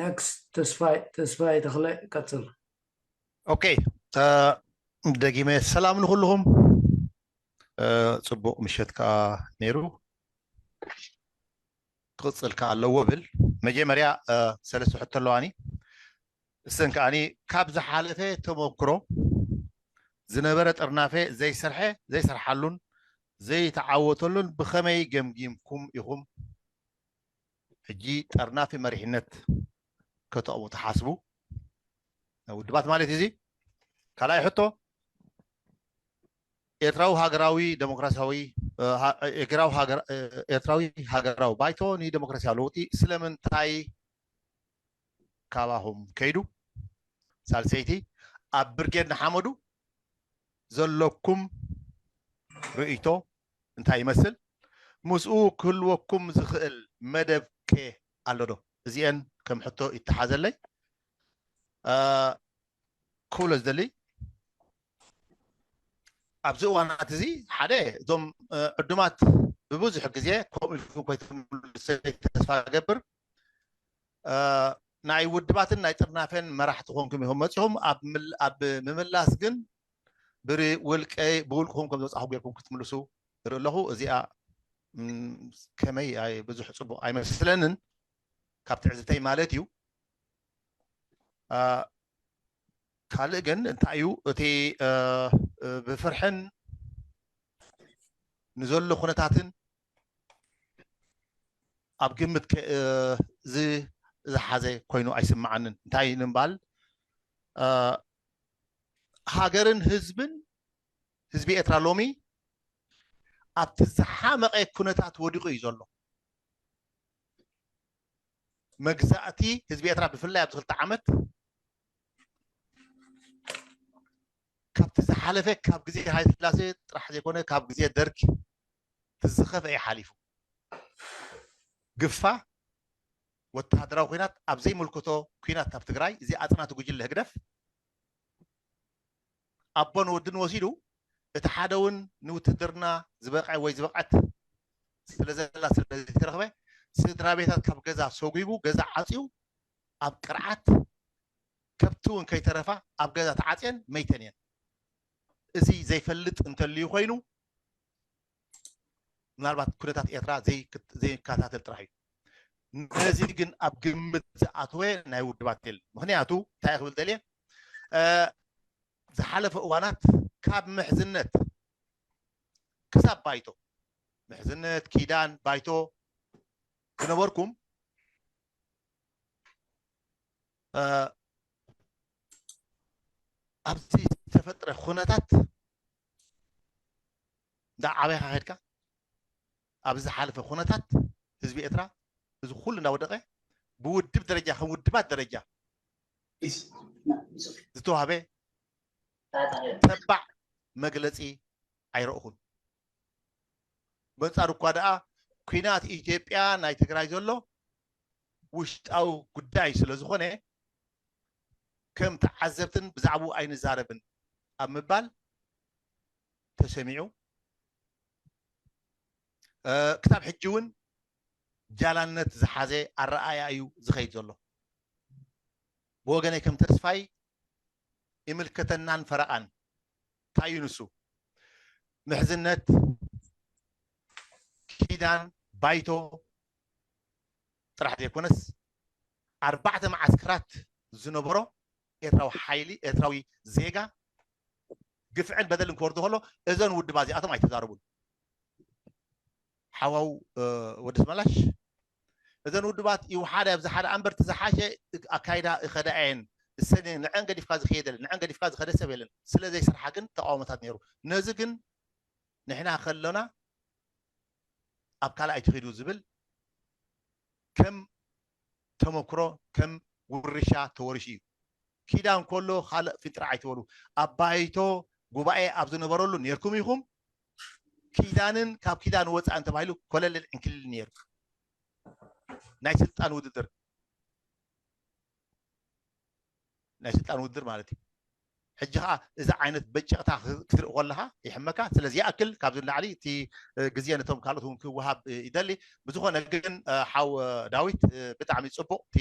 Next, ተስፋይ ተስፋይ ተኽለ፣ ቀጽል። ኦኬ፣ እ፣ ደጊመ ሰላም ንኹልኹም። እ፣ ጽቡቕ ምሸት ከኣ ነይሩ። ክቕጽል ከኣ ኣለዎ ብል። መጀመርያ፣ እ፣ ሰለስተ ሕቶ ኣለዋኒ። እሰን ከኣኒ ካብ ዝሓለፈ ተመክሮ ዝነበረ ጥርናፈ ዘይሰርሐ፣ ዘይሰርሓሉን ዘይተዓወተሉን ብኸመይ ገምጊምኩም ኢኹም? ሕጂ ጠርናፊ መሪሕነት ከተቕሙ ትሓስቡ? ውድባት ማለት እዚ። ካልኣይ ሕቶ፣ ኤርትራዊ ሃገራዊ ደሞክራሲያዊ፣ እ፣ ሃ-፣ ኤርትራዊ ሃገር-፣ እ፣ ኤርትራዊ ሃገራዊ ባይቶ ንደሞክራሲያዊ ለውጢ ስለምንታይ ካባኹም ከይዱ? ሳልሰይቲ፣ ኣብ ብርጌድ ንሓመዱ ዘለኩም ርእይቶ እንታይ ይመስል? ምስኡ ክህልወኩም ዝኽእል መደብ ከ ኣሎ ዶ? እዚአን ከም ሕቶ ይተሓዘለይ። እ፣ ክብሎ ዝደሊ፣ ኣብዚ እዋናት እዚ ሓደ፣ እዞም፣ እ፣ ዕዱማት ብብዙሕ ግዜ ከምኡ ኢልኩም ከይትምልሱ ተስፋ እገብር። እ፣ ናይ ውድባትን ናይ ጥርናፈን መራሕቲ ኮንኩም ኢኹም መጺኹም። ኣብ ምል-፣ ኣብ ምምላስ ግን ብር-፣ ውልቀ-፣ ብውልቅኹም ከም ዝወጻኹም ጌርኩም ክትምልሱ እርኢ ኣለኹ። እዚኣ፣ ም፣ ከመይ ኣይ-፣ ብዙሕ ጽቡቕ ኣይመስለንን፣ ካብ ትዕዝብተይ ማለት እዩ። እ፣ ካልእ ግን እንታይ እዩ እቲ፣ እ፣ እ፣ ብፍርሕን ንዘሎ ኩነታትን ኣብ ግምት ከ-፣ እ፣ ዝ-፣ ዝሓዘ ኮይኑ ኣይስምዓንን። እንታይ ንምባል፣ እ፣ ሃገርን ህዝብን፣ ህዝቢ ኤርትራ ሎሚ ኣብቲ ዝሓመቐ ኩነታት ወዲቑ እዩ ዘሎ። መግዛእቲ ህዝቢ ኤርትራ ብፍላይ ኣብዚ ክልተ ዓመት ካብቲ ዝሓለፈ፣ ካብ ግዜ ሃይለስላሴ ጥራሕ ዘይኮነ ካብ ግዜ ደርግ ዝኸፍአ እዩ ሓሊፉ። ግፋ ወተሃደራዊ ኲናት ኣብ ዘይምልከቶ ኲናት ኣብ ትግራይ፣ እዚ ኣጽናቲ ጉጅለ ህግደፍ ኣቦን ወድን ወሲዱ፣ እቲ ሓደ እውን ንውትድርና ዝበቕዐ ወይ ዝበቕዐት ስለ ዘላ ስለ ዘይተረኽበ፣ ስድራ ቤታት ካብ ገዛ ሰጒጉ፣ ገዛ ዓጽዩ፣ ኣብ ቅርዓት ከብቲ እውን ከይተረፋ ኣብ ገዛ ተዓጽየን መይተን እየን። እዚ ዘይፈልጥ እንተልዩ ኮይኑ፣ ምናልባት ኩነታት ኤርትራ ዘይክት-፣ ዘይከታተል ጥራሕ እዩ። ነዚ ግን ኣብ ግምት ዝኣተወ ናይ ውድባት የለን። ምኽንያቱ እንታይ ክብል ደልየ፣ እ፣ ዝሓለፈ እዋናት ካብ ምሕዝነት ክሳብ ባይቶ፣ ምሕዝነት፣ ኪዳን፣ ባይቶ ዝነበርኩም፣ እ፣ ኣብዚ ዝተፈጥረ ኩነታት እንዳ ዓበኻ ከድካ፣ ኣብዚ ዝሓለፈ ኩነታት ህዝቢ ኤርትራ እዚ ኩሉ እንዳወደቐ፣ ብውድብ ደረጃ፣ ከም ውድባት ደረጃ ዝተዋህበ ተባዕ መግለጺ ኣይረእኹን። በንጻሩ እኳ ደኣ ኲናት ኢትዮጵያ ናይ ትግራይ ዘሎ ውሽጣዊ ጉዳይ ስለ ዝኾነ፣ ከም ተዓዘብትን ብዛዕባኡ ኣይንዛረብን ኣብ ምባል ተሰሚዑ። እ፣ ክሳብ ሕጂ እውን ጃላነት ዝሓዘ ኣረኣእያ እዩ ዝኸይድ ዘሎ። ብወገነይ ከም ተስፋይ ይምልከተናን ፈረቓን። እንታይ እዩ ንሱ? ምሕዝነት፣ ኪዳን፣ ባይቶ ጥራሕ ዘይኮነስ፣ ኣርባዕተ መዓስከራት ዝነበሮ ኤርትራዊ ሓይሊ፣ ኤርትራዊ ዜጋ ግፍዕን በደልን ክወርዶ ከሎ፣ እዘን ውድባት እዚኣቶም ኣይተዛረቡን። ሓዋው፣ እ፣ ወዲ ስመላሽ፣ እዘን ውድባት ይውሓዳ፣ ኣብዚ ሓደ ኣንበር፣ እቲ ዝሓሸ ኣካይዳ ይኸዳ እየን። እሰን ንዐን ገዲፍካ ዝኸየደ የለን፣ ንዐን ገዲፍካ ዝኸደ ሰብ የለን። ስለ ዘይሰርሓ ግን ተቃውሞታት ነይሩ። ነዚ ግን ንሕና ከሎና ኣብ ካልእ ኣይትኺዱ ዝብል ከም ተመክሮ፣ ከም ውርሻ ተወሪሹ እዩ። ኪዳን ከሎ ካልእ ፍንጥር ኣይትበሉ። ኣብ ባይቶ ጉባኤ ኣብ ዝነበረሉ ነይርኩም ኢኹም። ኪዳንን ካብ ኪዳን ወፃእን ተባሂሉ ኮለልን ዕንክልልን ነይሩ። ናይ ስልጣን ውድድር፣ ናይ ስልጣን ውድድር ማለት እዩ። ሕጂ ኸዓ እዚ ዓይነት በጨቕታ ክ-፣ ክትርኢ ከለኻ ይሕመካ። ስለዚ ይኣክል፣ ካብዚ ንላዕሊ እቲ፣ እ፣ ግዜ ነቶም ካልኦት እውን ክወሃብ፣ እ፣ ይደሊ። ብዝኾነ ግን፣ እ፣ ሓው፣ እ፣ ዳዊት፣ እ፣ ብጣዕሚ ጽቡቕ እቲ፣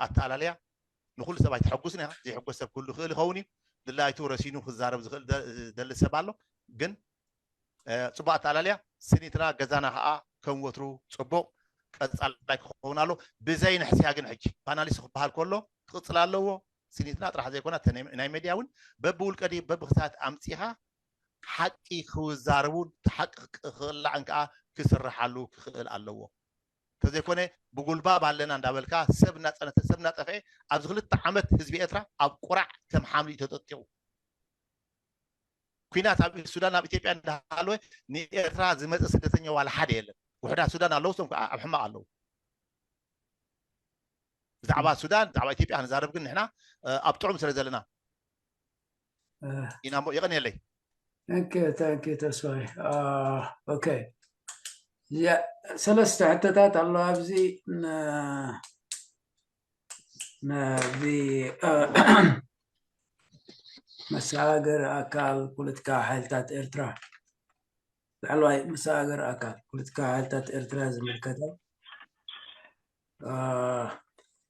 ኣተኣላልያ ንኩሉ ሰብ ኣይተሐጉስን ኢኻ። ዘይሕጎስ ሰብ ክህሉ ይኽእል ይኸውን እዩ። ድላይቱ ረሲኑ ክዛረብ ዝኽእል ደሊ ሰብ ኣሎ። ግን ፅቡቅ ኣተኣላልያ። ስኒትና ገዛና ከዓ ከም ወትሩ ፅቡቅ ቀፃላይ ክኸውን ኣሎ። ብዘይ ንሕስያ ግን ሕጂ ፓናሊስት ክበሃል ከሎ ክቅፅል ኣለዎ። ስኒትና ጥራሕ ዘይኮነ ናይ ሜድያ እውን በብውልቀ ድዩ በብክሳት ኣምፂኻ ሓቂ ክዛረቡን ሓቂ ክቅላዕን ከዓ ክስርሓሉ ክኽእል ኣለዎ። ተዘይኮነ ብጉልባብ ኣለና እንዳበልካ ሰብ እናፀነተ ሰብ እናጠፍአ ኣብዚ ክልተ ዓመት ህዝቢ ኤርትራ ኣብ ቁራዕ ከም ሓምሊ ተጠጢቑ። ኩናት ኣብ ሱዳን ኣብ ኢትዮጵያ እንዳሃለወ ንኤርትራ ዝመፀ ስደተኛ ዋላ ሓደ የለን። ውሕዳት ሱዳን ኣለዉ፣ እሶም ከዓ ኣብ ሕማቕ ኣለዉ። ብዛዕባ ሱዳን ብዛዕባ ኢትዮጵያ ክንዛረብ ግን ንሕና ኣብ ጥዑም ስለ ዘለና ኢና። የቐንየለይ። ተስፋይ። ኦኬ፣ ሰለስተ ሕቶታት ኣሎ ኣብዚ። ነዚ መሰጋገሪ ኣካል ፖለቲካ ሓይልታት ኤርትራ፣ ላዕለዋይ መሰጋገሪ ኣካል ፖለቲካ ሓይልታት ኤርትራ ዝምልከተ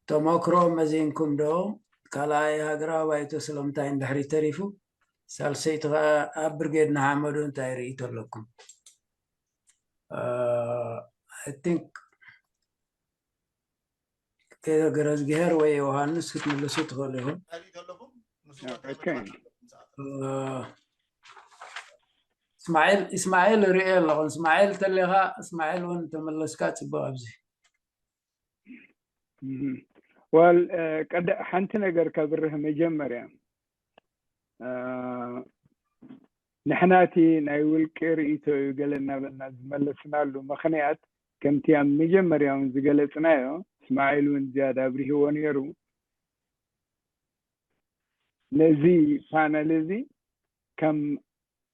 ተመክሮ መዚንኩም ዶ? ካልኣይ ሃገራዊ ባይቶ ስለምንታይ እንድሕሪ ተሪፉ? ሳልሰይቲ ከዓ ኣብ ብርጌድ ንሓመዱ እንታይ ርእይቶ ኣለኩም? I think ገረዝግሄር ወይ ዮሃንስ ክትምልሱ ትኽእሉ ኢኹም። እስማዒል እስማዒል ርእየ ኣለኹ። እስማዒል ተሌኻ እስማዒል እውን ተመለስካ ጽቡቕ። ኣብዚ ወል ቀደ ሓንቲ ነገር ከብርህ መጀመርያ ንሕናቲ ናይ ውልቂ ርእይቶ እዩ ገለ እናበልና ዝመለስናሉ ምኽንያት ከምቲ ኣብ መጀመርያ እውን ዝገለፅናዮ እስማዒል እውን ዝያዳ ኣብሪህዎ ነይሩ። ነዚ ፓነል እዚ ከም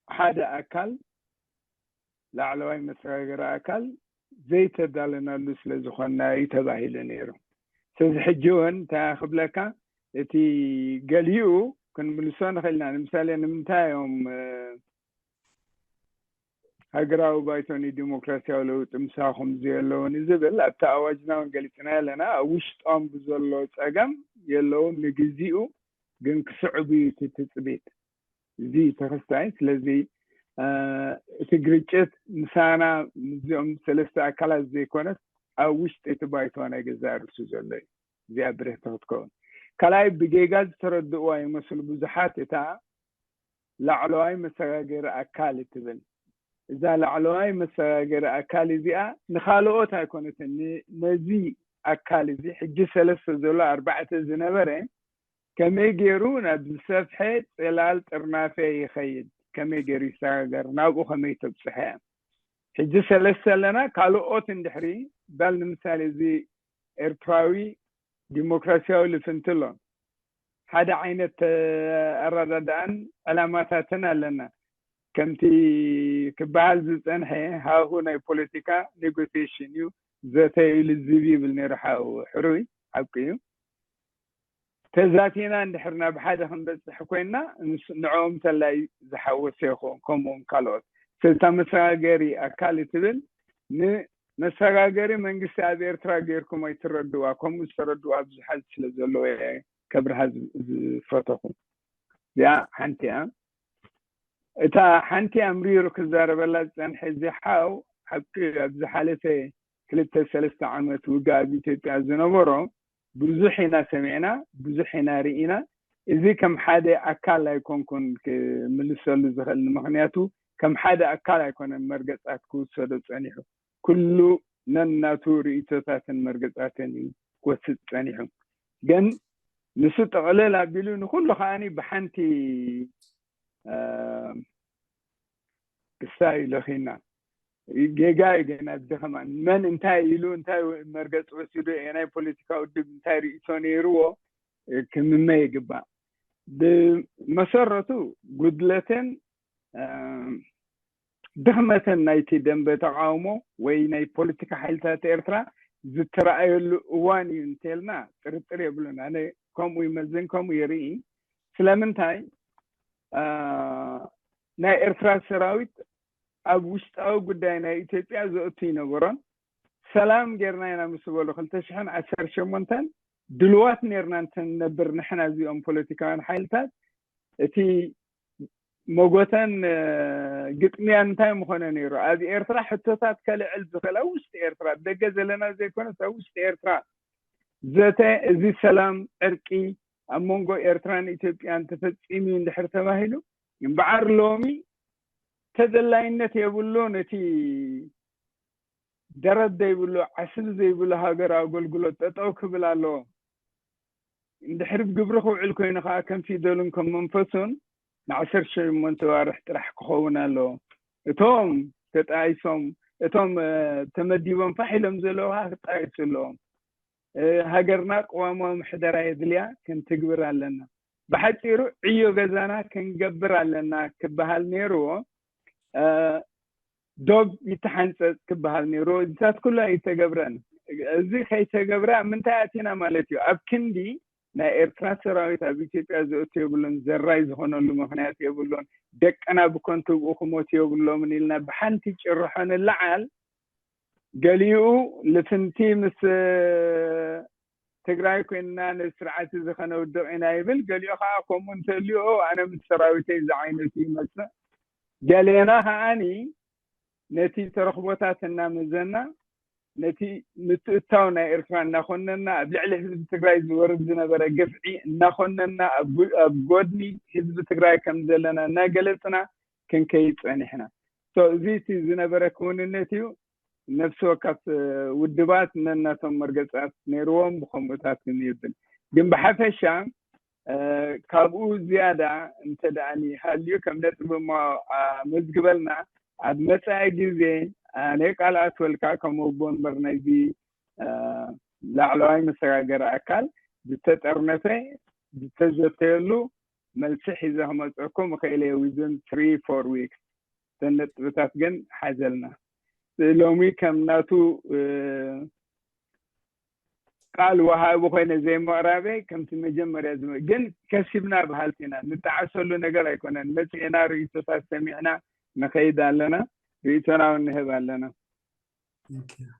ሓደ ኣካል ላዕለዋይ መሰጋገሪ ኣካል ዘይተዳለናሉ ስለ ዝኾንና እዩ ተባሂሉ ነይሩ። ስለዚ ሕጂ እውን እንታይ ክብለካ እቲ ገሊኡ ክንምልሶ ንኽእል ኢና። ንምሳሌ ንምንታይ እዮም ሃገራዊ ባይቶ ንዲሞክራሲያዊ ለውጢ ምሳኹም ዘየለዉ ንዝብል ኣብቲ ኣዋጅና እውን ገሊፅና ኣለና። ኣብ ውሽጦም ብዘሎ ፀገም የለውን ንግዚኡ ግን ክስዕቡ እዩ እቲ ትፅቢት። እዚ ተኸስታይ ስለዚ እቲ ግርጭት ምሳና ምስዚኦም ሰለስተ ኣካላት ዘይኮነስ ኣብ ውሽጢ እቲ ባይቶ ናይ ገዛእ ርእሱ ዘሎ እዩ። እዚኣ ብርህቲ ክትከውን ካልኣይ ብጌጋ ዝተረድእዋ ይመስሉ ብዙሓት እታ ላዕለዋይ መሰጋገሪ ኣካል እትብል እዛ ላዕለዋይ መሰጋገሪ ኣካል እዚኣ ንኻልኦት ኣይኮነትን ነዚ ኣካል እዚ ሕጂ ሰለስተ ዘሎ ኣርባዕተ ዝነበረ ከመይ ገይሩ ናብ ዝሰፍሐ ጽላል ጥርናፈ ይኸይድ ከመይ ገይሩ ይሰጋገር ናብኡ ከመይ ተብጽሐ እያ ሕጂ ሰለስተ ኣለና ካልኦት እንድሕሪ ባል ንምሳሌ እዚ ኤርትራዊ ዲሞክራሲያዊ ልፍንቲ ኣሎ ሓደ ዓይነት ኣረዳድኣን ዕላማታትን ኣለና ከምቲ ክበሃል ዝጸንሐ ሃሁ ናይ ፖለቲካ ኔጎሲሽን እዩ ዘተ ኢሉ ዝብ ይብል ነይሩ ሓው ሕሩይ ሓቂ እዩ ተዛቲና እንድሕር ናብ ሓደ ክንበፅሕ ኮይና ንዕኦም ተላይ ዝሓወሰ ይኸውን ከምኡውን ካልኦት ስለታ መሰጋገሪ ኣካል ትብል ንመሰጋገሪ መንግስቲ ኣብ ኤርትራ ገይርኩም ኣይትረድዋ ከምኡ ዝተረድዋ ብዙሓት ስለ ዘለዎ ከብርሃ ዝፈተኹ እዚኣ ሓንቲ እያ እታ ሓንቲ ኣምሪሩ ክዛረበላ ዝፀንሐ እዚ ሓው ሓቂ ኣብ ዝሓለፈ ክልተ ሰለስተ ዓመት ውግእ ኣብ ኢትዮጵያ ዝነበሮ ብዙሕ ኢና ሰሚዕና ብዙሕ ኢና ርኢና እዚ ከም ሓደ ኣካል ኣይኮንኩን ክምልሰሉ ዝኽእል ምኽንያቱ ከም ሓደ ኣካል ኣይኮነን መርገፃት ክውሰዶ ፀኒሑ ኩሉ ነናቱ ርእይቶታትን መርገፃትን እዩ ክወስድ ፀኒሑ ግን ንሱ ጥቕልል ኣቢሉ ንኩሉ ከዓኒ ብሓንቲ ክሳ እዩ ለኺና ጌጋ እዩ ግን ኣብዚ ከማን መን እንታይ ኢሉ እንታይ መርገፂ ወሲዱ ናይ ፖለቲካ ውድብ እንታይ ርእይቶ ነይርዎ ክምመ ይግባእ ብመሰረቱ ጉድለትን ድኽመትን ናይቲ ደንበ ተቃውሞ ወይ ናይ ፖለቲካ ሓይልታት ኤርትራ ዝተረኣየሉ እዋን እዩ እንተልና ጥርጥር የብሉን ኣነ ከምኡ ይመዝን ከምኡ ይርኢ ስለምንታይ ናይ ኤርትራ ሰራዊት ኣብ ውሽጣዊ ጉዳይ ናይ ኢትዮጵያ ዘእቱ ይነበሮን ሰላም ጌርና ኢና ምስ በሉ ክልተ ሽሕን ዓሰርተ ሸሞንተን ድልዋት ነርና እንተንነብር ንሕና እዚኦም ፖለቲካውያን ሓይልታት እቲ መጎተን ግጥምያን እንታይ ምኾነ ነይሩ? ኣብ ኤርትራ ሕቶታት ከልዕል ዝኽእል ኣብ ውሽጢ ኤርትራ፣ ደገ ዘለና ዘይኮነስ ኣብ ውሽጢ ኤርትራ ዘተ፣ እዚ ሰላም ዕርቂ ኣብ መንጎ ኤርትራን ኢትዮጵያን ተፈጺሙ እንድሕር ተባሂሉ፣ እምበዓር ሎሚ ተደላይነት የብሉን። እቲ ደረት ዘይብሉ ዓስቢ ዘይብሉ ሃገር ኣገልግሎት ጠጠው ክብል ኣለዎ። እንድሕር ግብሪ ክውዕል ኮይኑ ከዓ ከም ፊደሉን ከም መንፈሱን ንዓሰርተ ሸሞንተ ዋርሕ ጥራሕ ክኸውን ኣለዎ። እቶም ተጣይሶም እቶም ተመዲቦም ፋሕ ኢሎም ዘለዉ ከዓ ክጣየሱ ኣለዎም። ሃገርና ቅዋማዊ ምሕደራ የድልያ፣ ክንትግብር ኣለና። ብሓፂሩ ዕዮ ገዛና ክንገብር ኣለና ክበሃል ነይርዎ። ዶብ ይተሓንፀፅ ክበሃል ነይርዎ። እዚታት ኩሉ ኣይተገብረን። እዚ ከይተገብረ ኣብ ምንታይ ኣቲና ማለት እዩ? ኣብ ክንዲ ናይ ኤርትራ ሰራዊት ኣብ ኢትዮጵያ ዘእቱ የብሉን፣ ዘራይ ዝኾነሉ ምኽንያት የብሉን፣ ደቅና ብከንቱ ብኡ ክሞቱ የብሎምን ኢልና ብሓንቲ ጭርሖ ንለዓል። ገሊኡ ልፍንቲ ምስ ትግራይ ኮይንና ነዚ ስርዓት እዚ ከነውድቕ ኢና ይብል። ገሊኡ ከዓ ከምኡ እንተልዩ ኣነ ምስ ሰራዊተይ እዚ ዓይነት ይመፅእ። ገሌና ከዓኒ ነቲ ተረኽቦታት እናመዘና ነቲ ምትእታው ናይ ኤርትራ እናኾነና ኣብ ልዕሊ ህዝቢ ትግራይ ዝወርድ ዝነበረ ግፍዒ እናኾነና ኣብ ጎድኒ ህዝቢ ትግራይ ከም ዘለና እናገለፅና ክንከይድ ፀኒሕና። እዚ እቲ ዝነበረ ክውንነት እዩ። ነፍሲ ወከፍ ውድባት ነናቶም መርገፃት ነይርዎም ብከምኡታት ይብል። ግን ብሓፈሻ ካብኡ ዝያዳ እንተ ደኣኒ ሃልዩ ከም ነጥቢ እሞ ኣመዝግበልና። ኣብ መፃኢ ግዜ ኣነ ቃል ኣትወልካ ከም ኣቦ ወንበር ናይዚ ላዕለዋይ መሰጋገሪ ኣካል ዝተጠርነፈ ዝተዘተየሉ መልሲ ሒዘ ክመፀኩም እኽእል እየ within three four weeks። እተን ነጥብታት ግን ሓዘልና። ሎሚ ከም ናቱ ቃል ወሃቢ ኮይነ ዘይምቕራበይ ከምቲ መጀመርያ ዝመ ግን ከሲብና በሃልቲ ኢና። ንጠዓሰሉ ነገር ኣይኮነን። መፂእና ርእይቶታት ሰሚዕና ንኸይድ ኣለና። ርእይቶና እውን ንህብ ኣለና።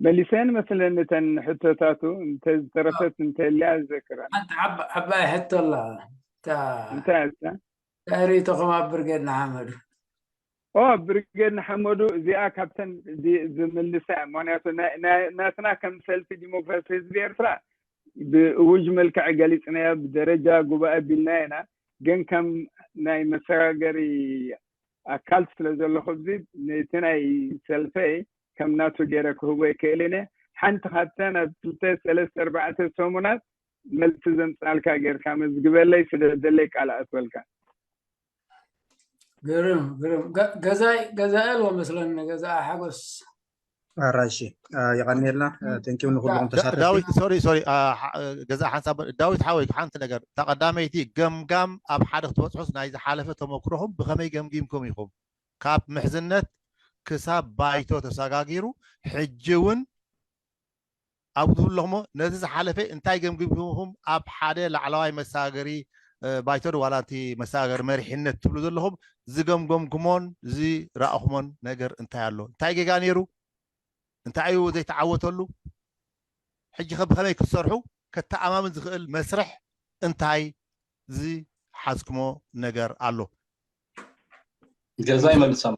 መሊሰን መስለኒ እተን ሕቶታቱ እንተዝተረፈት እንተልያ ዝዘክራ። ሓንቲ ዓባይ ሕቶ ኣላ። እንታይ ኣልካ? ርእይቶኹም ኣብ ብርጌድ ንሓመዱ? ኦ ብርጌድ ንሓመዱ እዚኣ ካብተን ዝምልሳ እያ። ምክንያቱ ናትና ከም ሰልፊ ዲሞክራሲ ህዝቢ ኤርትራ ብእውጅ መልክዕ ገሊፅናዮ፣ ብደረጃ ጉባኤ ቢልና ኢና። ግን ከም ናይ መሰጋገሪ ኣካል ስለ ዘለኹ እዚ ነቲ ናይ ሰልፈይ ከም ናቱ ገይረ ክህቦ ይክእል እየ። ሓንቲ ካብተን ኣብ ክልተ ሰለስተ ኣርባዕተ ሰሙናት መልሲ ዘምፃልካ ጌርካ መዝግበለይ፣ ስደደለይ፣ ቃል ኣእትወልካ። ግርም ግርም። ገዛይ ገዛይ ኣሎ መስለኒ፣ ገዛ ሓጎስ። ኣራሺ የቐንየልና። ቴንኪው ንኩሎም ተሳተፍቲ። ዳዊት ሶሪ ሶሪ፣ ገዛ ሓንሳብ ዳዊት ሓወይ፣ ሓንቲ ነገር፣ እታ ቀዳመይቲ ገምጋም ኣብ ሓደ ክትበፅሑስ ናይ ዝሓለፈ ተመክሮኹም ብኸመይ ገምጊምኩም ኢኹም? ካብ ምሕዝነት ክሳብ ባይቶ ተሰጋጊሩ ሕጂ እውን ኣብ ትብሉ ኣለኹሞ፣ ነቲ ዝሓለፈ እንታይ ገምጊምኩም ኣብ ሓደ ላዕለዋይ መሰጋገሪ ባይቶ ዋላ እቲ መሰጋገሪ መሪሕነት ትብሉ ዘለኹም ዝገምገምኩሞን ዝረኣኹሞን ነገር እንታይ ኣሎ? እንታይ ጌጋ ነይሩ? እንታይ እዩ ዘይተዓወተሉ? ሕጂ ከ ብኸመይ ክትሰርሑ ከተኣማምን ዝኽእል መስርሕ እንታይ ዝሓዝኩሞ ነገር ኣሎ? ገዛይ መልሶም።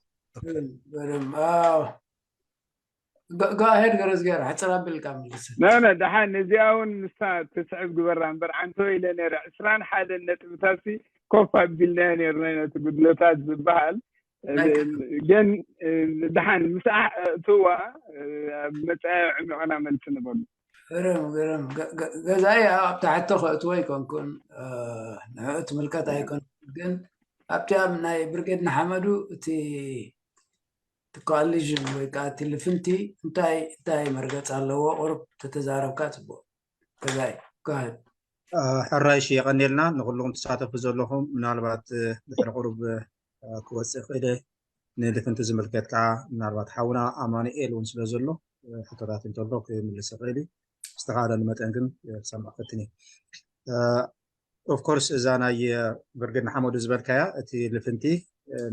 Go ahead ገረዝገር፣ ሕፅር ኣቢልካ መልስ። ነ ደሓን እዚኣ እውን ንሳ ትስዕብ ግበራ እምበር፣ ዓንቶ ኢለ ነይረ። ዕስራን ሓደን ነጥብታትሲ ኮፍ ኣቢልናዮ ነይርና ነቲ ጉድለታት ዝበሃል። ግን ደሓን ምስኣ እትዋ ኣብ መፃኢ ዕሚቕና መልሲ ንበሉ። ግርም ግርም። ገዛኢ ኣብታ ሕቶ ከእትዎ ኣይኮንኩን፣ ንዕኡ ትምልከት ኣይኮን። ግን ኣብቲ ኣብ ናይ ብርጌድ ንሓመዱ እቲ እቲ ኮኣሊዥን ወይ ከዓ እቲ ልፍንቲ እንታይ እንታይ መርገፂ ኣለዎ? ቁሩብ ተተዛረብካ ፅቡቅ። ገዛኢ go ahead። ሕራይ እሺ፣ የቐንየልና ንኩልኹም ትሳተፉ ዘለኹም። ምናልባት ድሕሪ ቁሩብ ክወፅእ ክእለ ንልፍንቲ ዝምልከት ከዓ ምናልባት ሓውና ኣማኑኤል እውን ስለ ዘሎ ሕቶታት እንተሎ ክምልስ ይኽእል እዩ። ዝተኻእለኒ መጠን ግን ክሰምዕ ፈትን እየ። Of course እዛ ናይ ብርጌድ ንሓመዱ ዝበልካያ እቲ ልፍንቲ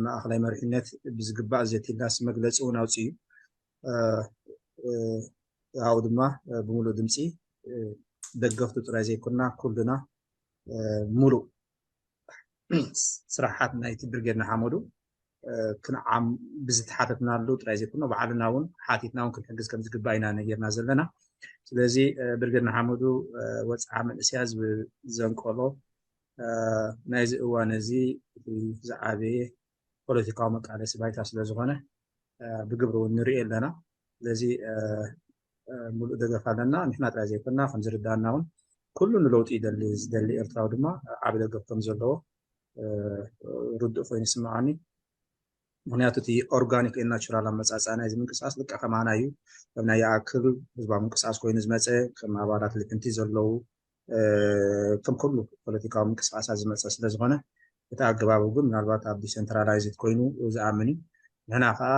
ማእኸላይ መሪሕነት ብዝግባእ ዘቲልናስ መግለፂ እውን ኣውፅኡ እዩ። ኣብኡ ድማ ብምሉእ ድምፂ ደገፍቱ ጥራይ ዘይኮና ኩልና ሙሉእ ስራሓት ናይቲ ብርጌድ ንሓመዱ ክንዓም ብዝተሓተትናሉ ጥራይ ዘይኮነ ባዕልና እውን ሓቲትና እውን ክንሕግዝ ከም ዝግባእ ኢና ነጊርና ዘለና። ስለዚ ብርጌድ ንሓመዱ ወፅዓ መንእስያ ዝብል ዘንቀሎ ናይዚ እዋን እዚ ዝዓበየ ፖለቲካዊ መቃለሲ ባይታ ስለ ዝኾነ ብግብሪ እውን ንሪኦ ኣለና። ስለዚ ሙሉእ ደገፍ ኣለና። ንሕና ጥራይ ዘይኮና ከም ዝርዳና እውን ኩሉ ንለውጢ ይደሊ ዝደሊ ኤርትራዊ ድማ ዓቢ ደገፍ ከም ዘለዎ ርዱእ ኮይኑ ይስምዓኒ። ምክንያቱ እቲ ኦርጋኒክ ናቹራል ኣመፃፅኣ ናይዚ ምንቅስቃስ ልቃ ከማና እዩ። ከም ናይ ይኣክል ህዝባዊ ምንቅስቃስ ኮይኑ ዝመፀ ከም ኣባላት ልፍንቲ ዘለዉ ከም ኩሉ ፖለቲካዊ ምንቅስቃሳት ዝመፀ ስለዝኾነ እቲ ኣገባብ ግን ምናልባት ኣብ ዲሰንትራላይዝድ ኮይኑ ዝኣምን እዩ። ንሕና ከዓ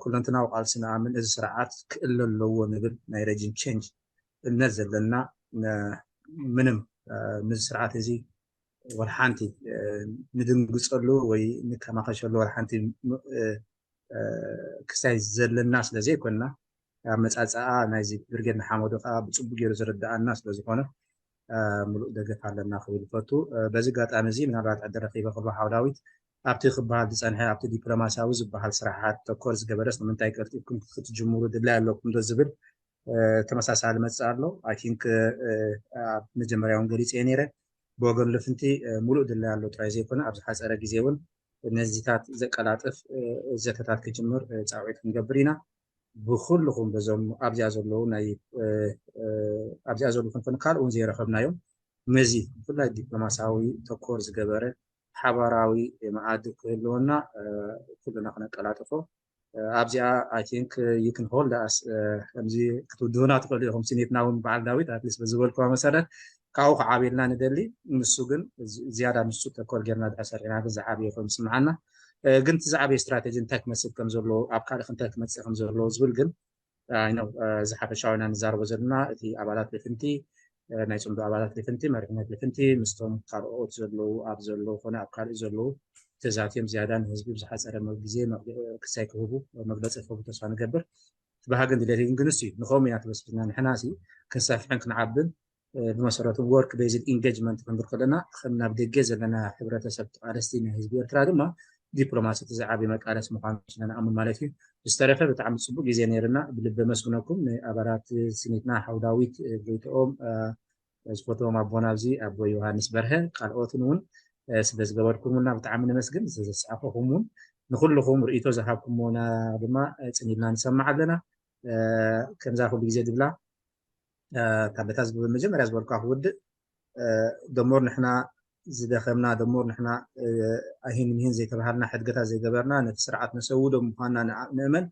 ኩለንትናዊ ቃልሲ ንኣምን እዚ ስርዓት ክእለ ኣለዎ ንብል ናይ ረጅም ቼንጅ እምነት ዘለና ምንም ምስ ስርዓት እዚ ወላ ሓንቲ ንድንግፀሉ ወይ ንከማኸሸሉ ወላ ሓንቲ ክሳይ ዘለና ስለ ዘይኮንና ኣመፃፅኣ ናይዚ ብርጌድ ንሓመዱ ከዓ ብፅቡቅ ገይሩ ዝርድኣና ስለ ዝኾነ ሙሉእ ደገፍ ኣለና ክብል ይፈቱ። በዚ ኣጋጣሚ እዚ ምናልባት ዕድል ረኪበ ክብሎ ሓው ዳዊት ኣብቲ ክበሃል ዝፀንሐ ኣብቲ ዲፕሎማሲያዊ ዝበሃል ስራሓት ተኮር ዝገበረስ ንምንታይ ቀልጢፍኩም ክትጅምሩ ድላይ ኣለኩም ዶ ዝብል ተመሳሳሊ መፅእ ኣሎ። I think ኣብ መጀመርያ እውን ገሊፀ ነይረ ብወገን ልፍንቲ ሙሉእ ድላይ ኣሎ ጥራይ ዘይኮነ ኣብ ዝሓፀረ ግዜ እውን ነዚታት ዘቀላጥፍ ዘተታት ክጅምር ፃውዒት ክንገብር ኢና። ብኩልኹም በዞም ኣብዚኣ ዘለዉ ናይ ኣብዚኣ ዘለኹም ኮነ ካልእ እውን ዘይረኸብናዮም ነዚ ብፍላይ ዲፕሎማሲያዊ ተኮር ዝገበረ ሓባራዊ መኣዲ ክህልወና ኩልና ክነቀላጥፎ ኣብዚኣ I think you can hold us ከምዚ ክትውድቡና ትኽእሉ ኢኹም። ስኒትና እውን በዓል ዳዊት ኣትሊስት በዝበልኩዋ መሰረት ካብኡ ክዓብየልና ንደሊ። ንሱ ግን ዝያዳ ንሱ ተኮር ጌርና ድሕር ሰሪዕና ግን ዝዓበየ ኮይኑ ይስምዓና። ግን እቲ ዝዓበየ ስትራቴጂ እንታይ ክመስል ከም ዘለዎ ኣብ ካልእ እንታይ ክመፅእ ከም ዘለዎ ዝብል ግን ዝሓፈሻዊ ኢና ንዛረቦ ዘለና። እቲ ኣባላት ልፍንቲ ናይ ፅምዶ ኣባላት ልፍንቲ መሪሕነት ልፍንቲ ምስቶም ካልኦት ዘለዉ ኣብ ዘለዉ ኮነ ኣብ ካልእ ዘለዉ ተዛትዮም ዝያዳ ንህዝቢ ብዝሓፀረ ግዜ ክሳይ ክህቡ መግለፂ ክህቡ ተስፋ ንገብር። እቲ ባህግን ድሌትን ግን ንሱ እዩ። ንኸም ኢና ተበስብስና ንሕና ሲ ክንሰፍሕን ክንዓብን ብመሰረቱ ወርክ ቤዝድ ኢንጌጅመንት ክንብል ከለና ከም ናብ ደገ ዘለና ሕብረተሰብ ተቃለስቲ ናይ ህዝቢ ኤርትራ ድማ ዲፕሎማሲ እቲ ዝዓበየ መቃለሲ ምዃኑ ስለ ንኣምን ማለት እዩ። ዝተረፈ ብጣዕሚ ፅቡቅ ግዜ ነይርና ብልቢ ኣመስግነኩም ንኣባላት ስኒትና ሓው ዳዊት ጎይትኦም ዝፈትዎም ኣቦና ኣብዚ ኣቦ ዮሃንስ በርሀ ካልኦትን እውን ስለ ዝገበርኩምና ብጣዕሚ ነመስግን። ዝተሳተፍኩም እውን ንኩልኩም ርእይቶ ዝሃብኩምና ድማ ፅን ኢልና ንሰምዕ ኣለና። ከምዛ ኩሉ ግዜ ዝብላ እታ በታ መጀመርያ ዝበልኳ ክውድእ ደሞር ንሕና ዝደኸምና ደሞር ንሕና ኣይህን ምሂን ዘይተባሃልና ሕድገታት ዘይገበርና ነቲ ስርዓት ነሰውዶ ምኳንና ንእመን።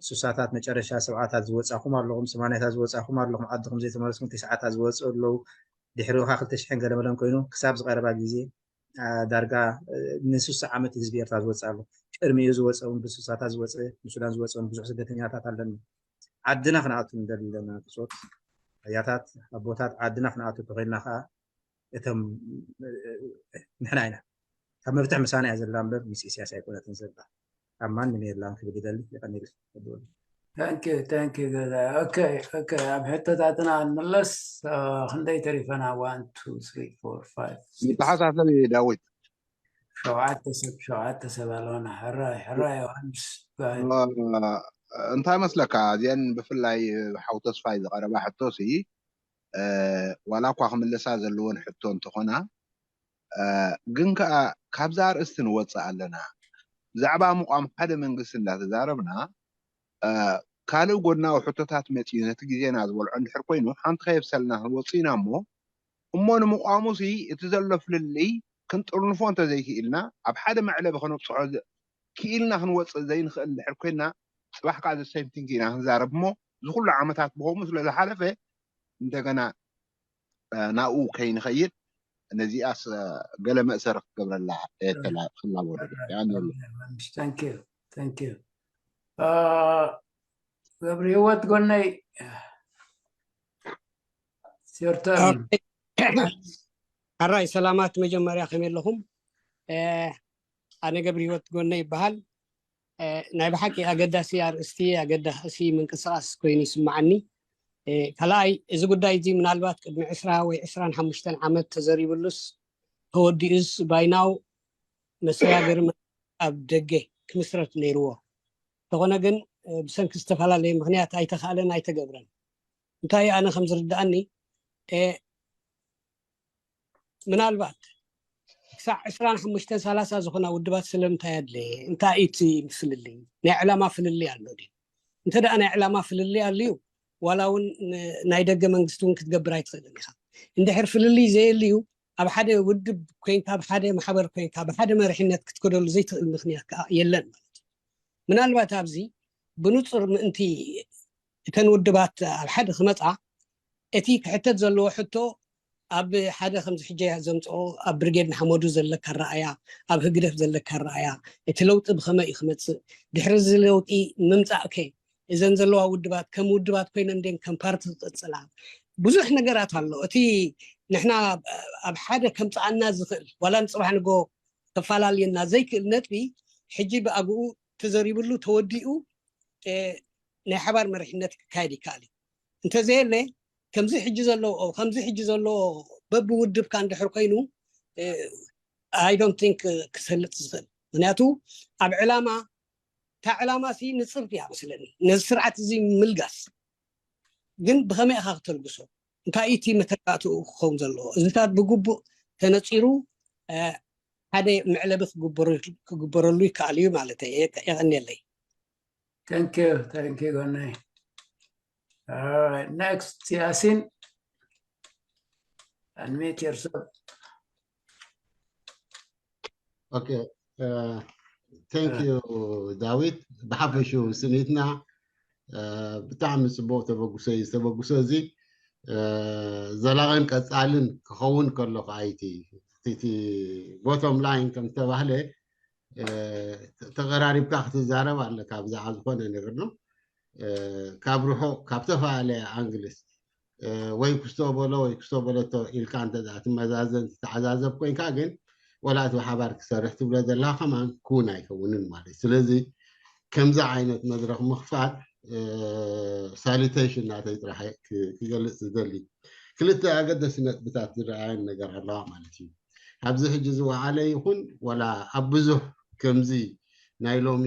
ሱሳታት መጨረሻ ሰብዓታት ዝወፃኹም ኣለኹም ሰማንያታት ዝወፃኹም ኣለኹም ዓድኹም ዘይተመለስኩም ተስዓታት ዝወፁ ኣለዉ። ድሕሪኡ ከዓ ክልተ ሽሕን ገለመለን ኮይኑ ክሳብ ዝቀረባ ግዜ ዳርጋ ንስሳ ዓመት ህዝቢ ኤርትራ ዝወፀ ኣሎ። ቅድሚኡ ዝወፀ እውን ብስሳታት ዝወፀ ብሱዳን ዝወፀ እውን ብዙሕ ስደተኛታት ኣለና። ዓድና ክንኣቱ ንደሊ ኣለና ብፆት ኣያታት ኣቦታት ዓድና ክንኣቱ ተኮይንና ከዓ እቶም ንሕና ኢና ካብ መፍትሕ ምሳና እያ ዘላ እምበር ምስ ኢሳያስ ኣይኮነትን ዘላ ኣብ ማንም የላን ክብል ይደሊ። የቀኒል። Thank you, thank you ገዛ okay okay ኣብ ሕቶታትና ንመለስ። ክንደይ ተሪፈና? One, two, three, four, five, six. ይተሓሳሰብ እዩ ዳዊት። ሸውዓተ ሰብ ሸውዓተ ሰብ ኣለና። ሕራይ ሕራይ ዮሃንስ። እንታይ መስለካ እዚአን ብፍላይ ሓው ተስፋይ ዝቀረባ ሕቶ ሲ ዋላ እኳ ክምለሳ ዘለወን ሕቶ እንተኾና ግን ከዓ ካብዛ ኣርእስቲ ንወፅእ ኣለና። ብዛዕባ ምቋም ሓደ መንግስቲ እንዳተዛረብና ካልእ ጎድናዊ ሕቶታት መፅዩ ነቲ ግዜና ዝበልዖ እንድሕር ኮይኑ ሓንቲ ከየብሰልና ክንወፅእ ኢና እሞ እሞ ንምቋሙ ሲ እቲ ዘሎ ፍልልይ ክንጥርንፎ እንተዘይክኢልና ኣብ ሓደ መዕለቢ ከነብፅሖ ክኢልና ክንወፅእ ዘይንኽእል እንድሕር ኮይንና ፅባሕ ከዓ ዘሰይምቲንግ ኢና ክንዛረብ እሞ እዚ ኩሉ ዓመታት ብከምኡ ስለዝሓለፈ እንደገና ናብኡ ከይንኸይድ ነዚኣስ ገለ መእሰሪ ክትገብረላ ክላወዶ። ገብሪ ህይወት ጎነይ ሕራይ ሰላማት መጀመርያ ከመይ ኣለኹም? ኣነ ገብሪ ህይወት ጎነይ ይበሃል። ናይ ብሓቂ ኣገዳሲ ኣርእስቲ ኣገዳሲ ምንቅስቃስ ኮይኑ ይስምዓኒ። ካልኣይ፣ እዚ ጉዳይ እዚ ምናልባት ቅድሚ ዕስራ ወይ ዕስራን ሓሙሽተን ዓመት ተዘሪብሉስ ተወዲኡስ ባይናው መሰጋገሪ ኣብ ደገ ክምስረት ነይርዎ። እንተኾነ ግን ብሰንኪ ዝተፈላለየ ምክንያት ኣይተኻእለን፣ ኣይተገብረን። እንታይ ኣነ ከም ዝርድኣኒ፣ ምናልባት ክሳዕ ዕስራን ሓሙሽተን ሰላሳ ዝኾና ውድባት ስለምንታይ ኣድለየ? እንታይ እቲ ፍልልይ? ናይ ዕላማ ፍልልይ ኣሎ ድዩ? እንተ ደኣ ናይ ዕላማ ፍልልይ ኣልዩ፣ ዋላ እውን ናይ ደገ መንግስቲ እውን ክትገብር ኣይትኽእልን ኢኻ። እንድሕር ፍልልይ ዘየልዩ፣ ኣብ ሓደ ውድብ ኮይንካ፣ ኣብ ሓደ ማሕበር ኮይንካ፣ ብሓደ መሪሕነት ክትከደሉ ዘይትኽእል ምክንያት ከዓ የለን ማለት እዩ። ምናልባት ኣብዚ ብንጹር ምእንቲ እተን ውድባት ኣብ ሓደ ክመጻ፣ እቲ ክሕተት ዘለዎ ሕቶ ኣብ ሓደ ከምዚ ሕጂ ዘምፅኦ ኣብ ብርጌድ ንሓመዱ ዘለካ ረኣያ፣ ኣብ ህግደፍ ዘለካ ረኣያ፣ እቲ ለውጢ ብኸመይ እዩ ክመፅእ? ድሕሪ እዚ ለውጢ ምምፃእ ከ እዘን ዘለዋ ውድባት ከም ውድባት ኮይነን ደን ከም ፓርቲ ክቅፅላ? ብዙሕ ነገራት ኣሎ። እቲ ንሕና ኣብ ሓደ ከምፅኣና ዝኽእል ዋላ ንፅባሕ ንጎ ከፈላለየና ዘይክእል ነጥቢ ሕጂ ብኣግኡ ተዘሪብሉ ተወዲኡ ናይ ሓባር መሪሕነት ክካየድ ይከኣል እዩ። እንተዘየለ ከምዚ ሕጂ ዘሎ ከምዚ ሕጂ ዘሎ በብውድብካ እንድሕር ኮይኑ I don't think ክሰልጥ ዝኽእል። ምክንያቱ ኣብ ዕላማ እታ ዕላማ ሲ ንፅርቲ እያ መስለኒ፣ ነዚ ስርዓት እዚ ምልጋስ። ግን ብኸመይ ኢኻ ክተልግሶ? እንታይ እቲ መተካእትኡ ክኸውን ዘለዎ? እዚታት ብግቡእ ተነፂሩ ሓደ መዕለቢ ክግበረሉ ይከኣል እዩ ማለት የቀንየለይ። Thank you, thank you ጎናይ። All right, next ያሲን, unmute yourself. Okay, thank you ዳዊት። ብሓፈሽኡ ስኒትና ብጣዕሚ ፅቡቅ ተበግሶ እዩ። ዝተበግሶ እዚ ዘላቕን ቀፃልን ክኸውን ከሎ ከዓ እቲ bottom line ከም ዝተባህለ ተቐራሪብካ ክትዛረብ ኣለካ ብዛዕባ ዝኾነ ነገር ነው። ካብ ርሑቕ ካብ ዝተፈላለየ angles ወይ ክስቶ በሎ ወይ ክስቶ በለቶ ኢልካ እንተ ትመዛዘን ትተዓዛዘብ ኮይንካ ግን ወላ እቲ ብሓባር ክሰርሕ ትብሎ ዘለካ ከማን ክውን ኣይከውንን ማለት እዩ። ስለዚ ከምዚ ዓይነት መድረኽ ምኽፋት salutation ናተይ ጥራሕ ክገልፅ ዝደሊ። ክልተ ኣገደሲ ነጥብታት ዝረኣየን ነገር ኣለዋ ማለት እዩ። ኣብዚ ሕጂ ዝወዓለ ይኹን ወላ ኣብ ብዙሕ ከምዚ ናይ ሎሚ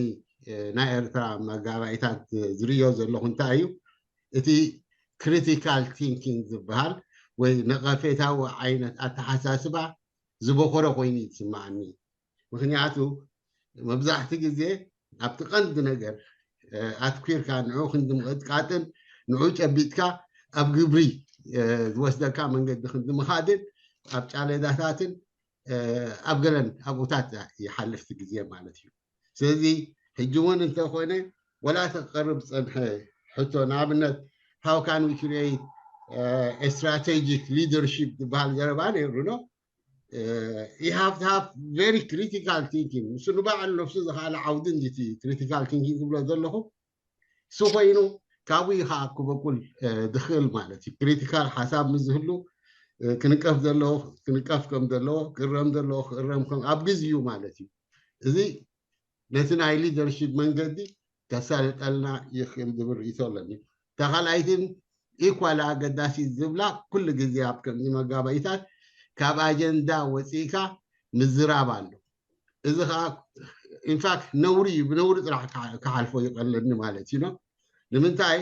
ናይ ኤርትራ መጋባኢታት ዝርእዮ ዘለኹ እንታይ እዩ፣ እቲ critical thinking ዝበሃል ወይ ነቐፌታዊ ዓይነት ኣተሓሳስባ ዝበኾረ ኮይኑ ይስምዓኒ። ምክንያቱ መብዛሕቲ ግዜ ኣብቲ ቀንዲ ነገር ኣትኲርካ ንዑ ክንዲ ምቕጥቃጥን ንዑ ጨቢጥካ ኣብ ግብሪ ዝወስደካ መንገዲ ክንዲ ምኻድን ኣብ ጫሌዳታትን ኣብ ገለን ኣብኡታት ይሓልፍቲ ግዜ ማለት እዩ። ስለዚ ሕጂ እውን እንተኾነ ወላ ተቀርብ ዝፀንሐ ሕቶ ንኣብነት how can we create strategic leadership ዝበሃል ዘረባ ነይሩ ነው። You have to have very critical thinking። ንሱ ንባዕሉ ነፍሱ ዝኸኣለ ዓውዲ እንጂ እቲ critical thinking ዝብሎ ዘለኹ እሱ ኮይኑ ካብኡ እዩ ከዓ ክበቁል ዝኽእል ማለት እዩ። Critical ሓሳብ ምስ ዝህሉ ክንቀፍ ዘለዎ ክንቀፍ ከም ዘለዎ ክእረም ዘለዎ ክእረም ከም ኣብ ግዜኡ ማለት እዩ። እዚ ነቲ ናይ leadership መንገዲ ከሳልጠልና ይኽእል ዝብል ርእይቶ ኣለኒ። እታ ካልኣይትን equally ኣገዳሲት ዝብላ ኩሉ ግዜ ኣብ ከምዚ መጋባኢታት ካብ ኣጀንዳ ወፂእካ ምዝራብ ኣሎ። እዚ ከዓ in fact ነውሪ እዩ፣ ብነውሪ ጥራሕ ክሓልፎ ይቐለኒ ማለት እዩ። ንምንታይ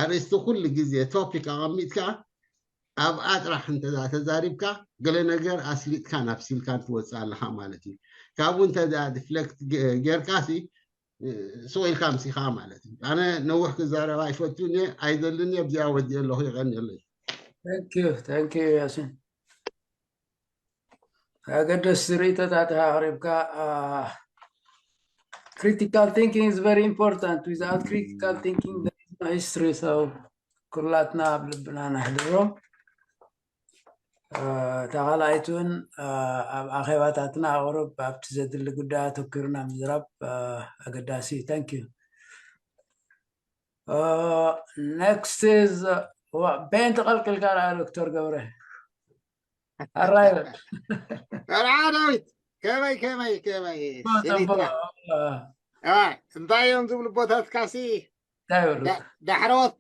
ኣርእስቲ ኩሉ ግዜ topic ኣቐሚጥካ ኣብኣ ጥራሕ እንተ ተዛሪብካ ገለ ነገር ኣስሊጥካን ኣብሲልካን ትወፅእ ኣለካ ማለት እዩ። ካብኡ እንተ deflect ጌርካ ሲ ስቕ ኢልካ ኣምሲኻ ማለት እዩ። ኣነ ነዊሕ ክዛረብ ኣይፈቱን እየ ኣይደልን እየ። ኣብዚኣ ወዲኤ ኣለኹ። ይቐንየለይ። Thank you, thank you ያሲን። ኣገደስቲ ርእይቶታት ኢኻ ኣቕሪብካ። Critical thinking is very important. Without critical thinking there is no history. So ኩላትና ኣብ ልብና ነሕድሮ። እታ ካልኣይቲ እውን ኣብ ኣኼባታትና ኣቕርብ ኣብቲ ዘድሊ ጉዳይ ኣተኪርና ምዝራብ ኣገዳሲ እዩ። Thank you. Next is በየን ተቐልቅልካ ደኣ ዶክተር ገብረ ኣራይ መርዓ ዳዊት ከመይ ከመይ ከመይ እንታይ እዮም ዝብሉ ቦታትካሲ ዳሕረዎት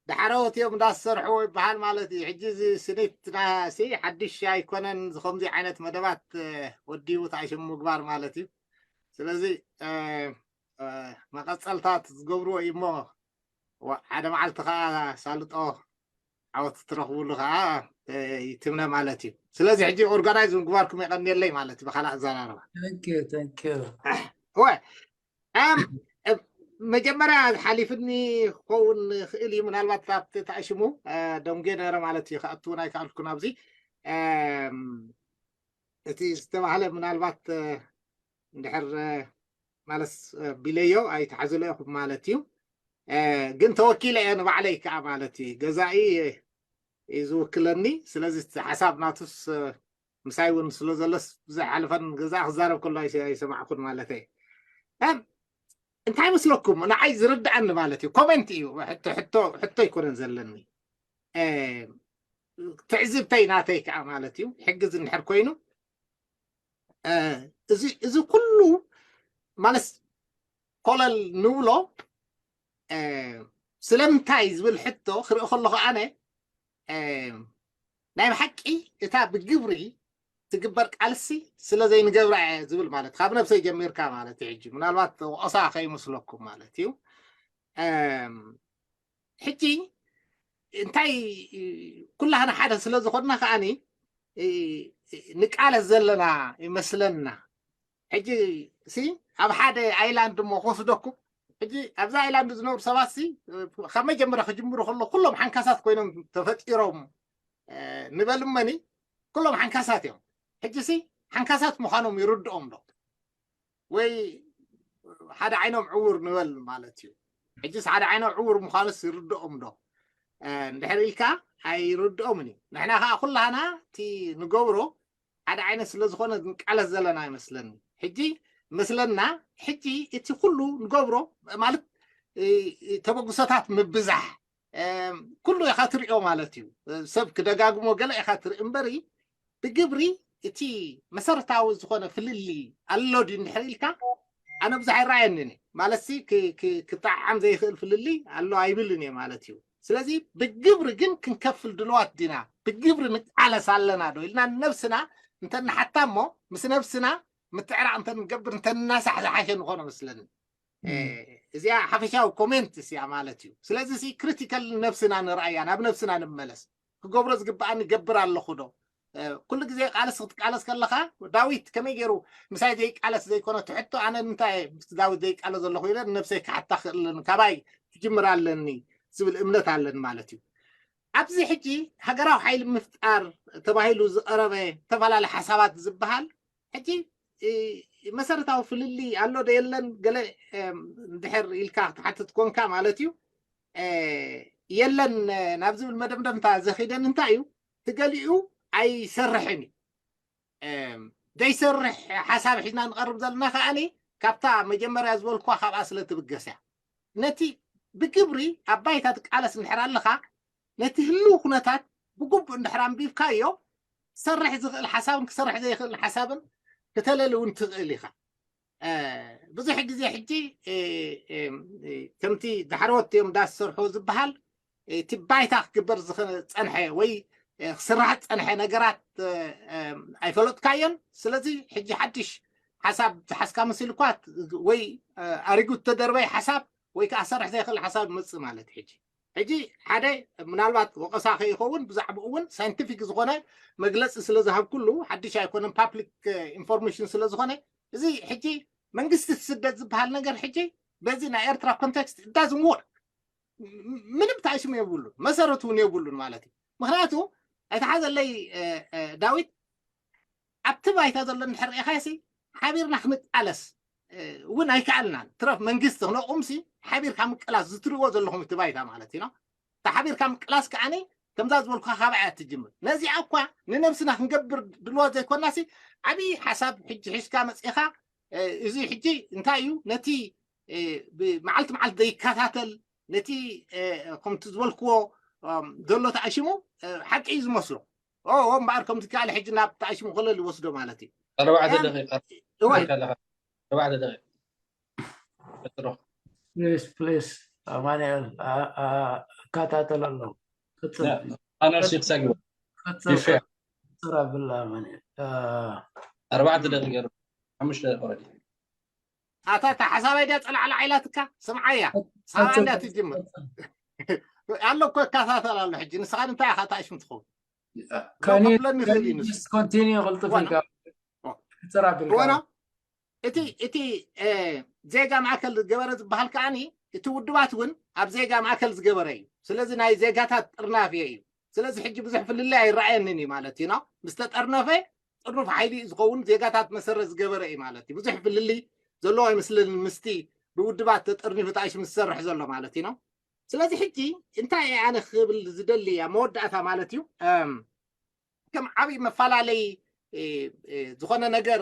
ዳሕረዎት እዮም እንዳሰርሕዎ ይበሃል ማለት እዩ። ሕጂ እዚ ስኒት ናሲ ሓድሽ ኣይኮነን፣ ዝኸምዚ ዓይነት መደባት ወዲቡ ተኣሽሙ ምግባር ማለት እዩ። ስለዚ መቐፀልታት ዝገብርዎ እዩ እሞ ሓደ መዓልቲ ከዓ ሳልጦ ዓወት ትረኽብሉ ከዓ ይትምነ ማለት እዩ። ስለዚ ሕጂ ኦርጋናይዝ ምግባርኩም የቐንየለይ ማለት እዩ ብካልእ ኣዘራርባ። Thank you, thank you. እወ መጀመርያ ሓሊፍኒ ክኸውን ይኽእል እዩ፣ ምናልባት ኣብቲ ተኣሽሙ ደንጌ ነረ ማለት እዩ። ክኣቱ እውን ኣይከኣልኩን ኣብዚ እቲ ዝተባህለ ምናልባት እንድሕር ማለት ቢለዮ ኣይትሓዝሎ ኢኹም ማለት እዩ። ግን ተወኪለ እየ ንባዕለይ ከዓ ማለት እዩ፣ ገዛኢ እዩ ዝውክለኒ። ስለዚ ሓሳብ ናቱስ ምሳይ እውን ስለ ዘሎስ ብዝሓለፈን ገዛ ክዛረብ ከሎ ኣይሰማዕኩን ማለት እየ። እንታይ መስለኩም? ንዓይ ዝርድኣኒ ማለት እዩ፣ ኮሜንት እዩ፣ ሕቶ ኣይኮነን ዘለኒ፣ ትዕዝብተይ ናተይ ከዓ ማለት እዩ። ሕግዝ እንድሕር ኮይኑ እዚ ኩሉ ማለት ኮለል ንብሎ ስለምንታይ ዝብል ሕቶ ክርኢ ከለኹ ኣነ ናይ ብሓቂ እታ ብግብሪ ትግበር ቃልሲ ስለ ዘይንገብራ እየ ዝብል ማለት ካብ ነብሰይ ጀሚርካ ማለት እዩ። ሕጂ ምናልባት ወቐሳ ከይመስለኩም ማለት እዩ። ሕጂ እንታይ ኩላህና ሓደ ስለ ዝኾንና ከዓኒ ንቃለስ ዘለና ይመስለና። ሕጂ ሲ ኣብ ሓደ ኣይላንድ እሞ ክወስደኩም። ሕጂ ኣብዛ ኣይላንድ ዝነብሩ ሰባት ሲ ካብ መጀመርያ ክጅምሩ ከሎ ኩሎም ሓንካሳት ኮይኖም ተፈጢሮም ንበል እመኒ፣ ኩሎም ሓንካሳት እዮም። ሕጂ ሲ ሓንካሳት ምዃኖም ይርድኦም ዶ? ወይ ሓደ ዓይኖም ዕውር ንበል ማለት እዩ። ሕጂስ ሓደ ዓይኖም ዕውር ምዃኑስ ይርድኦም ዶ? እንድሕር ኢልካ ኣይርድኦምን እዩ። ንሕና ከዓ ኩላህና እቲ ንገብሮ ሓደ ዓይነት ስለ ዝኾነ ንቃለስ ዘለና ይመስለኒ። ሕጂ መስለና ሕጂ እቲ ኩሉ ንገብሮ ማለት ተበግሶታት ምብዛሕ ኩሉ ኢኻ ትሪኦ ማለት እዩ። ሰብ ክደጋግሞ ገለ ኢኻ ትርኢ እምበሪ ብግብሪ እቲ መሰረታዊ ዝኾነ ፍልሊ ኣሎ ድዩ እንድሕር ኢልካ ኣነ ብዙሕ ኣይረኣየንን ማለት ክጠዓዓም ዘይኽእል ፍልሊ ኣሎ ኣይብልን እየ ማለት እዩ። ስለዚ ብግብሪ ግን ክንከፍል ድልዋት ዲና? ብግብሪ ንቃለስ ኣለና ዶ ኢልና ንነብስና እንተንሓታ እሞ ምስ ነብስና ምትዕራቕ እንተንገብር እንተንናሳሕ ዝሓሸ ንኾኖ መስለኒ። እዚኣ ሓፈሻዊ ኮሜንት እያ ማለት እዩ። ስለዚ ክሪቲካል ነብስና ንርኣያ፣ ናብ ነብስና ንመለስ። ክገብሮ ዝግብኣኒ ገብር ኣለኹ ዶ? ኩሉ ግዜ ቃለስ ክትቃለስ ከለኻ ዳዊት ከመይ ገይሩ ምሳይ ዘይቃለስ ዘይኮነ ትሕቶ ኣነ ንምንታይ ምስ ዳዊት ዘይቃለስ ዘለኹ ኢለ ንነብሰይ ክሓታ ክእል ኣለኒ፣ ካባይ ክጅምር ኣለኒ ዝብል እምነት ኣለኒ ማለት እዩ። ኣብዚ ሕጂ ሃገራዊ ሓይሊ ምፍጣር ተባሂሉ ዝቐረበ ተፈላለ ሓሳባት ዝበሃል ሕጂ መሰረታዊ ፍልልይ ኣሎ ዶ የለን ገለ እንድሕር ኢልካ ክትሓትት ኮንካ ማለት እዩ። የለን ናብ ዝብል መደምደምታ ዘኺደን እንታይ እዩ እቲ ገሊኡ ኣይሰርሕን እዩ። ዘይሰርሕ ሓሳብ ሒዝና ንቐርብ ዘለና ከዓኒ ካብታ መጀመርያ ዝበልኩዋ ካብኣ ስለ ትብገስ እያ። ነቲ ብግብሪ ኣብ ባይታ ትቃለስ እንድሕር ኣለኻ ነቲ ህልው ኩነታት ብግቡእ እንድሕር ኣንቢብካዮ ክሰርሕ ዝኽእል ሓሳብን ክሰርሕ ዘይኽእል ሓሳብን ክተለሊ እውን ትኽእል ኢኻ። ብዙሕ ግዜ ሕጂ ከምቲ ዳሕረወት እዮም ዳስ ዝሰርሑ ዝበሃል እቲ ባይታ ክግበር ዝጸንሐ ወይ ክስራሕ ዝጸንሐ ነገራት ኣይፈለጥካዮን። ስለዚ ሕጂ ሓድሽ ሓሳብ ዝሓዝካ መሲሉ እኳ ወይ ኣሪጉ ተደርበይ ሓሳብ ወይ ከዓ ሰርሕ ዘይኽእል ሓሳብ መጽእ ማለት ሕጂ ሕጂ ሓደ ምናልባት ወቐሳ ከይኸውን ብዛዕባኡ እውን ሳይንቲፊክ ዝኾነ መግለፂ ስለ ዝሃብኩሉ ሓድሽ ኣይኮነን፣ ፓብሊክ ኢንፎርሜሽን ስለ ዝኾነ እዚ ሕጂ መንግስቲ ስደት ዝበሃል ነገር ሕጂ በዚ ናይ ኤርትራ ኮንቴክስት ዳዝን ወርክ ምንም ታይስም የብሉን፣ መሰረቱ እውን የብሉን ማለት እዩ። ምክንያቱ ኣይተሓዘለይ ዳዊት ኣብቲ ባይታ ዘሎ እንድሕር ርኢኻሲ ሓቢርና ክንቃለስ እውን ኣይከኣልናን። ትረፍ መንግስቲ ክነቑምሲ ሓቢርካ ምቅላስ ዝትርእዎ ዘለኹም እቲ ባይታ ማለት እዩ። እታ ሓቢርካ ምቅላስ ከዓኒ ከምዛ ዝበልኩካ ካባይ እያ ትጅምር። ነዚኣ እኳ ንነብስና ክንገብር ድልዋት ዘይኮናሲ ዓብዪ ሓሳብ ሕጂ ሒዝካ መፂኻ እዚ ሕጂ እንታይ እዩ ነቲ መዓልቲ መዓልቲ ዘይከታተል ነቲ ከምቲ ዝበልክዎ ዘሎ ተኣሽሙ ሓቂ እዩ ዝመስሎ። እምበኣር ከምቲ ካልእ ሕጂ ናብ ተኣሽሙ ከሎ ይወስዶ ማለት እዩ። ኣርባዕተ ደቂቃ ኣለካ። ኣርባዕተ ደቂቃ ቀጥሎ። ፕሊስ ፕሊስ ኣማንኤል ይከታተል ኣለኹ። ቅጽል። ያ፣ ፋነል ሽክ ሰግበ። ቅጽል፣ ይፈ- ቅጽል ኣብላ መን፣ እ፣ ኣርባዕተ ደቂቀ፣ ሓሙሽተ ደቂቀ ወዲእ። ኣታ እታ ሓሳባይ ድያ ጸላዕላ ዓይላትካ? ስምዓያ። ሳባ ቅጽል፣ እንዳ ትጅምር። ኣሎ እኮ ይከታተል ኣሎ ሕጂ። ንስኻ እንታይ ኢኻ ታሽም ትኸውን? ከኒ ክብለኒ ይኽእል እዩ ንሱ። ዲስኮንቲኒ ቅልጥፍ ዋና ኢልካ። ቅጽል ኣቢልካ። ዋና እቲ፣ እቲ፣ እ፣ ዜጋ ማእከል ዝገበረ ዝበሃል ከኣኒ፣ እቲ ውድባት እውን ኣብ ዜጋ ማእከል ዝገበረ እዩ። ስለዚ ናይ ዜጋታት ጥርናፍ እዩ። ስለዚ ሕጂ ብዙሕ ፍልልይ ኣይረኣየንን እዩ ማለት እዩ። ምስ ተጠርነፈ ጥርኑፍ ሓይሊ እዩ ዝኸውን፣ ዜጋታት መሰረት ዝገበረ እዩ ማለት እዩ። ብዙሕ ፍልልይ ዘለዎ ኣይመስልን ምስቲ ብውድባት ተጠርኒፉ ታሽ ምስ ዝሰርሕ ዘሎ ማለት እዩ። ስለዚ ሕጂ እንታይ እየ ኣነ ክብል ዝደሊ እያ መወዳእታ ማለት እዩ። እም፣ ከም ዓብዪ መፈላለይ፣ እ፣ እ፣ ዝኾነ ነገር፣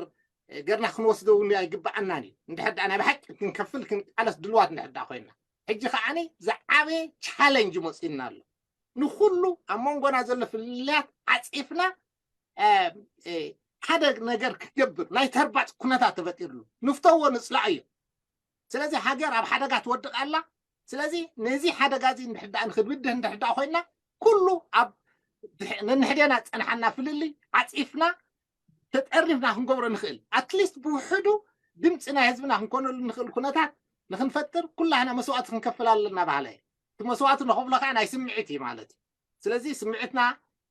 እ፣ ገርና ክንወስዶ እውን ኣይግብኣናን እዩ። እንድሕር ደኣ ናይ ብሓቂ ክንከፍል ክንቃለስ ድልዋት እንድሕር ደኣ ኮይና። ሕጂ ከዓኒ ዝዓበየ ቻለንጅ መፂእና ኣሎ። ንኹሉ ኣብ መንጎና ዘሎ ፍልልያት ዓፂፍና፣ እ፣ እ፣ ሓደ ነገር ክገብር ናይ ተርባፅ ኩነታት ተፈጢርሉ። ንፍተዎ ንፅላኣዮ። ስለዚ ሃገር ኣብ ሓደጋ ትወድቕ ኣላ። ስለዚ ነዚ ሓደጋ እዚ እንድሕር ደኣ ንክንብድህ እንድሕር ደኣ ኮይና፣ ኩሉ ኣብ ድሕ-፣ ነንሕዴና ዝጸንሓና ፍልልይ ዓጺፍና ተጠርኒፍና ክንገብሮ ንኽእል፣ ኣትሊስት ብውሕዱ ድምፂ ናይ ህዝብና ክንኮነሉ ንኽእል ኩነታት ንክንፈጥር ኩላህና መስዋእቲ ክንከፍል ኣለና በሃላይ። እቲ መስዋእቲ ነኸፍሎ ከዓ ናይ ስምዒት እዩ ማለት እዩ። ስለዚ ስምዒትና፣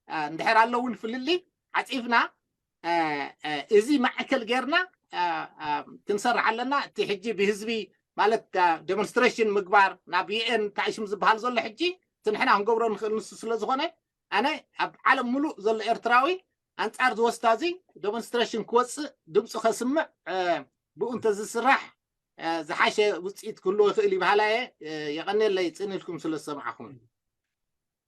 አ፣ እንድሕር ኣሎ እውን ፍልልይ ዓፂፍና፣ አ፣ አ፣ እዚ ማዕከል ጌርና፣ አ፣ አ፣ ክንሰርሕ ኣለና። እቲ ሕጂ ብህዝቢ ማለት፣ አ፣ ዴሞንስትሬሽን ምግባር ናብ ዩ ኤን ታይሽም ዝበሃል ዘሎ ሕጂ እቲ ንሕና ክንገብሮ ንኽእል ንሱ ስለ ዝኾነ ኣነ ኣብ ዓለም ሙሉእ ዘሎ ኤርትራዊ ኣንጻር ዝወስታ እዚ ዴሞንስትሬሽን ክወፅእ ድምፁ ከስምዕ፣ አ፣ ብኡ እንተዝስራሕ፣ አ፣ ዝሓሸ ውፅኢት ክህልዎ ይኽእል እዩ በሃላ እየ። አ፣ የቐንየለይ ጽን ኢልኩም ስለ ዝሰማዕኹም።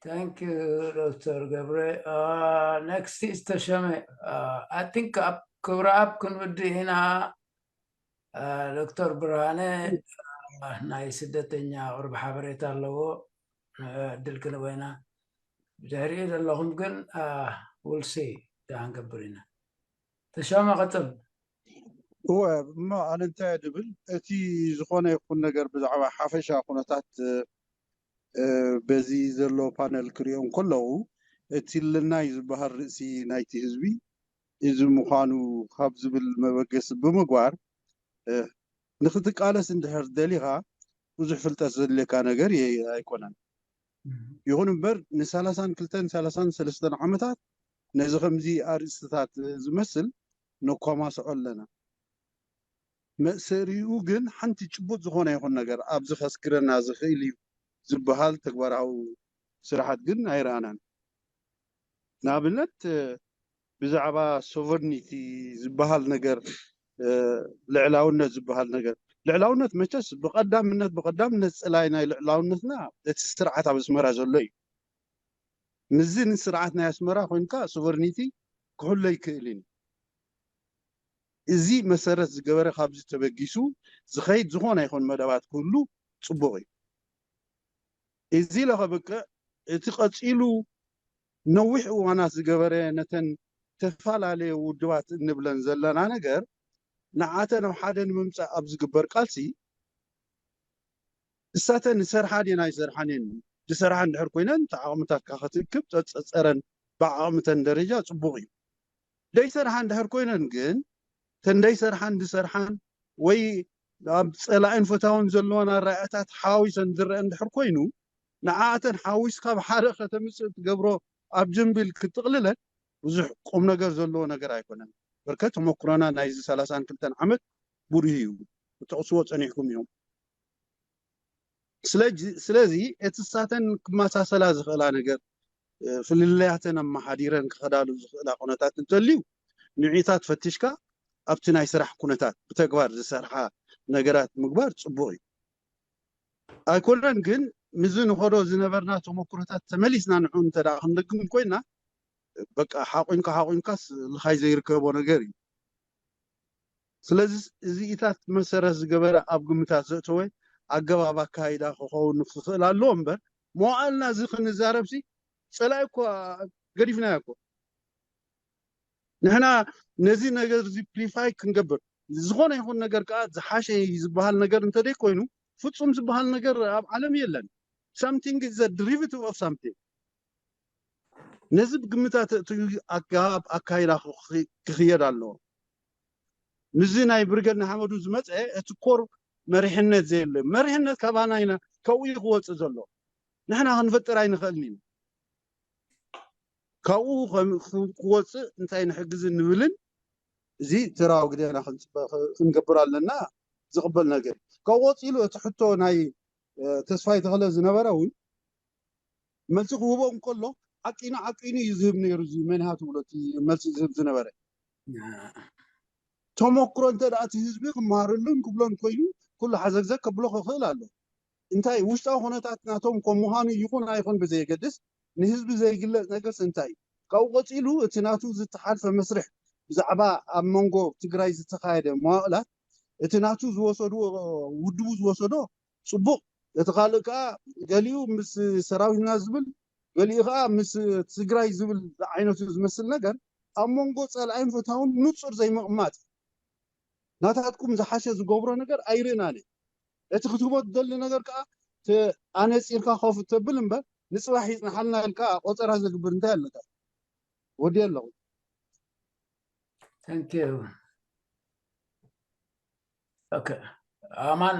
Thank you ዶክተር ገብረ። Uh, next is ተሸመ። Uh, I think ኣብ ክብረኣብ ክንውድእ ኢና። Uh, ዶክተር ብርሃነ፣ uh፣ ናይ ስደተኛ ቅርብ ሓበሬታ ኣለዎ። Uh፣ ዕድል ክንህቦ ኢና። ብድሕሪኡ ዘለኹም ግን፣ uh፣ ውልሲ ደኣ ክንገብር ኢና። ተሸመ ቀጽል። እወ፣ እሞ ኣነ እንታይ እየ ድብል፣ እቲ ዝኾነ ይኹን ነገር ብዛዕባ ሓፈሻ ኩነታት፣ እ፣ በዚ ዘሎ ፓነል ክሪኦ እንከለኹ፣ እቲ ልናይ ዝበሃል ርእሲ ናይቲ ህዝቢ እዚ ምዃኑ ካብ ዝብል መበገሲ ብምግባር፣ እ፣ ንኽትቃለስ እንድሕር ደሊኻ ብዙሕ ፍልጠት ዘድልየካ ነገር የ-፣ ኣይኮነን። ይኹን እምበር ንሰላሳን ክልተን ሰላሳን ሰለስተን ዓመታት ነዚ ከምዚ ኣርእስትታት ዝመስል ነኳማስዖ ኣለና። መእሰሪኡ ግን ሓንቲ ጭቡጥ ዝኾነ ይኹን ነገር ኣብዚ ከስግረና ዝኽእል እዩ ዝበሃል ተግባራዊ ስራሓት ግን ኣይረኣናን። ንኣብነት፣ እ፣ ብዛዕባ ሶቨርኒቲ ዝበሃል ነገር፣ እ፣ ልዕላውነት ዝበሃል ነገር፣ ልዕላውነት መቸስ ብቐዳምነት፣ ብቐዳምነት ጽላይ ናይ ልዕላውነትና እቲ ስርዓት ኣብ ኣስመራ ዘሎ እዩ። ምስዚ ንስርዓት ናይ ኣስመራ ኮይንካ ሶቨርኒቲ ክሕሎ ኣይክእልን እዩ። እዚ መሰረት ዝገበረ ካብዚ ተበጊሱ ዝኸይድ ዝኾነ ይኹን መደባት ክህሉ ጽቡቕ እዩ። እዚ ኢለ ከብቅዕ፣ እቲ ቀጺሉ ነዊሕ እዋናት ዝገበረ ነተን ተፈላለየ ውድባት እንብለን ዘለና ነገር ንዓተን ኣብ ሓደ ንምምጻእ ኣብ ዝግበር ቃልሲ እሳተን ዝሰርሓ ድየን ኣይሰርሓን እየን? ዝሰርሓ እንድሕር ኮይነን እቲ ዓቕምታትካ ክትእክብ ጸጸረን ብዓቕምተን ደረጃ ጽቡቕ እዩ። ደይሰርሓ እንድሕር ኮይነን ግን፣ እተን ደይሰርሓን ዝሰርሓን ወይ ኣብ ጸላእን ፈታውን ዘለወን ኣረኣእያታት ሓዊሰን ዝረአ እንድሕር ኮይኑ፣ ንዓኣተን ሓዊስካ ብሓደ ከተምጽእ ትገብሮ ኣብ ጅምብል ክትጥቕልለን ብዙሕ ቁም ነገር ዘለዎ ነገር ኣይኮነን። በርከት ተመኩሮና ናይዚ ሰላሳን ክልተን ዓመት ብሩህ እዩ። ክትጠቕስዎ ጸኒሕኩም እዮም። ስለዚ፣ ስለዚ እቲ እሳተን ክመሳሰላ ዝኽእላ ነገር፣ እ፣ ፍልልያተን ኣመሓዲረን ክኸዳሉ ዝኽእላ ኩነታት እንተልዩ፣ ንዕታት ፈቲሽካ ኣብቲ ናይ ስራሕ ኩነታት ብተግባር ዝሰርሓ ነገራት ምግባር ጽቡቕ እዩ። ኣይኮነን ግን፣ ምስዚ ንኸዶ ዝነበርና ተመኩሮታት ተመሊስና ንዕኡ እንተ ደኣ ክንደግም ኮይና፣ በቃ ሓቑንካ ሓቑንካስ ልኻይ ዘይርከቦ ነገር እዩ። ስለዚ እዚኢታት መሰረት ዝገበረ ኣብ ግምታት ዘእተወ ኣገባብ ኣካይዳ ክኸውን ክኽእል ኣለዎ እምበር፣ መዋእልና እዚ ክንዛረብሲ ጸላኢ እኮ ገዲፍናዮ እኮ። ንሕና ነዚ ነገር እዚ ፕሪፋይ ክንገብር፣ ዝኾነ ይኹን ነገር ከኣ ዝሓሸ ዝበሃል ነገር እንተደይ ኮይኑ፣ ፍጹም ዝበሃል ነገር ኣብ ዓለም የለን። Something is a derivative of something. ነዚ ብግምታት እቲ ኣገባብ ኣካይዳ ክኽየድ ኣለዎ። ምስዚ ናይ ብርገድ ንሓመዱ ዝመፀ እቲ ኮር መሪሕነት ዘየለ መሪሕነት ካባና ኢና ካብኡ ክወፅእ ዘሎ። ንሕና ክንፈጥር ኣይንኽእልን ኢና። ካብኡ ክወፅእ እንታይ ንሕግዝ እንብልን እዚ ተራው ግዴና ክንገብር ኣለና። ዝቕበል ነገር ካብኡ ቀፂሉ እቲ ሕቶ ናይ ተስፋይ ተኽለ ዝነበረ እውን መልሲ ክህቦ እንከሎ ዓቂኑ ዓቂኑ እዩ ዝህብ ነይሩ። እዚ መንሃ ትብሎ እቲ መልሲ ዝህብ ዝነበረ ተመክሮ እንተ ደኣ እቲ ህዝቢ ክመሃረሉን ክብሎን ኮይኑ ኩሉ ሓዘግዘግ ከብሎ ክኽእል ኣሎ። እንታይ ውሽጣዊ ኩነታት ናቶም ከም ምዃኑ ይኹን ኣይኹን ብዘየገድስ ንህዝቢ ዘይግለጽ ነገርስ እንታይ እዩ? ካብኡ ቀጺሉ እቲ ናቱ ዝተሓልፈ መስርሕ ብዛዕባ ኣብ መንጎ ትግራይ ዝተኻየደ መዋእላት እቲ ናቱ ዝወሰድዎ ውድቡ ዝወሰዶ ጽቡቕ፣ እቲ ካልእ ከዓ ገሊኡ ምስ ሰራዊትና ዝብል ገሊኡ ከዓ ምስ ትግራይ ዝብል ዓይነቱ ዝመስል ነገር ኣብ መንጎ ጸላኢን ፈታውን ንጹር ዘይምቕማጥ ናታትኩም ዝሓሸ ዝገብሮ ነገር ኣይርእናን። እቲ ክትህቦ ትደሊ ነገር ከዓ ኣነፂርካ ኮፍ ተብል እምበር ንፅባሕ ይፅንሓልና ኢልካ ቆፀራ ዘግብር እንታይ ኣለካ? ወዲ ኣለኹ። Thank you. Okay. ኣማን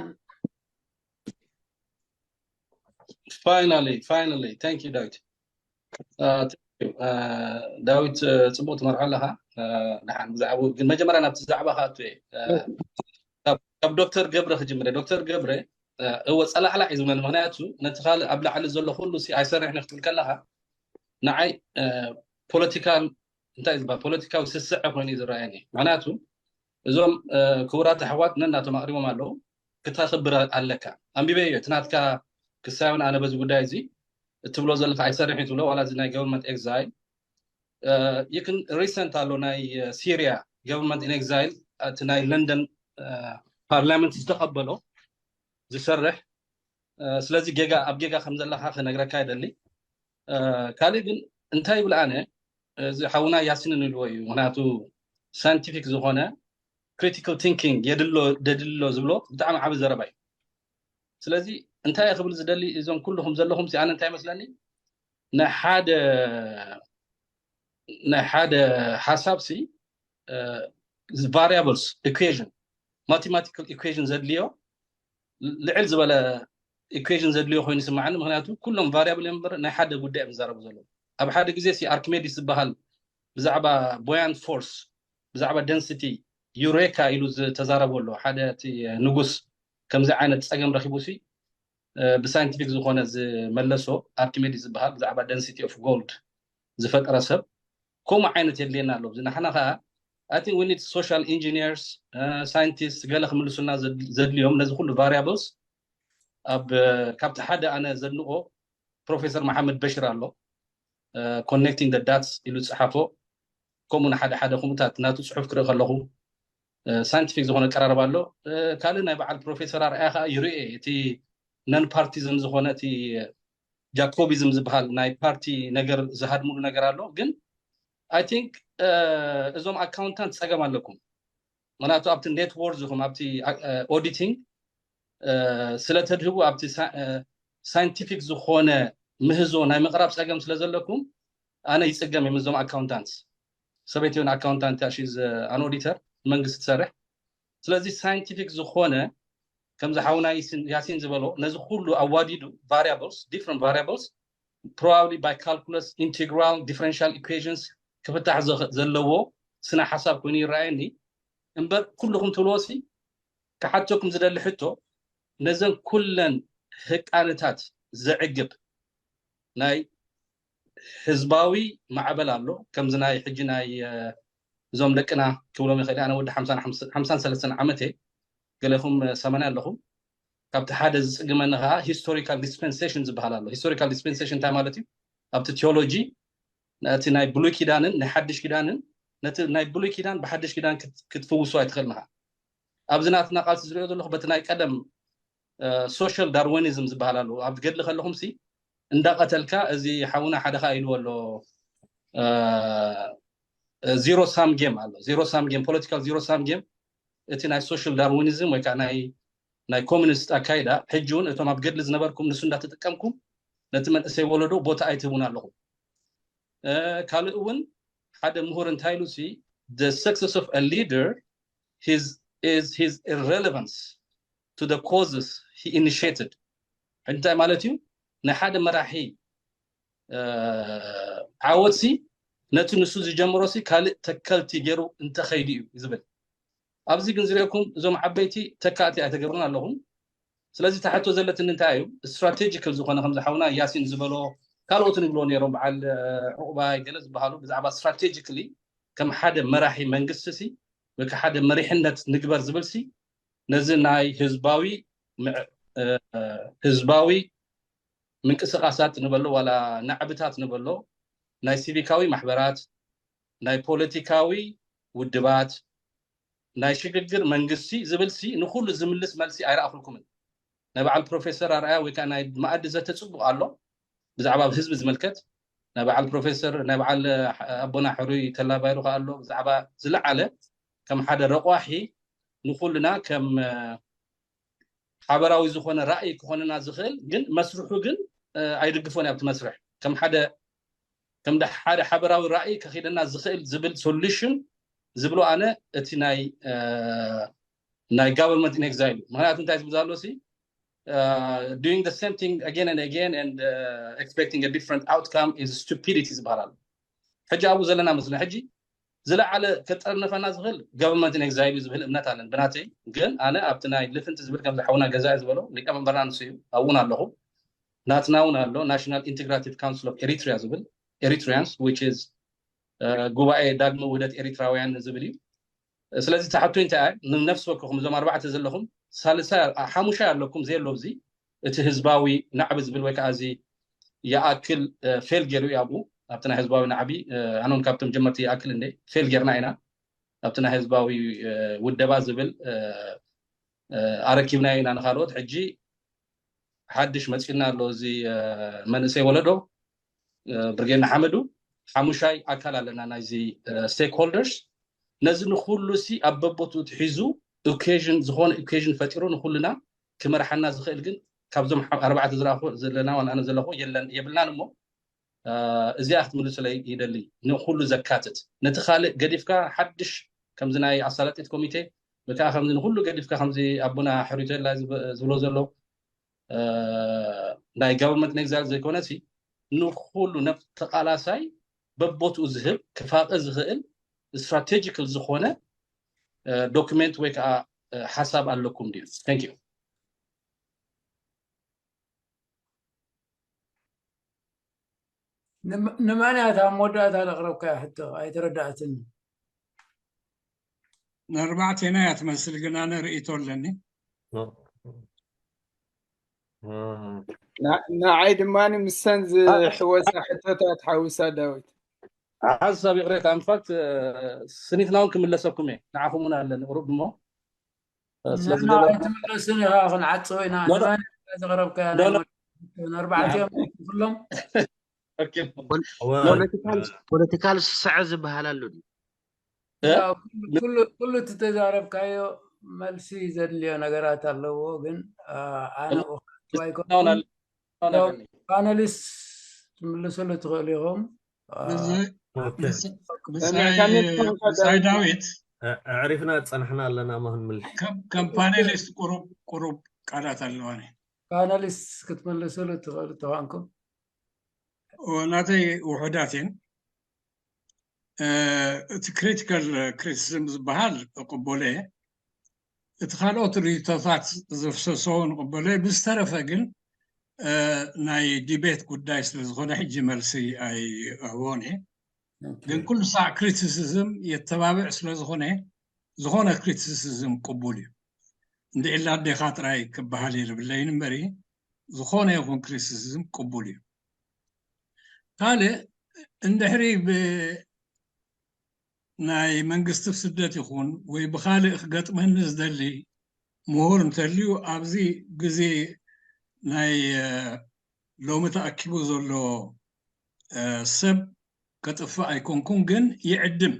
Finally, finally. Thank you, ዳዊት። ዳዊት ጽቡቅ ትመርሖ ኣለኻ። ደሓን ብዛዕባ ግን መጀመርያ ናብቲ ዛዕባ ካቱ ካብ ዶክተር ገብረ ክጅምረ። ዶክተር ገብረ እወ ጸላዕላዕ እዩ ዝብለኒ። ምክንያቱ ነቲ ካልእ ኣብ ላዕሊ ዘሎ ኩሉ ሲ ኣይሰርሕን ክትብል ከለኻ ንዓይ ፖለቲካል እንታይ ዝበሃል ፖለቲካዊ ስስዐ ኮይኑ እዩ ዝረኣየኒ። ምክንያቱ እዞም ክቡራት ኣሕዋት ነናቶም ኣቅሪቦም ኣለዉ። ክተኽብር ኣለካ። ኣንቢበዮ እቲ ናትካ ክሳዮን ኣነ በዚ ጉዳይ እዚ እትብሎ ዘለካ ኣይሰርሕ እዩ ትብሎ ዋላ እዚ ናይ government exile ይክን recent ኣሎ ናይ ሲሪያ government in exile እቲ ናይ ለንደን ፓርላመንት ዝተቀበሎ ዝሰርሕ ስለዚ ጌጋ ኣብ ጌጋ ከም ዘለካ ክነግረካ ይደሊ ካልእ ግን እንታይ ይብል ኣነ እዚ ሓውና ያሲንን ኢልዎ እዩ ምክንያቱ scientific ዝኾነ critical thinking የድሎ ደድሎ ዝብሎ ብጣዕሚ ዓቢ ዘረባ እዩ ስለዚ እንታይ ክብል ዝደሊ እዞም ኩልኹም ዘለኹም ሲ ኣነ እንታይ መስለኒ ናይ ሓደ ናይ ሓደ ሓሳብ ሲ variables equation mathematical equation ዘድልዮ ልዕል ዝበለ equation ዘድልዮ ኮይኑ ይስማዓኒ ምክንያቱ ኩሎም variable እዮም እምበር ናይ ሓደ ጉዳይ እዮም ዝዛረቡ ዘለዉ ኣብ ሓደ ግዜ ሲ ኣርኪሜዲስ ዝበሃል ብዛዕባ buoyant force ብዛዕባ density ዩሬካ ኢሉ ዝተዛረቦ ኣሎ ሓደ እቲ ንጉስ ከምዚ ዓይነት ፀገም ረኪቡ ሲ ብሳይንቲፊክ ዝኾነ ዝመለሶ ኣርኪሜዲስ ዝበሃል ብዛዕባ density of gold ዝፈጠረ ሰብ ከምኡ ዓይነት የድልየና ኣሎ እዚ ንሕና ከዓ I think we need social engineers scientists ገለ ክምልሱልና ዘድልዮም ነዚ ኩሉ variables ኣብ ካብቲ ሓደ ኣነ ዘድንቆ ፕሮፌሰር መሓመድ በሽር ኣሎ connecting the dots ኢሉ ዝፅሓፎ ከምኡ ንሓደ ሓደ ከምኡታት ናቱ ፅሑፍ ክርኢ ከለኹ scientific ዝኾነ ቀራረባ ኣሎ ካልእ ናይ በዓል ፕሮፌሰር ኣርኣያ ከዓ ይርኤ እቲ non partisan ዝኾነ እቲ Jacobism ዝበሃል ናይ ፓርቲ ነገር ዝሃድምሉ ነገር ኣሎ ግን I think እዞም ኣካውንታንት ፀገም ኣለኩም ምክንያቱ ኣብቲ net worth ኹም ኣብቲ auditing ስለተድህቡ ኣብቲ scientific ዝኾነ ምህዞ ናይ ምቕራብ ፀገም ስለዘለኩም ኣነ ይፅገም እዮም እዞም ኣካውንታንት ሰበይቲ ን ኣካውንታንት she's an auditor መንግስቲ ትሰርሕ ስለዚ scientific ዝኾነ ከምዚ ሓውና ያሲን ዝበሎ ነዚ ኩሉ ኣዋዲዱ variables different variables probably by calculus integral differential equations ክፍታሕ ዘለዎ ስነ ሓሳብ ኮይኑ ይረኣየኒ እምበር ኩልኹም ትብልዎ ሲ ክሓተኩም ዝደሊ ሕቶ ነዘን ኩለን ህቃንታት ዘዕግብ ናይ ህዝባዊ ማዕበል ኣሎ ከምዚ ናይ ሕጂ ናይ እዞም ደቅና ክብሎም ይኽእል ኣነ ወዲ ሓምሳን ሰለስተን ዓመት እየ ገሌኹም ሰማንያ ኣለኹም ካብቲ ሓደ ዝፅግመኒ ከዓ historical dispensation ዝበሃል ኣሎ historical dispensation እንታይ ማለት እዩ ኣብቲ ቴዎሎጂ ነቲ ናይ ብሉይ ኪዳንን ናይ ሓድሽ ኪዳንን ነቲ ናይ ብሉይ ኪዳን ብሓድሽ ኪዳን ክትፍውሶ ኣይትኽእል ንኻ ኣብዚ ናትና ቃልሲ ዝሪኦ ዘለኹ በቲ ናይ ቀደም social Darwinism ዝበሃል ኣሎ ኣብ ገድሊ ከለኹም ሲ እንዳቀተልካ እዚ ሓውና ሓደ ከዓ ኢልዎ ኣሎ zero sum game ኣሎ zero sum game political zero sum game እቲ ናይ social Darwinism ወይ ከዓ ናይ ናይ ኮሚኒስት ኣካይዳ ሕጂ እውን እቶም ኣብ ገድሊ ዝነበርኩም ንሱ እንዳተጠቀምኩም ነቲ መንእሰይ ወለዶ ቦታ ኣይትህቡን ኣለኹም። ካልእ እውን ሓደ ምሁር እንታይ ኢሉ ሲ the success of a leader is his irrelevance to the causes he initiated። እንታይ ማለት እዩ? ናይ ሓደ መራሒ ዓወት ሲ ነቲ ንሱ ዝጀምሮ ሲ ካልእ ተከልቲ ገይሩ እንተኸይዱ እዩ ዝብል። ኣብዚ ግን ዝሪኦኩም እዞም ዓበይቲ ተካእቲ ኣይተገብሩን ኣለኹም። ስለዚ ታሕቶ ዘለትኒ እንታይ እዩ? ስትራቴጂካል ዝኾነ ከምዚ ሓውና ያሲን ዝበሎ ካልኦትን ይብሎ ነይሮም በዓል ዕቑባይ ገለ ዝበሃሉ ብዛዕባ ስትራቴጂካሊ ከም ሓደ መራሒ መንግስቲ ሲ ወይ ሓደ መሪሕነት ንግበር ዝብል ሲ ነዚ ናይ ህዝባዊ ህዝባዊ ምንቅስቃሳት ንበሎ ዋላ ናዕብታት ንበሎ ናይ ሲቪካዊ ማሕበራት ናይ ፖለቲካዊ ውድባት ናይ ሽግግር መንግስቲ ዝብል ሲ ንኩሉ ዝምልስ መልሲ ኣይረኣኹልኩምን። ናይ በዓል ፕሮፌሰር ኣርኣያ ወይ ከዓ ናይ መኣዲ ዘተ ፅቡቅ ኣሎ ብዛዕባ ህዝቢ ዝምልከት ናይ በዓል ፕሮፌሰር ናይ በዓል ኣቦና ሕሩይ ተላባይሩ ከ ኣሎ ብዛዕባ ዝለዓለ ከም ሓደ ረቋሒ ንኩልና ከም ሓበራዊ ዝኾነ ራእይ ክኾንና ዝኽእል ግን መስርሑ ግን ኣይድግፎን ኣብቲ መስርሕ ከም ሓደ ከም ሓደ ሓበራዊ ራእይ ከኺደና ዝኽእል ዝብል ሶሉሽን ዝብሎ ኣነ እቲ ናይ ናይ government in exile እዩ። ምክንያቱ እንታይ ዝብል ዘሎ ሲ doing the same thing again and again and uh, expecting a different outcome is stupidity ዝበሃል ኣሎ። ሕጂ ኣብኡ ዘለና መስለ ሕጂ ዝለዓለ ከጠርነፈና ዝኽእል government in exile እዩ ዝብል እምነት ኣለን ብናተይ። ግን ኣነ ኣብቲ ናይ ልፍንቲ ዝብል ከም ዝሓውና ገዛ ዝበሎ ሊቀመንበርና ንሱ እዩ ኣብኡን ኣለኹ ናትና እውን ኣሎ National Integrative Council of Eritrea ዝብል Eritreans which is ጉባኤ ዳግመ ውህደት ኤሪትራውያን ዝብል እዩ። ስለዚ ትሓቱ እንታይ ንነፍሲ ወከኹም እዞም ኣርባዕተ ዘለኹም ሳልሳይ ሓሙሻይ ኣለኩም ዘየሎ እዚ እቲ ህዝባዊ ናዕቢ ዝብል ወይ ከዓ እዚ ይኣክል ፌል ገይሩ እዩ ኣብኡ ኣብቲ ናይ ህዝባዊ ናዕቢ ኣነውን ካብቶም ጀመርቲ ይኣክል እንደ ፌል ጌርና ኢና ኣብቲ ናይ ህዝባዊ ውደባ ዝብል ኣረኪብናዮ ኢና ንካልኦት ሕጂ ሓድሽ መፂና ኣሎ እዚ መንእሰይ ወለዶ ብርጌድ ንሓመዱ ሓሙሻይ ኣካል ኣለና ናይዚ stakeholders ነዚ ንኩሉ ሲ ኣብ በቦቱ ትሒዙ occasion ዝኾነ occasion ፈጢሩ ንኩልና ክመርሓና ዝኽእል ግን ካብዞም ኣርባዕተ ዝረኣኹ ዘለና ዋን ኣነ ዘለኹ የለን የብልናን እሞ እዚኣ ክትምልሱለይ ይደሊ ንኩሉ ዘካትት ነቲ ካልእ ገዲፍካ ሓድሽ ከምዚ ናይ ኣሳላጢት ኮሚቴ ወይ ከዓ ከምዚ ንኩሉ ገዲፍካ ከምዚ ኣቦና ሕሪቶላ ዝብሎ ዘሎ ናይ government in exile ዘይኮነ ሲ ንኩሉ ነብ ተቃላሳይ በቦትኡ ዝህብ ክፋቀ ዝኽእል strategical ዝኾነ document ወይ ከዓ ሓሳብ ኣለኩም ድዩ? Thank you. ንመን እያ እታ መወዳእታ ዘቕረብካያ ሕቶ ኣይተረዳእትን። ንኣርባዕቴና እያ ትመስል ግን ኣነ ርእይቶ ኣለኒ። ንዓይ ድማ ምሰን ዝሕወሳ ሕቶታት ሓዊሳ ዳዊት። ሓሳብ ይቕሬታ in fact ስኒትና እውን ክምለሰኩም እየ ንዓኹም እውን ኣለኒ ቁሩብ እሞ ኣይትምለስን ኢኻ ክንዓፅቦ ኢና ዘቕረብካያ ኣርባዕቲኦም ኩሎም ፖለቲካል ስስዐ ዝበሃል ኣሎ ድዩ? ኩሉ እቲ ተዛረብካዮ መልሲ ዘድልዮ ነገራት ኣለዎ ግን ኣነ ኣይኮንኩን ፓነሊስት ትምልስሉ ትኽእሉ ኢኹም ምሳይ ዳዊት ኣዕሪፍና ጸናሕና ኣለና ማ ክንምልስ ከም ፓኔሊስት ቁሩብ ቃላት ኣለዋኒ ፓነሊስት ክትምልስሉ ትኽእሉ ተኾንኩም ናተይ ውሑዳት እየን እቲ critical criticism ዝበሃል እቕበሎ እየ እቲ ካልኦት ርእይቶታት ዘፍሰሶ ንቕበሎ እየ ብዝተረፈ ግን ናይ ዲቤት ጉዳይ ስለዝኾነ ሕጂ መልሲ ኣይህቦን እየ ግን ኩሉ ሳዕ criticism የተባብዕ ስለዝኾነ ዝኾነ criticism ቅቡል እዩ እንድዒላ ኣዴኻ ጥራይ ክበሃል እየ ዝብለይን እምበሪ ዝኾነ ይኹን criticism ቅቡል እዩ ካልእ እንድሕሪ ናይ መንግስቲ ስደት ይኹን ወይ ብኻልእ ክገጥመኒ ዝደሊ ምሁር እንተልዩ ኣብዚ ግዜ ናይ ሎሚ ተኣኪቡ ዘሎ ሰብ ከጥፍእ ኣይኮንኩን ግን ይዕድም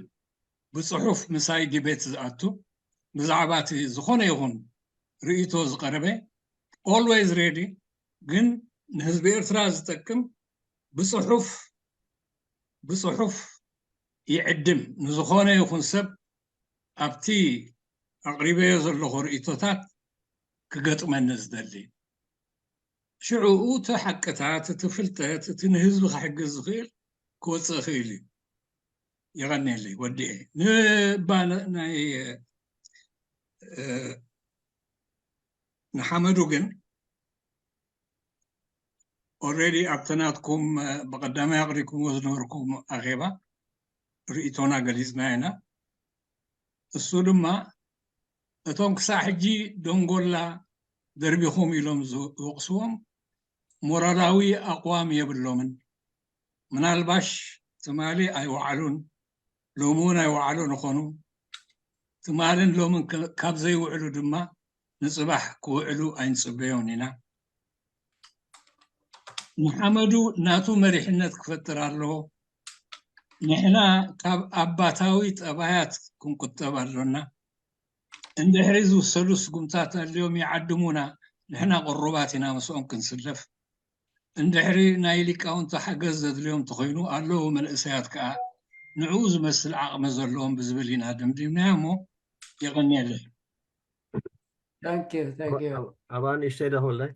ብፅሑፍ ምሳይ ዲቤት ዝኣቱ ብዛዕባ እቲ ዝኾነ ይኹን ርእይቶ ዝቐረበ always ready፣ ግን ንህዝቢ ኤርትራ ዝጠቅም ብጽሑፍ ብጽሑፍ ይዕድም፣ ንዝኾነ ይኹን ሰብ ኣብቲ ኣቕሪበዮ ዘለኹ ርእይቶታት ክገጥመኒ ዝደሊ። ሽዑ እቲ ሓቅታት፣ እቲ ፍልጠት፣ እቲ ንህዝቢ ክሕግዝ ዝኽእል ክወፅእ ይኽእል እዩ። የቐንየለይ ወዲኤ። ንባ ናይ ንሓመዱ ግን already ኣብቲ ናትኩም ብቐዳማይ ኣቕሪብኩምዎ ዝነበርኩም ኣኼባ ርእይቶና ገሊጽና ኢና። እሱ ድማ እቶም ክሳዕ ሕጂ ደንጎላ ደርቢኹም ኢሎም ዝወቕስዎም ሞራላዊ ኣቕዋም የብሎምን። ምናልባሽ ትማሊ ኣይወዓሉን፣ ሎሚ እውን ኣይወዓሉን ይኾኑ። ትማልን ሎምን ካብ ዘይውዕሉ ድማ ንጽባሕ ክውዕሉ ኣይንጽበዮን ኢና። ንሓመዱ ናቱ መሪሕነት ክፈጥር ኣለዎ። ንሕና ካብ ኣባታዊ ጠባያት ክንቁጠብ ኣሎና። እንድሕሪ ዝውሰዱ ስጉምታት ኣልዮም ይዓድሙና፣ ንሕና ቅሩባት ኢና ምስኦም ክንስለፍ። እንድሕሪ ናይ ሊቃውንቲ ሓገዝ ዘድልዮም ተኾይኑ ኣለዉ መንእሰያት ከኣ ንዕኡ ዝመስል ዓቕሚ ዘለዎም ብዝብል ኢና ደምዲምናዮ እሞ የቐንየለይ። Thank you, thank you. ኣባ ንእሽተይ ዶ ክብለክ?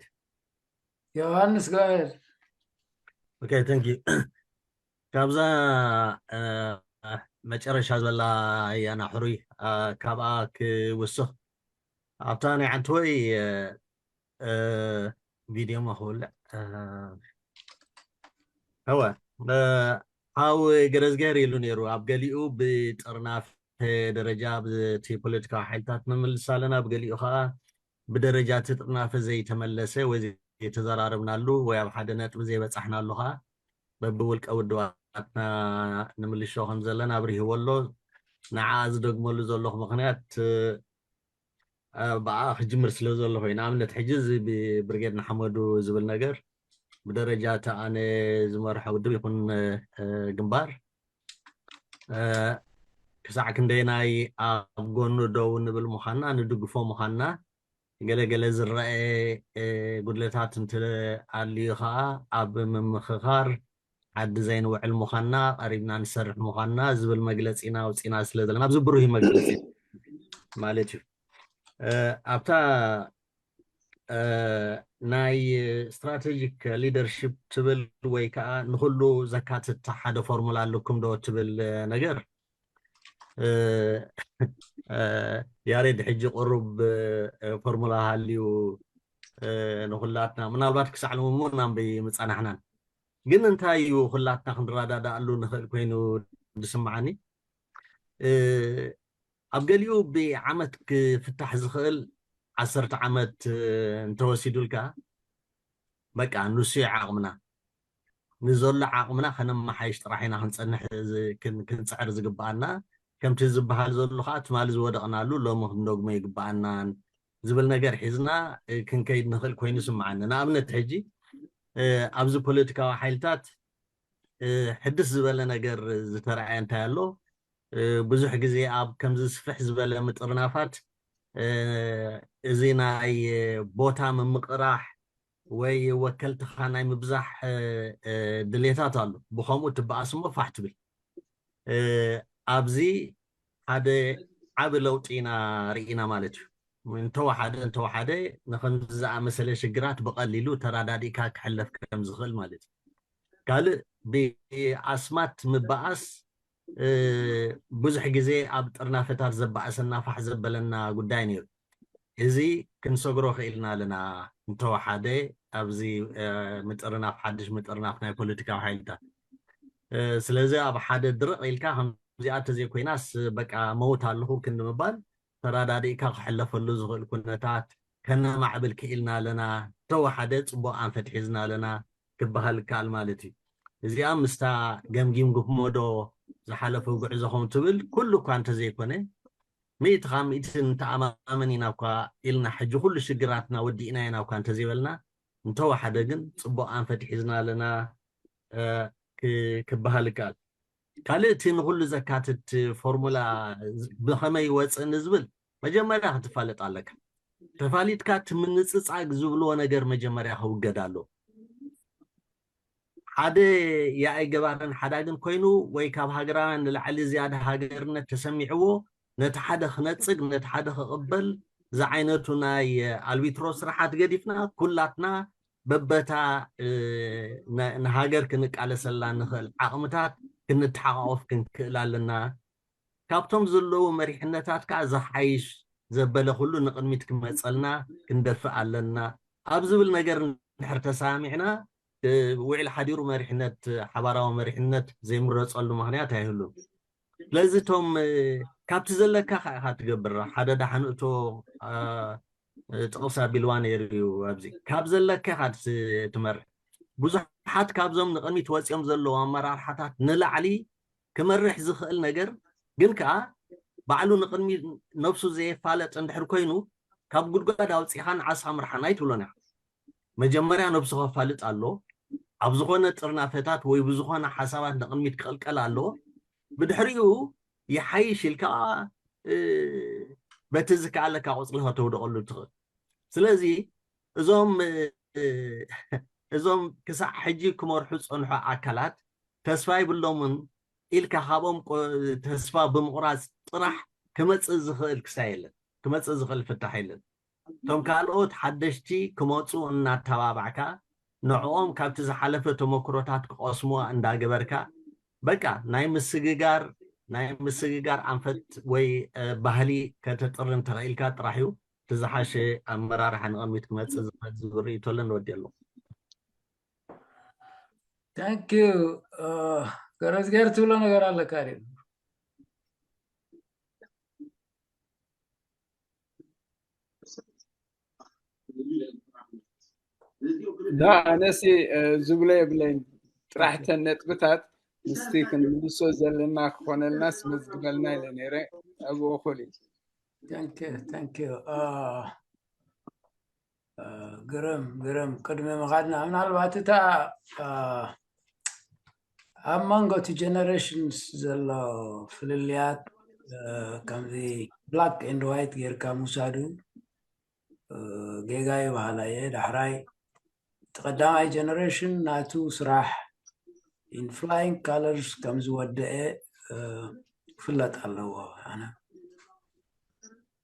ዮሃንስ ጋር Okay, thank you. ካብዛ መጨረሻ ዘላ ያና ሕሩይ ካብኣ ክውስኽ ኣብታ ናይ ዓንተወይ ቪድዮ ማ ክውልዕ እወ ሓው ገረዝገር ኢሉ ነይሩ። ኣብ ገሊኡ ብጥርናፍ ደረጃ ብቲ ፖለቲካዊ ሓይልታት ንምልስ ኣለና፣ ብገሊኡ ከዓ ብደረጃ እቲ ጥርናፈ ዘይተመለሰ ወይ ዘይተዘራረብናሉ ወይ ኣብ ሓደ ነጥቢ ዘይበፃሕናሉ ከዓ በብውልቀ ውድባትና ንምልሾ ከም ዘለና ኣብሪህዎ ኣሎ። ንዓ ዝደግመሉ ዘለኹ ምክንያት ብኣ ክጅምር ስለ ዘለኹ እዩ። ንኣብነት ሕጂ እዚ ብብርጌድ ንሓመዱ ዝብል ነገር ብደረጃ እቲ ኣነ ዝመርሖ ውድብ ይኹን ግንባር ክሳዕ ክንደይናይ ኣብ ጎኑ ደው ንብል ምዃንና ንድግፎ ምዃንና ገለገለ ዝረአ ጉድለታት እንተ ኣልዩ ከዓ ኣብ ምምኽኻር ዓዲ ዘይንውዕል ምዃንና ቀሪብና ንሰርሕ ምዃንና ዝብል መግለፂ ኢና ኣውፂና ስለ ዘለና ኣብዚ ብሩህ መግለፂ ማለት እዩ። ኣብታ ናይ strategic leadership ትብል ወይ ከዓ ንኩሉ ዘካትት ሓደ ፎርሙላ ኣለኩም ዶ ትብል ነገር ያሬድ ሕጂ ቅሩብ ፎርሙላ ሃልዩ ንኩላትና ምናልባት ክሳዕ ልምሞ እናንበይ ምፀናሕናን ግን እንታይ እዩ ኩላትና ክንረዳዳኣሉ ንኽእል ኮይኑ ዝስምዓኒ ኣብ ገሊኡ ብዓመት ክፍታሕ ዝኽእል ዓሰርተ ዓመት እንተወሲዱልካ በቃ ንሱ እዩ ዓቕምና ንዘሎ ዓቕምና ከነመሓይሽ ጥራሕ ኢና ክንፀንሕ ክንፅዕር ዝግበኣና ከምቲ ዝበሃል ዘሎ ከዓ ትማሊ ዝወደቕናሉ ሎሚ ክንደግሞ ይግበኣናን ዝብል ነገር ሒዝና ክንከይድ ንኽእል ኮይኑ ስምዓኒ ንኣብነት ሕጂ ኣብዚ ፖለቲካዊ ሓይልታት ሕድስ ዝበለ ነገር ዝተረኣየ እንታይ ኣሎ ብዙሕ ግዜ ኣብ ከምዚ ስፍሕ ዝበለ ምጥርናፋት እዚ ናይ ቦታ ምምቕራሕ ወይ ወከልትኻ ናይ ምብዛሕ ድሌታት ኣሎ ብከምኡ ትበኣስ እሞ ፋሕ ትብል ኣብዚ ሓደ ዓቢ ለውጢ ኢና ርኢና ማለት እዩ እንተወሓደ እንተወሓደ ንከምዚ ዝኣመሰለ ሽግራት ብቐሊሉ ተራዳዲእካ ክሕለፍ ከም ዝኽእል ማለት እዩ ካልእ ብኣስማት ምበኣስ ብዙሕ ግዜ ኣብ ጥርናፈታት ዘባእሰና ፋሕ ዘበለና ጉዳይ ነይሩ እዚ ክንሰግሮ ክኢልና ኣለና እንተወሓደ ኣብዚ ምጥርናፍ ሓድሽ ምጥርናፍ ናይ ፖለቲካዊ ሓይልታት ስለዚ ኣብ ሓደ ድርቕ ኢልካ ከምዚኣ ተዘይኮይናስ በቃ መውት ኣለኹ ክንዲ ምባል ተራዳዲእካ ክሕለፈሉ ዝኽእል ኩነታት ከነማዕብል ክኢልና ኣለና ተወሓደ ፅቡቅ ኣንፈት ሒዝና ኣለና ክበሃል ይከኣል ማለት እዩ እዚኣ ምስታ ገምጊምግሞ ዶ ዝሓለፈ ጉዕዞ ከም ትብል ኩሉ እኳ እንተዘይኮነ ሚእቲ ካብ ሚእቲ ንተኣማመን ኢና እኳ ኢልና ሕጂ ኩሉ ሽግራትና ወዲእና ኢና እኳ እንተዘይበልና እንተወሓደ ግን ፅቡቅ ኣንፈት ሒዝና ኣለና ክበሃል ይከኣል ካልእ እቲ ንኩሉ ዘካትት ፎርሙላ ብከመይ ይወፅእ ንዝብል መጀመርያ ክትፋለጥ ኣለካ ተፋሊጥካ እቲ ምንፅፃግ ዝብልዎ ነገር መጀመርያ ክውገድ ኣሎ። ሓደ የኣይ ገባርን ሓዳግን ኮይኑ ወይ ካብ ሃገራውያን ንላዕሊ ዝያዳ ሃገርነት ተሰሚዕዎ ነቲ ሓደ ክነፅግ ነቲ ሓደ ክቕበል ዝዓይነቱ ናይ ኣልቢትሮ ስራሓት ገዲፍና ኩላትና በበታ ንሃገር ክንቃለሰላ ንኽእል ዓቕምታት ክንተሓቃቆፍ ክንክእል ኣለና። ካብቶም ዘለዉ መሪሕነታት ከዓ ዝሓይሽ ዘበለ ኩሉ ንቕድሚት ክመፀልና ክንደፍእ ኣለና ኣብ ዝብል ነገር እንድሕር ተሰማሚዕና ውዕል ሓዲሩ መሪሕነት ሓባራዊ መሪሕነት ዘይምረፀሉ ምክንያት ኣይህሉን። ስለዚ እቶም ካብቲ ዘለካ ከዓ ኢካ ትገብር ሓደ ዳሓንእቶ ጥቕስ ኣቢልዋ ነይሩ እዩ ኣብዚ ካብ ዘለካ ኢካ ትመርሕ። ብዙሓት ካብዞም ንቕድሚት ወፂኦም ዘለዉ ኣመራርሓታት ንላዕሊ ክመርሕ ዝኽእል ነገር ግን ከዓ ባዕሉ ንቕድሚ ነብሱ ዘየፋለጥ እንድሕር ኮይኑ ካብ ጉድጓድ ኣውፂኻ ንዓሳ ምርሓና ኣይትብሎን ኢኻ። መጀመርያ ነብሱ ከፋልጥ ኣሎ። ኣብ ዝኾነ ጥርናፈታት ወይ ብዝኾነ ሓሳባት ንቕድሚት ክቕልቀል ኣለዎ። ብድሕሪኡ ይሓይሽ ኢልካ በቲ ዝከኣለካ ቆፅሊ ከተውደቐሉ ትኽእል። ስለዚ እዞም እዞም ክሳዕ ሕጂ ክመርሑ ዝፀንሑ ኣካላት ተስፋ ይብሎምን ኢልካ ካብኦም ተስፋ ብምቑራፅ ጥራሕ ክመፅእ ዝኽእል ክሳይ የለን፣ ክመፅእ ዝኽእል ፍታሕ የለን። እቶም ካልኦት ሓደሽቲ ክመፁ እናተባባዕካ ንዕኦም ካብቲ ዝሓለፈ ተመክሮታት ክቐስሙዋ እንዳገበርካ በቃ ናይ ምስግጋር ናይ ምስግጋር ኣንፈት ወይ ባህሊ ከተጥሪ እንተኽኢልካ ጥራሕ እዩ። እቲ ዝሓሸ ኣመራርሓ ንቕድሚት ክመፅእ ዝኽእል ዝብል ርእይቶ ኣለኒ። ወዲ ኣለኹ። Thank you። ገረዝገር ትብሎ ነገር ኣለካ ድዩ? ዳ ኣነሲ ዝብሎ የብለይን። ጥራሕ ተን ነጥብታት ምስቲ ክንምልሶ ዘለና ክኾነልና ስመዝግበልና ኢለ ነይረ። ኣብኡ እኹል እዩ። Thank you, thank you። ግርም ግርም። ቅድሚ ምኻድና ምናልባት እታ ኣብ መንጎ እቲ generations ዘሎ ፍልልያት ከምዚ black and white ጌርካ ምውሳዱ ጌጋ እዩ በሃላይ እየ። ዳሕራይ እቲ ቀዳማይ generation ናቱ ስራሕ in flying colors ከም ዝወደአ ክፍለጥ ኣለዎ። ኣነ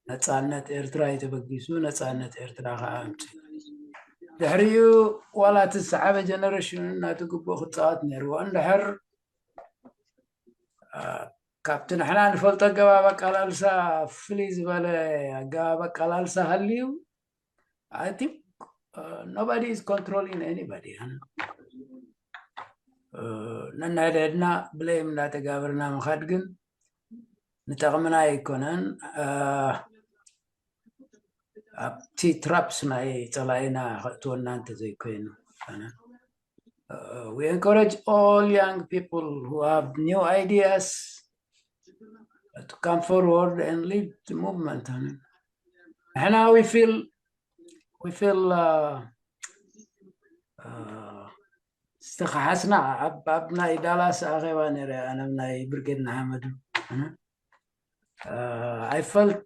ነፃነት ኤርትራ እዩ ተበጊሱ፣ ነፃነት ኤርትራ ከዓ ኣምፅኡ። ድሕሪኡ ዋላ እቲ ዝሰዓበ generation ናቱ ግቡእ ክፃወት ነይርዎ። እንድሕር ካብቲ ንሕና ንፈልጦ ኣገባብ ኣቃላልሳ ፍልይ ዝበለ ኣገባብ ኣቃላልሳ ሃልዩ I think nobody is controlling anybody። ነንሕድሕድና blame እናተጋበርና ምኻድ ግን ንጠቕምና ኣይኮነን። ኣብቲ traps ናይ ፀላኢና ከእትወና እንተዘይኮይኑ we encourage all young people who have new ideas to come forward and lead the movement. ንሕና we feel we feel ዝተኸሓስና ኣብ ናይ ዳላስ ኣኼባ ነረ ኣነ ናይ ብርጌድ ንሓመዱ I felt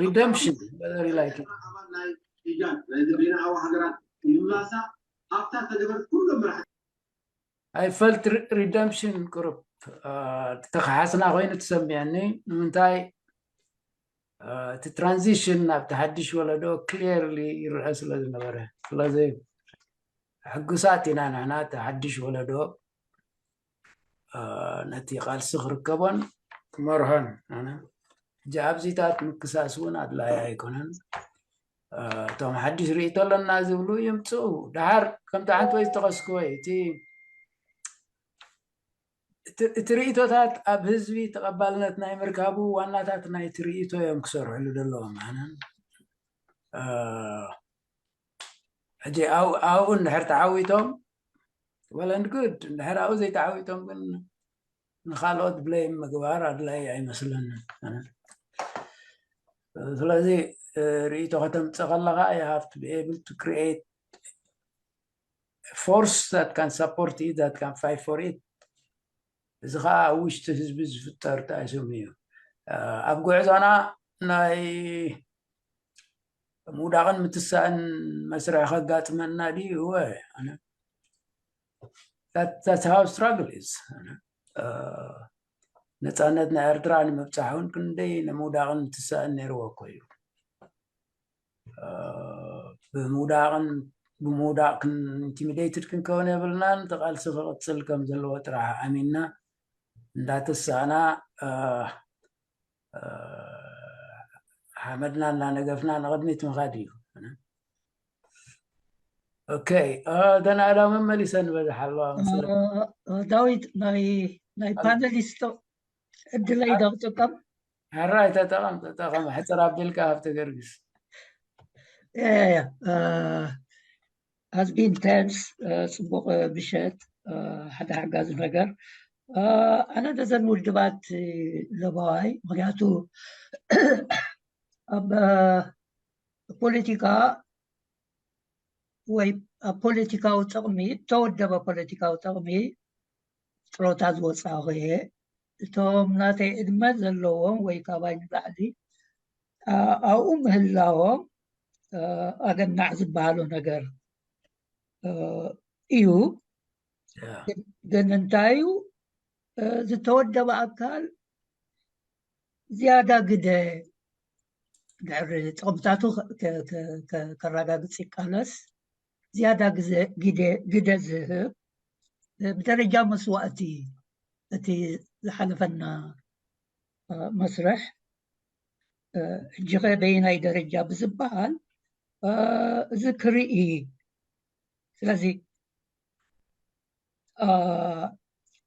redemption whether you like it. I felt redemption ቁሩብ ተኸሓስና ኮይኑ ተሰሚዐኒ። ንምንታይ እቲ transition ናብቲ ሓድሽ ወለዶ clearly ይረአ ስለ ዝነበረ ስለዚ ሕጉሳት ኢና ንሕና እቲ ሓድሽ ወለዶ ነቲ ቃልሲ ክርከቦን ክመርሖን ሕጂ ኣብዚታት ምክሳስ እውን ኣድላይ ኣይኮነን። እቶም ሓድሽ ርእይቶ ኣለና ዝብሉ ይምፅኡ። ደሓር ከምቲ ሓንቲ ወይ ዝጠቐስክዎ እቲ እቲ ርእይቶታት ኣብ ህዝቢ ተቐባልነት ናይ ምርካቡ ዋናታት ናይቲ ርእይቶ እዮም ክሰርሕሉ ዘለዎም። ኣነ ሕጂ ኣብኡ እንድሕር ተዓዊቶም well and good፣ እንድሕር ኣብኡ ዘይተዓዊቶም ግን ንኻልኦት blame ምግባር ኣድላይ ኣይመስለንን። ስለዚ ርእይቶ ከተምፅእ ከለካ you have to be able to create force that can support it, that can fight for it። እዚ ከዓ ኣብ ውሽጢ ህዝቢ ዝፍጠር ጣይስም እዩ። ኣብ ጉዕዞና ናይ ምውዳቕን ምትሳእን መስርሕ ከጋጥመና ድዩ? እወ፣ ኣነ፣ that- that's how struggle is። ነፃነት ናይ ኤርትራ ንምብፃሕ እውን ክንደይ ንምውዳቕን ምትሳእን ነይርዎ እኮ እዩ። ብምውዳቕን ብምውዳቕ ኢንቲሚዴትድ ክንከውን የብልናን። እቲ ቃልሲ ክቕፅል ከም ዘለዎ ጥራሕ ኣሚንና እንዳተሳእና ሓመድና እናነገፍና ንቕድሚት ምኻድ እዩ። ኦኬ፣ ደናዳ መመሊሰ ንበዝሕ ኣለዋ። ዳዊት፣ ናይ ፓነሊስቶ ዕድለይ ዶ ክጥቀም? ሕራይ፣ ተጠቐም ተጠቐም። ሕፅር ኣቢልካ ሃብተ ገርግስ። Has been tense፣ ፅቡቕ ምሸት። ሓደ ሓጋዚ ነገር፣ ኣነ ነዘን ውድባት ለባዋይ፣ ምክንያቱ ኣብ ፖለቲካ ወይ ኣብ ፖለቲካዊ ጥቕሚ፣ እተወደበ ፖለቲካዊ ጥቕሚ ጥሮታ ዝወፃኹ እየ። እቶም ናተይ ዕድመ ዘለዎም ወይ ካባይ ንላዕሊ ኣብኡ ምህላዎም ኣገናዕ ዝበሃሉ ነገር እዩ። ግን እንታይ እዩ፣ ዝተወደበ ኣካል ዝያዳ ግደ፣ ድሕሪ ጥቕምታቱ ከረጋግፅ ይቃለስ፣ ዝያዳ ግደ ዝህብ፣ ብደረጃ መስዋእቲ፣ እቲ ዝሓለፈና መስርሕ ሕጂ ኸ በየናይ ደረጃ ብዝበሃል፣ እዚ ክርኢ። ስለዚ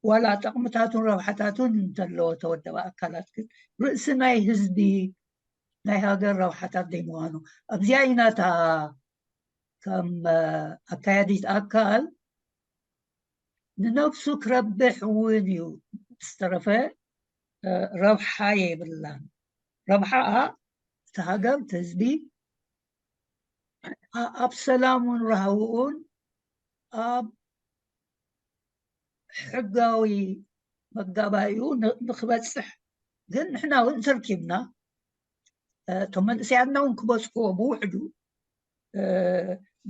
ዋላ ጥቕምታቱን ረብሓታቱን እንተለዎ ተወደበ ኣካላት፣ ግን ርእሲ ናይ ህዝቢ፣ ናይ ሃገር ረብሓታት ዘይምዃኑ፣ ኣብዚኣ ኢና እታ ከም ኣካያዲት ኣካል ንነብሱ ክረብሕ እውን እዩ፣ ዝተረፈ ረብሓ የብላን። ረብሓኣ እቲ ሃገር፣ እቲ ህዝቢ ኣብ ሰላሙን ራህውኡን ኣብ ሕጋዊ መጋባእዩ ንክበፅሕ። ግን ንሕና እውን ተርኪብና፣ እቶም መንእሰያትና እውን ክበፅሕዎ ብውሕዱ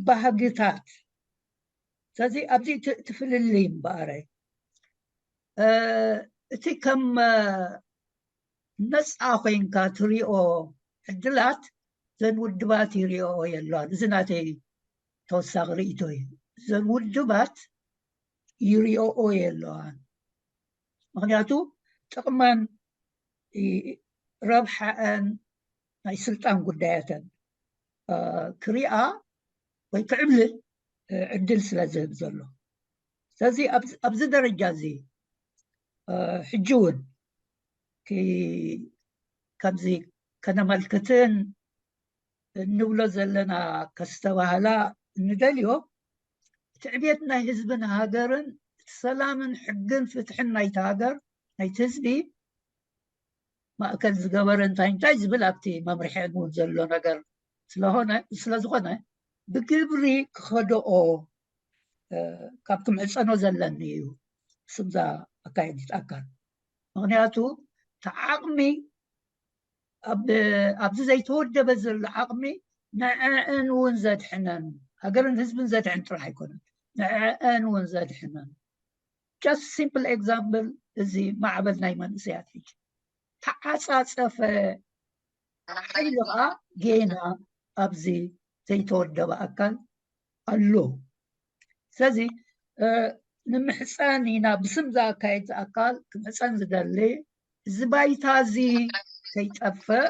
ባህግታት። ስለዚ ኣብዚ ትፍልልይ እምበኣረ፣ እቲ ከም ነፃ ኮይንካ ትሪኦ ዕድላት ዘን ውድባት ይሪኦ የለዋን። እዚ ናተይ ተወሳኺ ርእይቶ እዩ። ዘን ውድባት ይሪኦኦ የለዋን። ምክንያቱ ጥቕመን ረብሓአን ናይ ስልጣን ጉዳያተን ክሪኣ ወይ ክዕብልል ዕድል ስለ ዝህብ ዘሎ። ስለዚ ኣብዚ ደረጃ እዚ ሕጂ እውን ከምዚ ከነመልክትን እንብሎ ዘለና ከስተባህላ እንደልዮ፣ እቲ ዕብየት ናይ ህዝብን ሃገርን፣ እቲ ሰላምን ሕግን ፍትሕን ናይቲ ሃገር፣ ናይቲ ህዝቢ ማእከል ዝገበረ እንታይ እንታይ ዝብል ኣብቲ መምርሒ እውን ዘሎ ነገር ስለሆነ፣ ስለዝኾነ ብግብሪ ክኸደኦ ካብ ክምዕፀኖ ዘለኒ እዩ ስምዛ ኣካየዲት ኣካል። ምክንያቱ እቲ ዓቕሚ ኣብዚ ዘይተወደበ ዘሎ ዓቕሚ ንዐአን እውን ዘድሕነን፣ ሃገርን ህዝብን ዘድሕን ጥራሕ ኣይኮነን፣ ንዐአን እውን ዘድሕነን። Just simple example፣ እዚ ማዕበል ናይ መንእሰያት ሕጂ ተዓፃፀፈ ሓይሊ ከዓ ጌና ኣብዚ ዘይተወደበ ኣካል ኣሎ። ስለዚ ንምሕፀን ኢና ብስም ዘካየድ ኣካል ክምሕፀን ዝደሊ፣ እዚ ባይታ እዚ ከይጠፍእ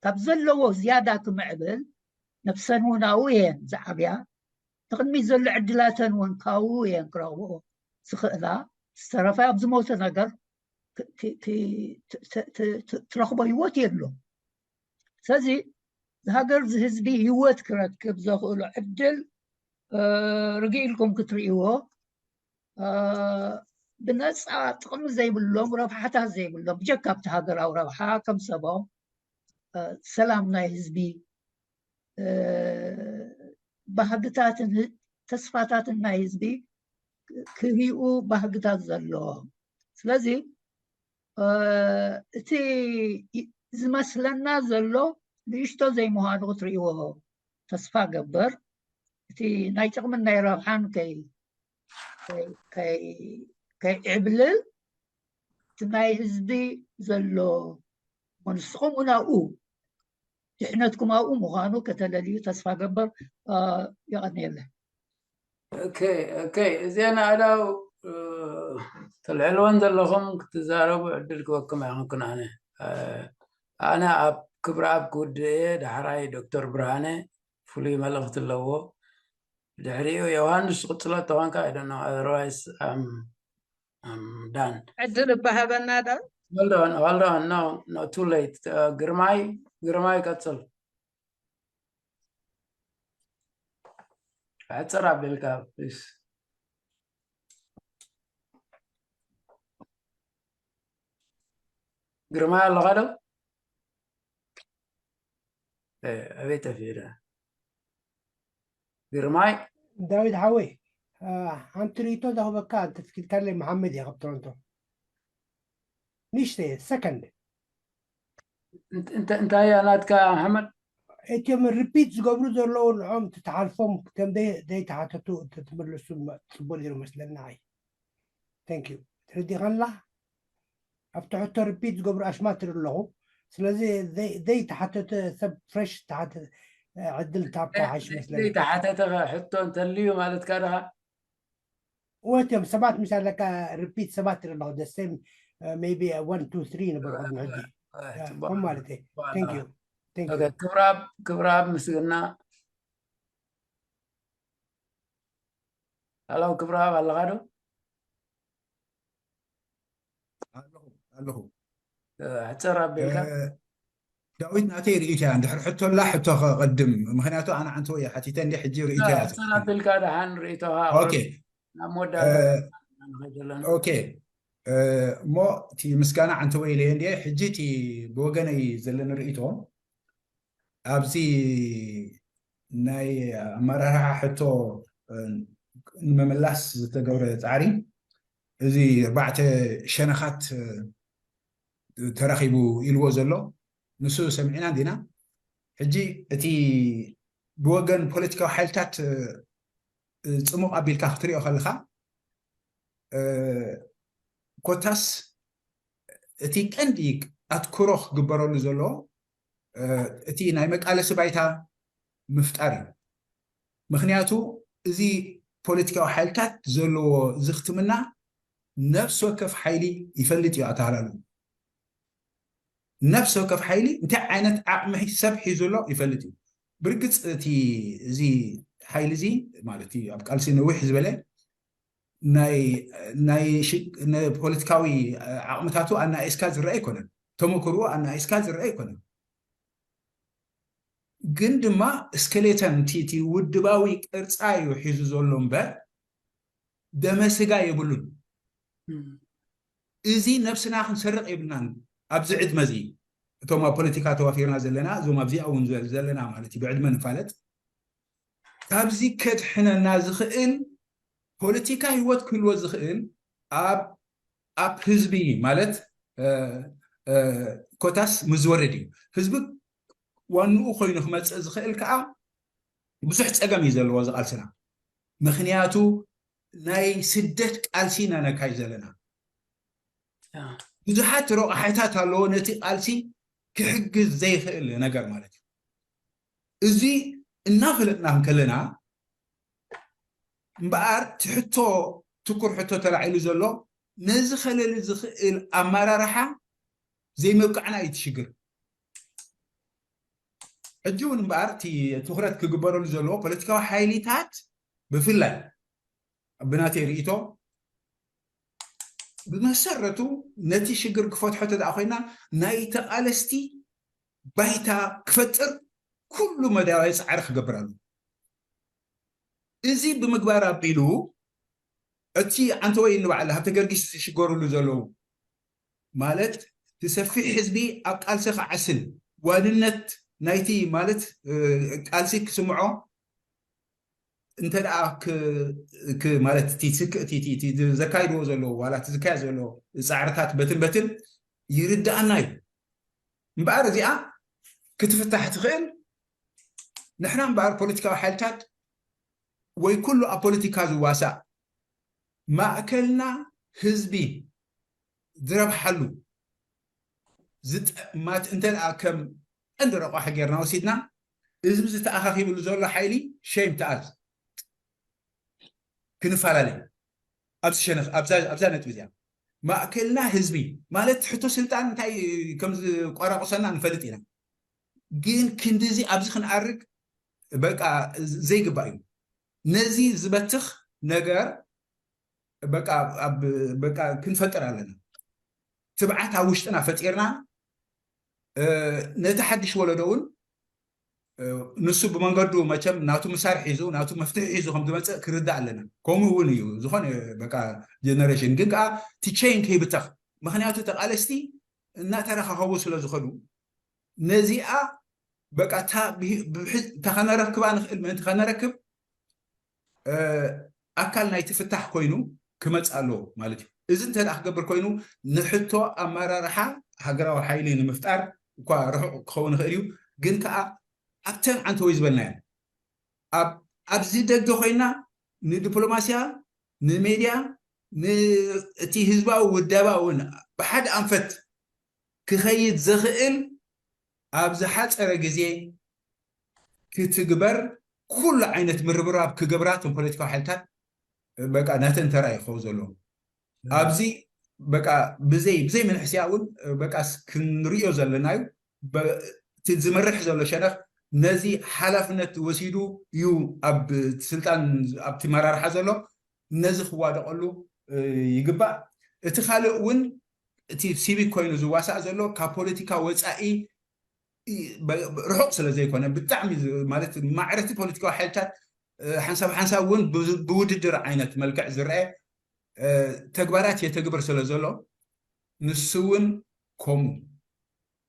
ካብ ዘለዎ ዝያዳ ክምዕብል፣ ነብሰን እውን ኣብኡ እየን ዝዓብያ፣ ንቕድሚት ዘሎ ዕድላተን እውን ካብኡ እየን ክረኽብኦ ዝኽእላ። ዝተረፈ ኣብ ዝሞተ ነገር ትረኽቦ ህይወት የሎ። ስለዚ ዝሃገር ዝህዝቢ ህይወት ክረክብ ዘኽእሎ ዕድል ርግእ ኢልኩም ክትርእይዎ፣ ብነፃ ጥቕሚ ዘይብሎም፣ ረብሓታት ዘይብሎም፣ ብጀካ ኣብቲ ሃገራዊ ረብሓ ከም ሰቦም ሰላም ናይ ህዝቢ፣ ባህግታትን ተስፋታትን ናይ ህዝቢ ክሪኡ ባህግታት ዘለዎም። ስለዚ እቲ ዝመስለና ዘሎ ንእሽቶ ዘይምዃኑ ክትርእይዎ ተስፋ ገብር። እቲ ናይ ጥቕምን ናይ ረብሓን ከይ ከይዕብልል እቲ ናይ ህዝቢ ዘሎ ንስኹም እውን ኣብኡ ድሕነትኩም ኣብኡ ምዃኑ ከተለልዩ ተስፋ ገብር። የቐንየለ። እዚአን ኣእዳው ተልዕልወን ዘለኹም ክትዛረቡ ዕድል ክበኩም ኣይኮንኩን። ኣነ ኣነ ኣብ ክብረ ኣብ ክውድእ እየ። ዳሕራይ ዶክተር ብርሃነ ፍሉይ መልእኽቲ ኣለዎ። ድሕሪኡ ዮሃንስ ክፅሎ ተኾንካ ኣይደኖ ኣዘርዋይስ ኣም ዳን። ዕድል እባሃበና ዶ? ሆልዶን ሆልዶን ኖ ኖ ቱ ሌት። ግርማይ ግርማይ ቀፅል። ሕፅር ኣቢልካ ፕሊስ። ግርማይ ኣለኻ ዶ? ኣበይ ጠፊኡ? ግርማይ ዳዊት ሓወይ፣ ሓንቲ ርእይቶ ዘኽበካ እንተፍኪድካለይ፣ መሓመድ እየ ካብ ቶሮንቶ። ንሽተ ሰከንድ። እንታይ እያ ናትካ ሓመድ? እቲኦም ሪፒት ዝገብሩ ዘለዉ ንዖም ትትሓልፎም ከም ዘይተሓተቱ ትምልሱ ጽቡቅ ነይሩ መስለና። ኣይ ቴንክ ዩ። ተረዲኻንላ ኣብቲ ሕቶ ሪፒት ዝገብሩ ኣሽማት ትርኢ ኣለኹ። ስለዚ ዘይተሓተተ ሰብ ፍሬሽ ተሓተ ዕድል ታብካ ሓሽ መስለኒ። ዘይተሓተተ ሕቶ እንተልዩ ማለትካ ድኻ? ወትዮም ሰባት ምስ ኣለካ ሪፒት ሰባት ትርኢ ኣለኹ። ሴም ሜቢ ዋን ቱ ትሪ ነበሩ ቅድሚ ሕጂ ከም ማለት እዩ። ቴንክ ዩ። ክብራብ ክብራብ ምስግና። ኣላው ክብራብ ኣለኻ ዶ? ኣለኹ ኣለኹ። ሕፅር ኣቢልካ። ዳዊት ናተይ ርእይቶ እያ። እንድሕር ሕቶ ኣላ ሕቶ ከቐድም፣ ምክንያቱ ኣነ ዓንተወ እየ ሓቲተ እንዲ ሕጂ ርእይቶ እያ። ሕፅር ኣቢልካ ደሓን ርእይቶኻ ኦኬ ናብ መወዳእታ እ- ንኸይደለና። ኦኬ እሞ እቲ ምስጋና ዓንተወ ኢለየ እንዲ ሕጂ እቲ ብወገነይ ዘለኒ ርእይቶ ኣብዚ ናይ ኣመራርሓ ሕቶ ንምምላስ ዝተገብረ ፃዕሪ እዚ ኣርባዕተ ሸነኻት ተረኺቡ ኢልዎ ዘሎ ንሱ ሰሚዕና እንዲና። ሕጂ እቲ ብወገን ፖለቲካዊ ሓይልታት ፅሙቕ ኣቢልካ ክትሪኦ ከለካ ኮታስ እቲ ቀንዲ ኣትኩሮ ክግበረሉ ዘለዎ እቲ ናይ መቃለሲ ባይታ ምፍጣር እዩ። ምክንያቱ እዚ ፖለቲካዊ ሓይልታት ዘለዎ ዝኽትምና ነፍሲ ወከፍ ሓይሊ ይፈልጥ እዩ ኣተሃላሉ። ነፍሲ ወከፍ ሓይሊ እንታይ ዓይነት ዓቕሚ ሰብ ሒዙ ኣሎ ይፈልጥ እዩ። ብርግፅ እቲ እዚ ሓይሊ እዚ ማለት እዩ ኣብ ቃልሲ ነዊሕ ዝበለ ናይ ናይ ፖለቲካዊ ዓቕምታቱ ኣናኢስካ ዝረአ ኣይኮነን። ተመክርኡ ኣናኢስካ ዝረአ ኣይኮነን። ግን ድማ ስኬሌተን እቲ ውድባዊ ቅርፃ እዩ ሒዙ ዘሎ እምበር ደመ ስጋ የብሉን። እዚ ነብስና ክንሰርቕ የብልናን። ኣብዚ ዕድመ እዚ እቶም ኣብ ፖለቲካ ተዋፊርና ዘለና እዞም ኣብዚኣ እውን ዘለና ማለት እዩ ብዕድመ ንፋለጥ ካብዚ ከድሕነና ዝኽእል ፖለቲካ ህይወት ክህልዎ ዝኽእል ኣብ ኣብ ህዝቢ ማለት ኮታስ ምዝወርድ እዩ። ህዝቢ ዋንኡ ኮይኑ ክመፅእ ዝኽእል ከዓ ብዙሕ ፀገም እዩ ዘለዎ ዝቃልስና። ምክንያቱ ናይ ስደት ቃልሲ ኢና ነካይ ዘለና። ብዙሓት ረቑሓታት ኣለዎ ነቲ ቃልሲ ክሕግዝ ዘይኽእል ነገር ማለት እዩ። እዚ እናፈለጥና እንከለና እምበኣር ትሕቶ ትኩር ሕቶ ተላዒሉ ዘሎ ነዚ ከለሊ ዝኽእል ኣመራርሓ ዘይመብቃዕና እዩ ትሽግር። ሕጂ እውን እምበኣር እቲ ትኩረት ክግበረሉ ዘለዎ ፖለቲካዊ ሓይሊታት ብፍላይ ብናተይ ርእቶ ብመሰረቱ ነቲ ሽግር ክፈትሖ ተደኣ ኮይና ናይ ተቓለስቲ ባይታ ክፈጥር ኩሉ መዳያዊ ፃዕሪ ክገብር ኣለዎ። እዚ ብምግባር ኣቢሉ እቲ ዓንተወይ እንባዕለ ሃብተ ገርጊስ ዝሽገሩሉ ዘለዉ ማለት እቲ ሰፊሕ ህዝቢ ኣብ ቃልሲ ክዓስል ዋንነት ናይቲ ማለት ቃልሲ ክስምዖ እንተ ደኣ ማለት ዘካይድዎ ዘለዉ ዋላ እቲ ዝካየድ ዘሎ ፃዕርታት በትን በትን ይርድኣና እዩ። እምበኣር እዚኣ ክትፍታሕ ትኽእል ንሕና እምበኣር ፖለቲካዊ ሓይልታት ወይ ኩሉ ኣብ ፖለቲካ ዝዋሳእ ማእከልና ህዝቢ ዝረብሓሉ ዝጠ- ማት እንተ ደኣ ከም ቀንዲ ረቋሒ ጌርና ወሲድና፣ እዚ ዝተኣኻኺብሉ ዘሎ ሓይሊ ሸይም ተኣዝ ክንፈላለይ ኣብዚ ሸነኽ ኣብዛ ኣብዛ ነጥቢ እዚኣ ማእከልና ህዝቢ ማለት ሕቶ ስልጣን እንታይ ከም ዝቆራቁሰና ንፈልጥ ኢና። ግን ክንድዚ ኣብዚ ክንኣርግ በቃ ዘይግባእ እዩ። ነዚ ዝበትኽ ነገር በቃ ኣብ በቃ ክንፈጥር ኣለና። ትብዓት ኣብ ውሽጥና ፈጢርና ነቲ ሓድሽ ወለዶ እውን ንሱ ብመንገዱ መቸም ናቱ መሳርሒ ሒዙ ናቱ መፍትሒ ሒዙ ከም ዝመፅእ ክርዳእ ኣለና። ከምኡ እውን እዩ ዝኾነ በቃ ጀነሬሽን ግን ከዓ እቲ ቸይን ከይብተኽ ምክንያቱ ተቃለስቲ እናተረኻኸቡ ስለ ዝኸዱ ነዚኣ በቃ እታ ከነረክባ ንኽእል ምእንቲ ከነረክብ ኣካል ናይቲ ፍታሕ ኮይኑ ክመፅእ ኣለዎ ማለት እዩ። እዚ እንተ ክገብር ኮይኑ ንሕቶ ኣመራርሓ ሃገራዊ ሓይሊ ንምፍጣር እኳ ርሑቕ ክኸውን ይኽእል እዩ፣ ግን ከዓ ኣብተን ዓንተወይ ዝበልናዮ ኣብዚ ደገ ኮይና ንዲፕሎማስያ ንሜድያ እቲ ህዝባዊ ውደባ እውን ብሓደ ኣንፈት ክኸይድ ዘኽእል ኣብ ዝሓፀረ ግዜ ክትግበር ኩሉ ዓይነት ምርብራብ ክገብራ እቶም ፖለቲካዊ ሓይልታት በቃ ናተን ተራ ይኸውን ዘለዎ ኣብዚ በቃ ብዘይ ብዘይ ምንሕስያ እውን በቃ ክንሪኦ ዘለና እዩ። እቲ ዝመርሕ ዘሎ ሸነኽ ነዚ ሓላፍነት ወሲዱ እዩ ኣብ ስልጣን ኣብቲ መራርሓ ዘሎ ነዚ ክዋደቀሉ ይግባእ። እቲ ካልእ እውን እቲ ሲቪክ ኮይኑ ዝዋሳእ ዘሎ ካብ ፖለቲካ ወፃኢ ርሑቕ ስለ ዘይኮነ ብጣዕሚ ማለት ማዕረቲ ፖለቲካዊ ሓይልታት ሓንሳብ ሓንሳብ እውን ብውድድር ዓይነት መልክዕ ዝረአ ተግባራት የተግብር ስለ ዘሎ ንሱ እውን ከምኡ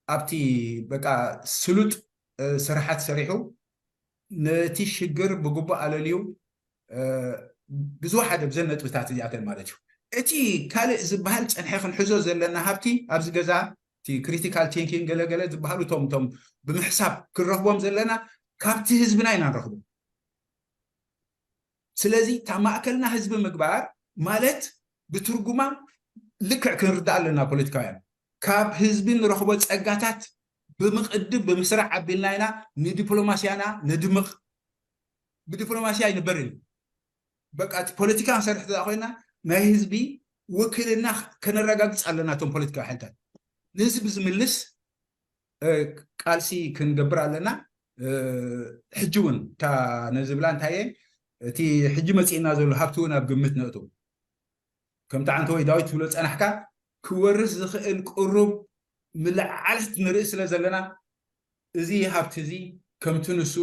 ኣብቲ በቃ ስሉጥ ስራሓት ሰሪሑ ነቲ ሽግር ብግቡእ ኣለልዩ ብዙ ሓደ ብዘን ነጥብታት እዚኣተን ማለት እዩ። እቲ ካልእ ዝበሃል ፀንሐ ክንሕዞ ዘለና ሃብቲ ኣብዚ ገዛ እቲ ክሪቲካል ቲንኪንግ ገለገለ ዝበሃሉ ቶም ቶም ብምሕሳብ ክንረኽቦም ዘለና ካብቲ ህዝብና ኢና ንረኽቦ። ስለዚ እታ ማእከልና ህዝቢ ምግባር ማለት ብትርጉማ ልክዕ ክንርዳእ ኣለና። ፖለቲካውያን ካብ ህዝቢ ንረኽቦ ጸጋታት ብምቕድብ ብምስራሕ ኣቢልና ኢና ንዲፕሎማስያና ነድምቕ። ብዲፕሎማስያ ኣይንበርን። በቃ እቲ ፖለቲካ ክንሰርሕ ተዛ ኮይና ናይ ህዝቢ ውክልና ከነረጋግፅ ኣለና። እቶም ፖለቲካዊ ሓይልታት ንህዝቢ ዝምልስ ቃልሲ ክንገብር ኣለና። ሕጂ እውን እታ ነዚ ብላ እንታይ እየ እቲ ሕጂ መፂእና ዘሎ ሃብቲ እውን ኣብ ግምት ነእቱ። ከምቲ ዓንተ ወይ ዳዊት ትብሎ ፀናሕካ ክወርስ ዝኽእል ቅሩብ ምልዓለት ንርኢ ስለ ዘለና እዚ ሃብቲ እዚ ከምቲ ንሱ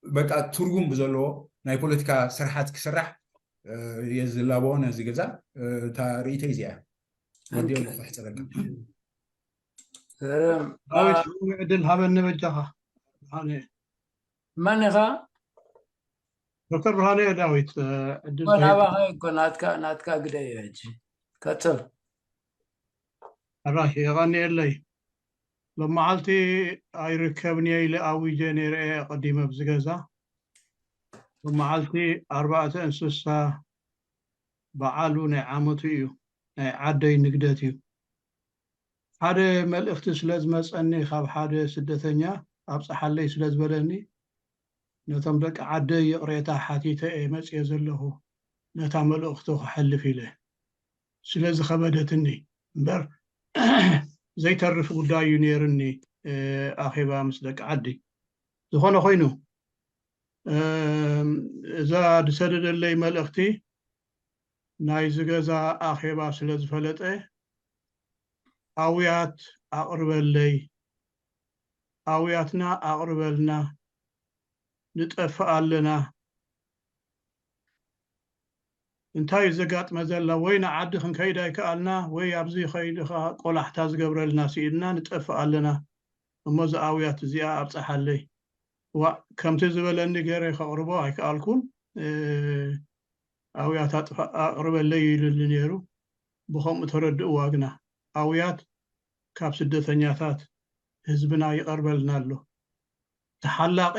በቃ ትርጉም ብዘለዎ ናይ ፖለቲካ ስርሓት ክስራሕ እየ ዝላበዎ ነዚ ገዛ። እታ ርእይተይ እዚኣ ወዲኦ ክሕፅረልካ። ዳዊት ዕድል ሃበኒ በጃኻ። መን ኢኻ? ዶክተር ብርሃነ ዳዊት ዕድል ናባኻ እኮ ናትካ ናትካ ግደ እዩ ሕጂ። ቀፅል። ኣራሽ የቐንየለይ። ሎመዓልቲ ኣይርከብን እየ ኢለ ኣዊጀ ነይረ እየ ኣቐዲመ ኣብዚ ገዛ። ሎመዓልቲ ኣርባዕተ እንስሳ በዓሉ ናይ ዓመቱ እዩ። ናይ ዓደይ ንግደት እዩ። ሓደ መልእኽቲ ስለ ዝመፀኒ ካብ ሓደ ስደተኛ ኣብፀሓለይ ስለ ዝበለኒ ነቶም ደቂ ዓደይ ይቕሬታ ሓቲተ እየ መፅየ ዘለኹ ነታ መልእኽቱ ክሐልፍ ኢለ ስለ ዝኸበደትኒ እምበር ዘይተርፍ ጉዳይ እዩ ነይርኒ ኣኼባ ምስ ደቂ ዓዲ ዝኾነ ኮይኑ እዛ ዝሰደደለይ መልእኽቲ ናይዚ ገዛ ኣኼባ ስለ ዝፈለጠ ኣውያት ኣቕርበለይ ኣውያትና ኣቕርበልና ንጠፍእ ኣለና እንታይ እዩ ዘጋጥመ ዘላ ወይ ንዓዲ ክንከይድ ኣይከኣልና ወይ ኣብዚ ከይዱ ከዓ ቆላሕታ ዝገብረልና ስኢንና ንጠፍእ ኣለና እሞ እዚ ኣውያት እዚኣ ኣብፀሓለይ ዋእ ከምቲ ዝበለኒ ገይረ ከቕርቦ ኣይከኣልኩን ኣውያት ኣቕርበለይ ኢሉኒ ነይሩ ብኸምኡ ተረድእዋ ግና ኣውያት ካብ ስደተኛታት ህዝብና ይቐርበልና ኣሎ ተሓላቒ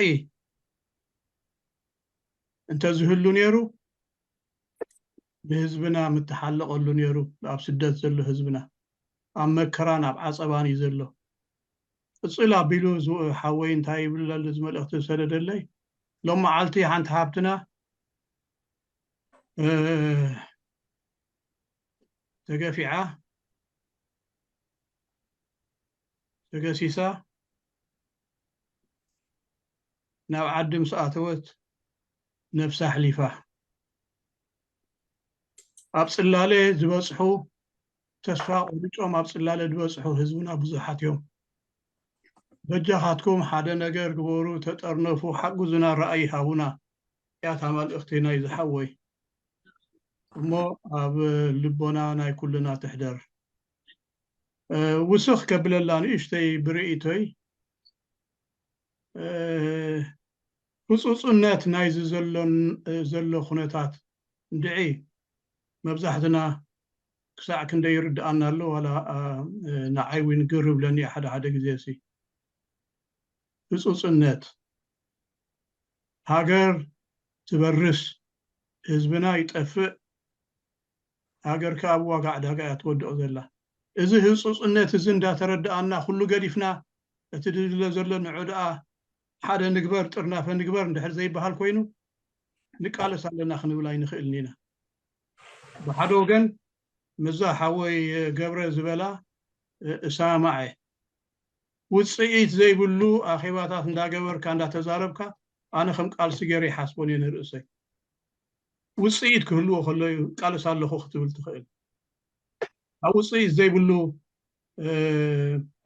እንተዝህሉ ነይሩ፣ ብህዝብና ምተሓለቐሉ ነይሩ፣ ኣብ ስደት ዘሎ ህዝብና፣ ኣብ መከራን ኣብ ዓጸባን እዩ ዘሎ። ቅጽል ኣቢሉ ዝ-፣ ሓወይ እንታይ ይብል ኣሎ፣ እዚ መልእኽቲ ዝሰደደለይ፣ ሎም መዓልቲ ሓንቲ ሓብትና፣ እ፣ ተገፊዓ፣ ተገሲሳ፣ ናብ ዓዲ ምስ ኣተወት፣ ነብሳ ኣሕሊፋ። ኣብ ጽላለ ዝበጽሑ፣ ተስፋ ቆሪጾም ኣብ ጽላለ ዝበጽሑ ህዝብና ብዙሓት እዮም። በጃኻትኩም ሓደ ነገር ግበሩ፣ ተጠርነፉ፣ ሓግዙና፣ ራእይ ሃቡና። እያ እታ መልእኽቲ ናይ ዝሓወይ። እሞ ኣብ ልቦና ናይ ኩልና ትሕደር። እ፣ ውስኽ ከብለላ ንእሽተይ ብርእይቶይ፣ እ፣ ህጹጽነት ናይዚ ዘሎን፣ እ፣ ዘሎ ኩነታት እንድዒ መብዛሕትና ክሳዕ ክንደይ ይርድኣና ኣሎ፣ ዋላ፣ እ፣ ንዓይ እውን ግር ይብለኒ ሓደ ሓደ ግዜ ሲ። ህጹጽነት፣ ሃገር ትበርስ፣ ህዝብና ይጠፍእ፣ ሃገር ከኣ ኣብ ዋጋ ዕዳጋ እያ ትወድቕ ዘላ። እዚ ህጹጽነት እዚ እንዳተረድኣና፣ ኩሉ ገዲፍና፣ እቲ ድለ ዘሎ ንዑ ደኣ ሓደ ንግበር፣ ጥርናፈ ንግበር እንድሕር ዘይበሃል ኮይኑ፣ ንቃለስ ኣለና ክንብል ኣይንኽእልን ኢና። ብሓደ ወገን፣ ምዛ ሓወይ ገብረ ዝበላ፣ እ፣ እሰማማዕ እየ። ውጽኢት ዘይብሉ ኣኼባታት እንዳገበርካ፣ እንዳተዛረብካ፣ ኣነ ከም ቃልሲ ገይረ ይሓስቦን እየ ንርእሰይ። ውጽኢት ክህልዎ ከሎ እዩ ቃልስ ኣለኹ ክትብል ትኽእል። ኣብ ውጽኢት ዘይብሉ፣ እ፣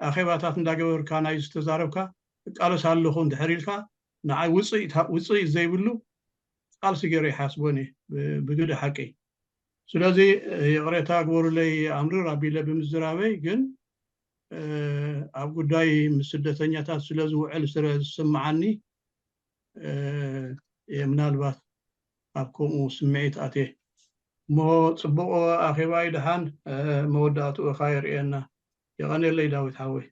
ኣኼባታት እንዳገበርካ፣ ናይ ዝተዛረብካ፣ ቃልስ ኣለኹ እንድሕር ኢልካ፣ ንዓይ ውጽኢት፣ ውጽኢት ዘይብሉ ቃልሲ ገይረ ይሓስቦን እየ፣ ብ-፣ ብግደ ሓቂ። ስለዚ፣ እ፣ ይቕሬታ ግበሩለይ፣ ኣምርር ኣቢለ ብምዝራበይ፣ ግን፣ እ፣ ኣብ ጉዳይ ምስ ስደተኛታት ስለ ዝውዕል ስለ ዝስምዓኒ፣ እ፣ እየ ምናልባት ኣብ ከምኡ ስምዒት ኣትየ። እሞ ጽቡቕ ኣኼባ እዩ፣ ደሓን፣ እ፣ መወዳእትኡ ኸኣ የርእየና። የቐንየለይ ዳዊት ሓወይ።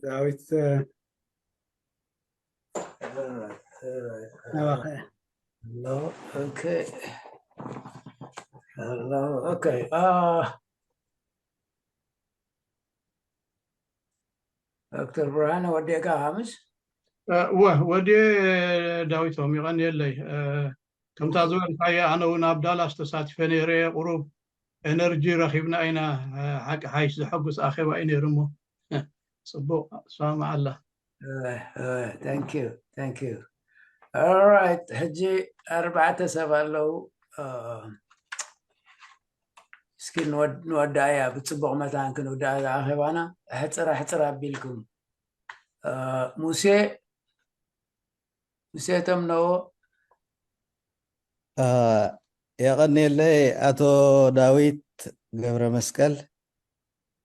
ዳዊት፣ እ፣ All right, all right, all right. ናባኸ። Hello, okay. Hello, okay. Uh, ዶክተር ብርሃነ ወዲእካ ሃምስ? እ፣ ወ-፣ ወዲኤ ዳዊቶም፣ ይቐንየለይ። እ፣ ከምታ ዝበልካዮ፣ ኣነ እውን ኣብ ዳላስ ተሳቲፈ ነይረ እየ። ቁሩብ ኤነርጂ ረኺብና ኢና። እ፣ ሓቂ ሓይሽ ዘሐጉስ ኣኼባ እዩ ነይሩ እሞ። ጽቡቕ፣ እስማማዕ ኣላ። እ፣ እ፣ thank you, thank you. All right፣ ሕጂ ኣርባዕተ ሰብ ኣለዉ። እ፣ እስኪ ንወድ-፣ ንወድኣያ፣ ብጽቡቕ መታን ክንውድኣ እዛ ኣኼባና። ሕጽር ሕጽር ኣቢልኩም። እ፣ ሙሴ፣ ሙሴ ተምነዎ። እ፣ የቐንየለይ ኣቶ ዳዊት ገብረ መስቀል፣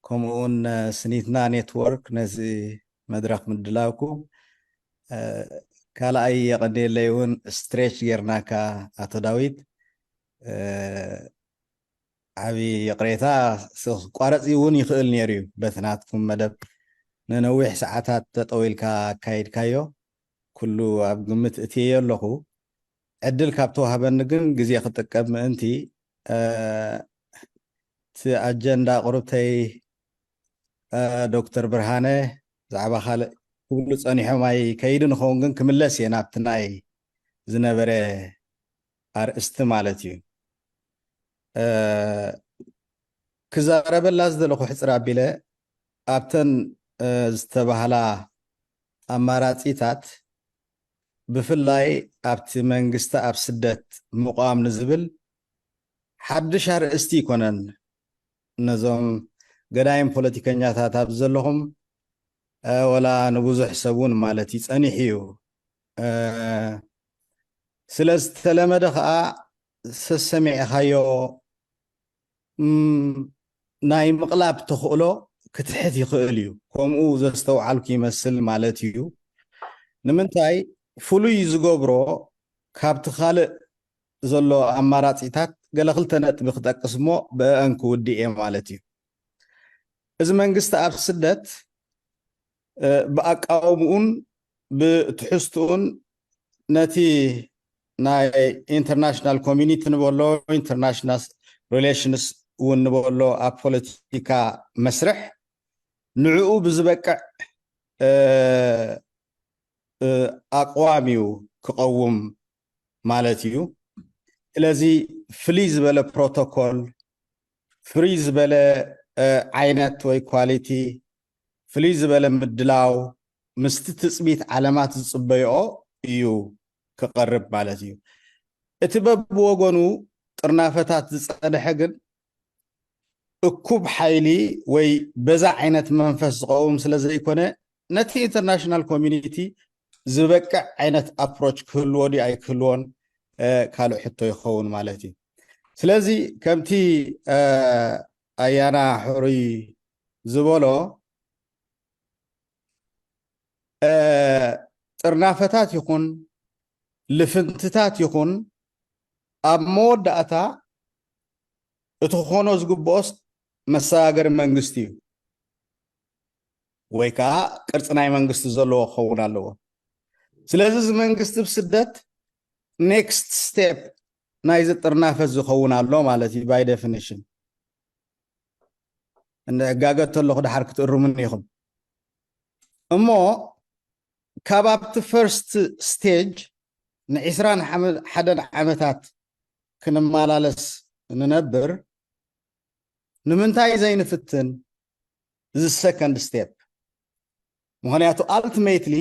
ከምኡ እውን፣ እ፣ ስኒትና ኔትወርክ ነዚ መድረኽ ምድላውኩም። እ፣ ካልኣይ የቐንየለይ እውን ስትሬች ጌርናካ ኣቶ ዳዊት። እ፣ ዓቢ ይቕሬታ፣ ስ-፣ ክቋረጽ እውን ይኽእል ነይሩ እዩ። በቲ ናትኩም መደብ ንነዊሕ ሰዓታት ተጠዊልካ ኣካይድካዮ። ኩሉ ኣብ ግምት እትየዮ ኣለኹ። ዕድል ካብ ተዋህበኒ ግን ግዜ ክጥቀም ምእንቲ፣ እ፣ እቲ ኣጀንዳ ቁርብተይ፣ እ፣ ዶክተር ብርሃነ ብዛዕባ ካልእ ክብሉ ጸኒሖም ኣይከይድን ይኸውን፣ ግን ክምለስ እየ ናብቲ ናይ ዝነበረ ኣርእስቲ ማለት እዩ። እ፣ ክዛረበላ ዝደለኹ ሕጽር ኣቢለ ኣብተን፣ እ፣ ዝተባህላ ኣማራጺታት፣ ብፍላይ ኣብቲ መንግስቲ ኣብ ስደት ምቋም ንዝብል ሓድሽ ኣርእስቲ ይኮነን። ነዞም ገዳይም ፖለቲከኛታት ኣብ ዘለኹም፣ እ፣ ወላ ንብዙሕ ሰብ እውን ማለት እዩ ጸኒሑ እዩ። እ፣ ስለ ዝተለመደ ኸኣ ሰሰሚዕኻዮ፣ እም፣ ናይ ምቕላብ ተኽእሎ ክትሕት ይኽእል እዩ። ከምኡ ዘስተውዓልኩ ይመስል ማለት እዩ። ንምንታይ ፍሉይ ዝገብሮ ካብቲ ካልእ ዘሎ ኣማራጺታት ገለ ክልተ ነጥቢ ክጠቅስ እሞ ብአን ክውድእ እየ ማለት እዩ። እዚ መንግስቲ ኣብ ስደት ብኣቃውምኡን ብትሕዝትኡን ነቲ ናይ ኢንተርናሽናል ኮሚኒቲ ንበሎ፣ ኢንተርናሽናል ሪሌሽንስ እውን ንበሎ፣ ኣብ ፖለቲካ መስርሕ ንዕኡ ብዝበቅዕ ኣቅዋም እዩ ክቐውም ማለት እዩ። ስለዚ ፍልይ ዝበለ ፕሮቶኮል፣ ፍልይ ዝበለ ዓይነት ወይ ኳሊቲ፣ ፍልይ ዝበለ ምድላው፣ ምስቲ ትፅቢት ዓለማት ዝፅበይኦ እዩ ክቐርብ ማለት እዩ። እቲ በብወገኑ ጥርናፈታት ዝፀንሐ ግን እኩብ ሓይሊ ወይ በዛ ዓይነት መንፈስ ዝቐውም ስለ ዘይኮነ፣ ነቲ ኢንተርናሽናል ኮሚኒቲ ዝበቅዕ ዓይነት ኣፕሮች ክህልዎ ድዩ ኣይክህልዎን ካልእ ሕቶ ይኸውን ማለት እዩ። ስለዚ ከምቲ ኣያና ሕሩይ ዝበሎ፣ ጥርናፈታት ይኹን ልፍንትታት ይኹን ኣብ መወዳእታ እቲ ክኾኖ ዝግብኦስ መሰጋገሪ መንግስቲ እዩ፣ ወይ ከዓ ቅርፂ ናይ መንግስቲ ዘለዎ ክኸውን ኣለዎ። ስለዚ እዚ መንግስቲ ብስደት ኔክስት ስቴፕ ናይዚ ጥርናፈት ዝኸውን ኣሎ ማለት እዩ። ባይ ዴፊኒሽን እጋገ ተለኹ ድሓር ክትእርሙን ኢኹም። እሞ ካብ ኣብቲ ፈርስት ስቴጅ ንዒስራን ሓደን ዓመታት ክንመላለስ ንነብር ንምንታይ ዘይንፍትን? እዚ ሰከንድ ስቴፕ። ምክንያቱ ኣልቲሜትሊ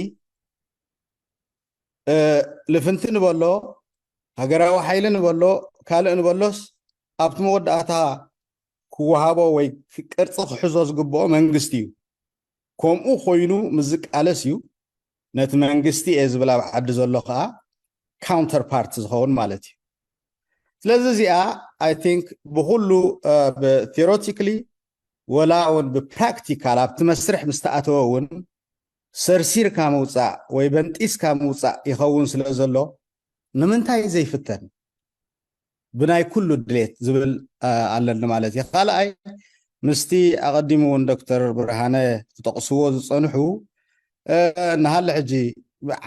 ልፍንቲ ንበሎ፣ ሃገራዊ ሓይሊ ንበሎ፣ ካልእ ንበሎስ ኣብቲ መወዳእታ ክወሃቦ ወይ ቅርፂ ክሕዞ ዝግብኦ መንግስቲ እዩ። ከምኡ ኮይኑ ምስ ዝቃለስ እዩ ነቲ መንግስቲ እየ ዝብል ኣብ ዓዲ ዘሎ ከዓ ካውንተር ፓርት ዝኸውን ማለት እዩ። ስለዚ እዚኣ ኣይ ቲንክ ብኩሉ ብቴዎሬቲካሊ ወላ እውን ብፕራክቲካል ኣብቲ መስርሕ ምስ ተኣተወ እውን ሰርሲርካ ምውፃእ ወይ በንጢስካ ምውፃእ ይኸውን ስለ ዘሎ ንምንታይ ዘይፍተን? ብናይ ኩሉ ድሌት ዝብል ኣለኒ ማለት እዩ። ካልኣይ ምስቲ ኣቐዲሙ እውን ዶክተር ብርሃነ ክጠቕስዎ ዝፀንሑ እናሃለ ሕጂ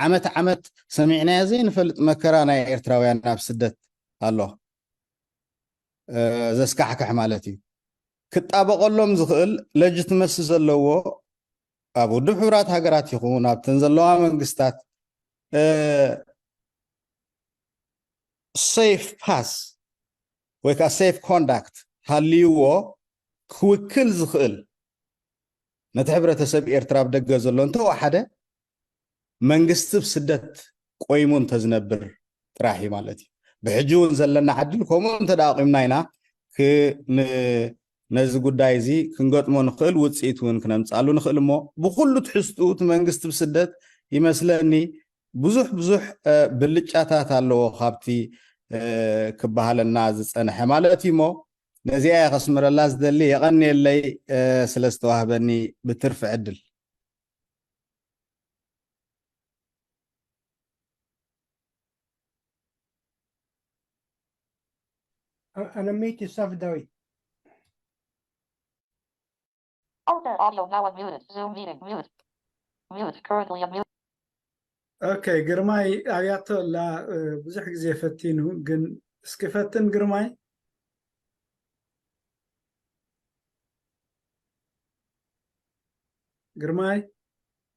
ዓመት ዓመት ሰሚዕናዮ ዘይንፈልጥ መከራ ናይ ኤርትራውያን ኣብ ስደት ኣሎ። ዘስካሕክሕ ማለት እዩ። ክጣበቐሎም ዝኽእል ለጅትመሲ ዘለዎ ኣብ ውድብ ሕቡራት ሃገራት ይኹን ኣብተን ዘለዋ መንግስታት ሴፍ ፓስ ወይ ከዓ ሴፍ ኮንዳክት ሃልይዎ ክውክል ዝኽእል ነቲ ሕብረተሰብ ኤርትራ ኣብ ደገ ዘሎ እንተወሓደ መንግስቲ ብስደት ቆይሙ እንተዝነብር ጥራሕ እዩ ማለት እዩ። ብሕጂ እውን ዘለና ዕድል ከምኡ እንተ ደኣ ኣቑምና ኢና ክ- ን- ነዚ ጉዳይ እዚ ክንገጥሞ ንኽእል፣ ውፅኢት እውን ክነምፅኣሉ ንኽእል። እሞ ብኩሉ ትሕዝትኡ እቲ መንግስቲ ብስደት ይመስለኒ ብዙሕ ብዙሕ ብልጫታት ኣለዎ ካብቲ ክበሃለና ዝፀንሐ ማለት እዩ። እሞ ነዚኣ እየ ከስምረላ ዝደሊ። የቐንየለይ ስለ ዝተዋህበኒ ብትርፊ ዕድል። Unmute yourself, David. Audio, audio now unmuted. Zoom meeting mute. Mute, currently unmuted. ኦኬ፣ ግርማይ ኣብያቶ ኣላ። ብዙሕ ግዜ ፈቲኑ ግን እስኪ ፈትን ግርማይ። ግርማይ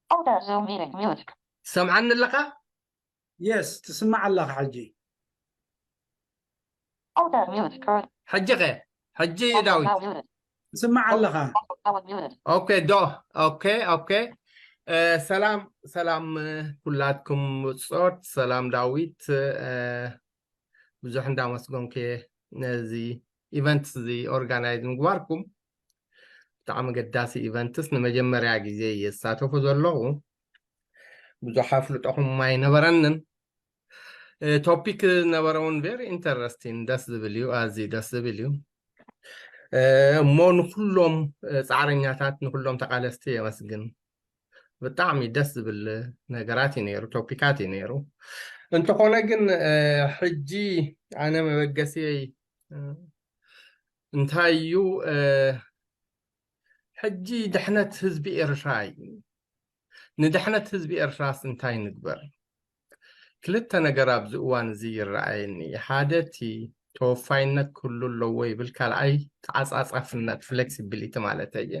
Audio, Zoom meeting mute. ትሰምዓኒ ኣለኻ? የስ፣ ትስማዕ ኣለኻ ሕጂ። Audio mute. Current. ሕጂ ኸ? ሕጂ ዳዊት? Now muted. ትስማዕ ኣለኻ። Now unmuted. ኦኬ ዶ ኦኬ ኦኬ። ሰላም ሰላም ኩላትኩም ብጾት። ሰላም ዳዊት። ብዙሕ እንዳመስገንኩ እየ ነዚ ኢቨንት እዚ ኦርጋናይዝ ምግባርኩም። ብጣዕሚ ኣገዳሲ ኢቨንትስ፣ ንመጀመርያ ግዜ እየ ዝሳተፎ ዘለኹ። ብዙሕ ኣፍልጦኹም ኣይነበረንን። ቶፒክ ነበረ እውን ቨሪ ኢንተረስቲን፣ ደስ ዝብል እዩ፣ ኣዝዩ ደስ ዝብል እዩ። እሞ ንኩሎም ፃዕረኛታት፣ ንኩሎም ተቃለስቲ የመስግን። ብጣዕሚ ደስ ዝብል ነገራት እዩ ነይሩ፣ ቶፒካት እዩ ነይሩ። እንተኾነ ግን ሕጂ ኣነ መበገሲየይ እንታይ እዩ? ሕጂ ድሕነት ህዝቢ ኤርትራ እዩ። ንድሕነት ህዝቢ ኤርትራስ እንታይ ንግበር? ክልተ ነገር ኣብዚ እዋን እዚ ይረኣየኒ። ሓደ እቲ ተወፋይነት ክህሉ ኣለዎ ይብል፣ ካልኣይ ተዓጻጻፍነት፣ ፍሌክሲቢሊቲ ማለት እየ።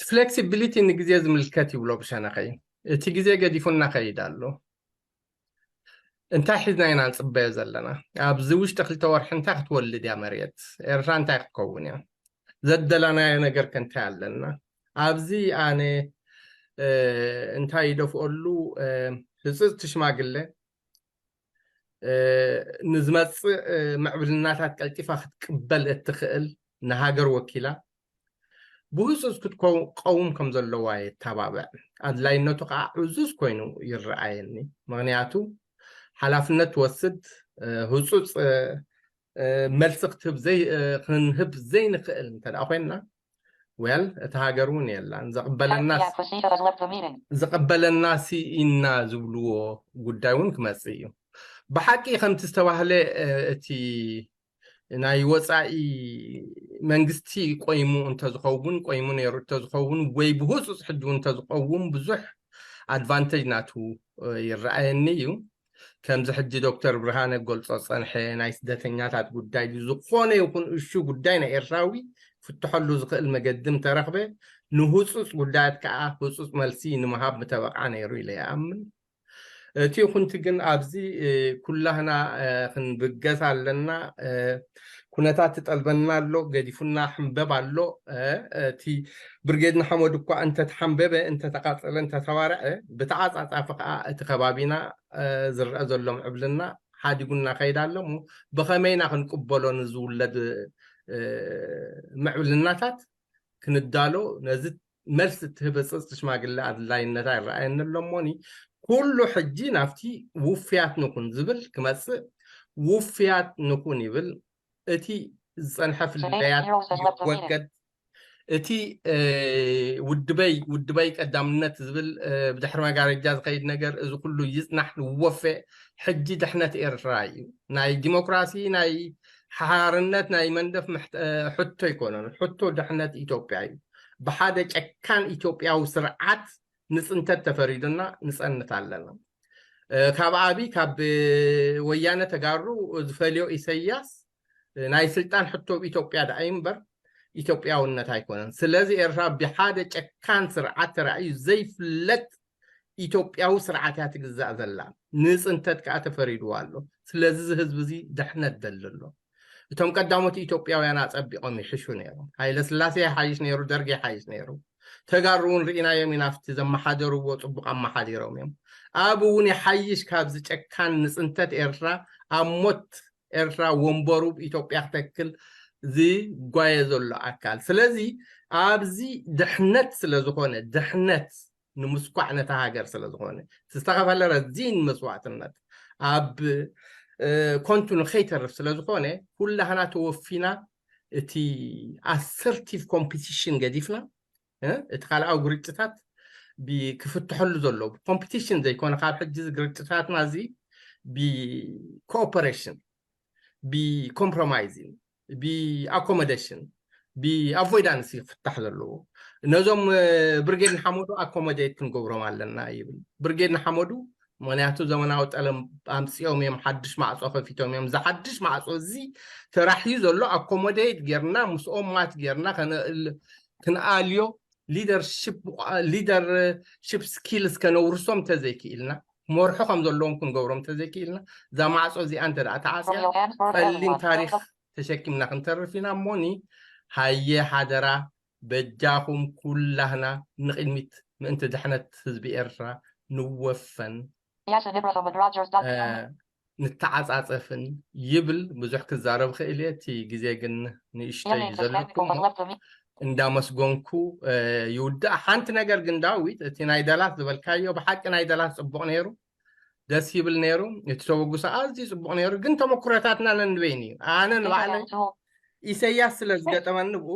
ፍሌክሲቢሊቲ ንግዜ ዝምልከት ይብሎ ብሸነኸይ። እቲ ግዜ ገዲፉና ከይድ ኣሎ። እንታይ ሒዝና ኢና ንጽበዮ ዘለና? ኣብዚ ውሽጢ ክልተ ወርሒ እንታይ ክትወልድ እያ መሬት? ኤርትራ እንታይ ክትከውን እያ? ዘደላናዮ ነገር ከ እንታይ ኣለና? ኣብዚ ኣነ እንታይ ይደፍኦሉ፣ ህጽጽቲ ሽማግለ ንዝመጽእ ምዕብልናታት ቀልጢፋ ክትቅበል እትኽእል፣ ንሃገር ወኪላ ብህጹጽ ክትቀውም ከም ዘለዋ የተባብዕ። ኣድላይነቱ ከዓ ዕዙዝ ኮይኑ ይረኣየኒ። ምኽንያቱ ሓላፍነት ትወስድ፣ ህጹጽ መልሲ ክትህብ ዘይ ክንህብ ዘይንኽእል እንተ ደኣ ኮይንና፣ well፣ እቲ ሃገር እውን የላን። ዘቕበለና ዘቕበለና ሲ ኢና ዝብልዎ ጉዳይ እውን ክመጽእ እዩ። ብሓቂ ከምቲ ዝተባህለ እቲ ናይ ወፃኢ መንግስቲ ቆይሙ እንተዝኸውን፣ ቆይሙ ነይሩ እንተዝኸውን፣ ወይ ብህፁፅ ሕጂ እውን እንተዝቀውም ብዙሕ ኣድቫንቴጅ ናቱ ይረኣየኒ እዩ። ከምዚ ሕጂ ዶክተር ብርሃነ ገልጾ ዝጸንሐ ናይ ስደተኛታት ጉዳይ ዝኾነ ይኹን እሹ ጉዳይ ናይ ኤርትራዊ ክፍትሐሉ ዝኽእል መገዲ ምተረኽበ ንህፁፅ ጉዳያት ከዓ ህፁፅ መልሲ ንምሃብ ምተበቕዓ ነይሩ ኢለ ይኣምን። እቲ ይኹንቲ ግን ኣብዚ ኩላህና ክንብገስ ኣለና። ኩነታት ትጠልበና ኣሎ፣ ገዲፉና ሕንበብ ኣሎ። እቲ ብርጌድ ንሓመዱ እኳ እንተተሓንበበ፣ እንተተቃጸለ፣ እንተተባርዐ፣ ብተዓጻጻፊ ከዓ እቲ ከባቢና ዝረአ ዘሎ ምዕብልና ሓዲጉና ከይድ ኣሎ። እሞ ብኸመይና ክንቅበሎ ንዝውለድ ምዕብልናታት ክንዳሎ ነዚ መልሲ እትህብ ህጽጽቲ ሽማግለ ኣድላይነታ ይረኣየኒ ኣሎ። እሞኒ ኩሉ ሕጂ ናብቲ ውፍያት ንኹን ዝብል ክመጽእ፣ ውፍያት ንኹን ይብል። እቲ ዝጸንሐ ፍልልያት ይወገድ። እቲ ውድበይ ውድበይ ቀዳምነት ዝብል ብድሕሪ መጋረጃ ዝኸይድ ነገር፣ እዚ ኩሉ ይጽናሕ፣ ንወፈ። ሕጂ ድሕነት ኤርትራ እዩ። ናይ ዲሞክራሲ፣ ናይ ሓርነት፣ ናይ መንደፍ ሕቶ ኣይኮነን። ሕቶ ድሕነት ኢትዮጵያ እዩ። ብሓደ ጨካን ኢትዮጵያዊ ስርዓት ንጽንተት ተፈሪዱና ንጸንት ኣለና። ካብ ኣብይ፣ ካብ ወያነ ተጋሩ ዝፈልዮ ኢሰያስ ናይ ስልጣን ሕቶ ኣብ ኢትዮጵያ ደኣ እዩ እምበር ኢትዮጵያውነት ኣይኮነን። ስለዚ ኤርትራ ብሓደ ጨካን ስርዓት ተራእዩ ዘይፍለጥ ኢትዮጵያዊ ስርዓት እያ ትግዛእ ዘላ። ንጽንተት ከኣ ተፈሪድዋ ኣሎ። ስለዚ እዚ ህዝቢ እዚ ድሕነት ደሊ ኣሎ። እቶም ቀዳሞት ኢትዮጵያውያን ኣጸቢቖም ይሕሹ ነይሮም። ሃይለ ስላሴ ይሓይሽ ነይሩ፣ ደርጊ ይሓይሽ ነይሩ። ተጋሩ እውን ርኢናዮም ኢና፣ ኣብቲ ዘመሓደርዎ ጽቡቕ ኣመሓዲሮም እዮም። ኣብ እውን ይሓይሽ ካብዚ ጨካን ንጽንተት ኤርትራ ኣብ ሞት ኤርትራ ወንበሩ ብኢትዮጵያ ክተክል ዝጓየ ዘሎ ኣካል። ስለዚ ኣብዚ ድሕነት ስለ ዝኾነ፣ ድሕነት ንምስኳዕ ነታ ሃገር ስለ ዝኾነ፣ ዝተኸፈለ ረዚን መስዋዕትነት ኣብ ኮንቱ ንኸይተርፍ ስለ ዝኾነ፣ ኩላህና ተወፊና እቲ ኣሰርቲቭ ኮምፒቲሽን ገዲፍና፣ እቲ ካልኣዊ ግርጭታት ክፍትሐሉ ዘሎ ኮምፒቲሽን ዘይኮነ፣ ካብ ሕጂ ግርጭታትና እዚ ብኮኦፐሬሽን፣ ብኮምፕሮማይዚን፣ ብኣኮሞዴሽን፣ ብኣቮይዳንስ ክፍታሕ ዘለዎ። ነዞም ብርጌድ ንሓመዱ ኣኮሞዴት ክንገብሮም ኣለና ይብል ብርጌድ ንሓመዱ። ምኽንያቱ ዘመናዊ ጠለም ኣምፂኦም እዮም፣ ሓድሽ ማዕፆ ከፊቶም እዮም። እዚ ሓድሽ ማዕፆ እዚ ተራሕዩ ዘሎ ኣኮሞዴት ጌርና፣ ምስኦም ማት ጌርና ክንኣልዮ፣ ሊደርሽፕ ስኪልስ ከነውርሶም እንተዘይክኢልና፣ ክመርሑ ከም ዘለዎም ክንገብሮም እንተዘይክኢልና፣ እዛ ማዕፆ እዚኣ እንተ ደኣ ተዓፅያ፣ ጸሊም ታሪኽ ተሸኪምና ክንተርፍ ኢና። እሞኒ ሃየ ሓደራ በጃኹም ኩላህና ንቕድሚት ምእንቲ ድሕነት ህዝቢ ኤርትራ ንወፈን ንተዓጻጸፍን ይብል። ብዙሕ ክዛረብ ክእል እየ፣ እቲ ግዜ ግን ንእሽተይ እዩ ዘለኩም። እንዳመስገንኩ ይውዳእ። ሓንቲ ነገር ግን ዳዊት፣ እቲ ናይ ደላት ዝበልካዮ ብሓቂ ናይ ደላት ጽቡቕ ነይሩ፣ ደስ ይብል ነይሩ። እቲ ተበግሶ ኣዝዩ ጽቡቕ ነይሩ፣ ግን ተመኩሮታትና ነንበይን እዩ። ኣነ ንባዕለይ ኢሰያስ ስለ ዝገጠመኒ ብኡ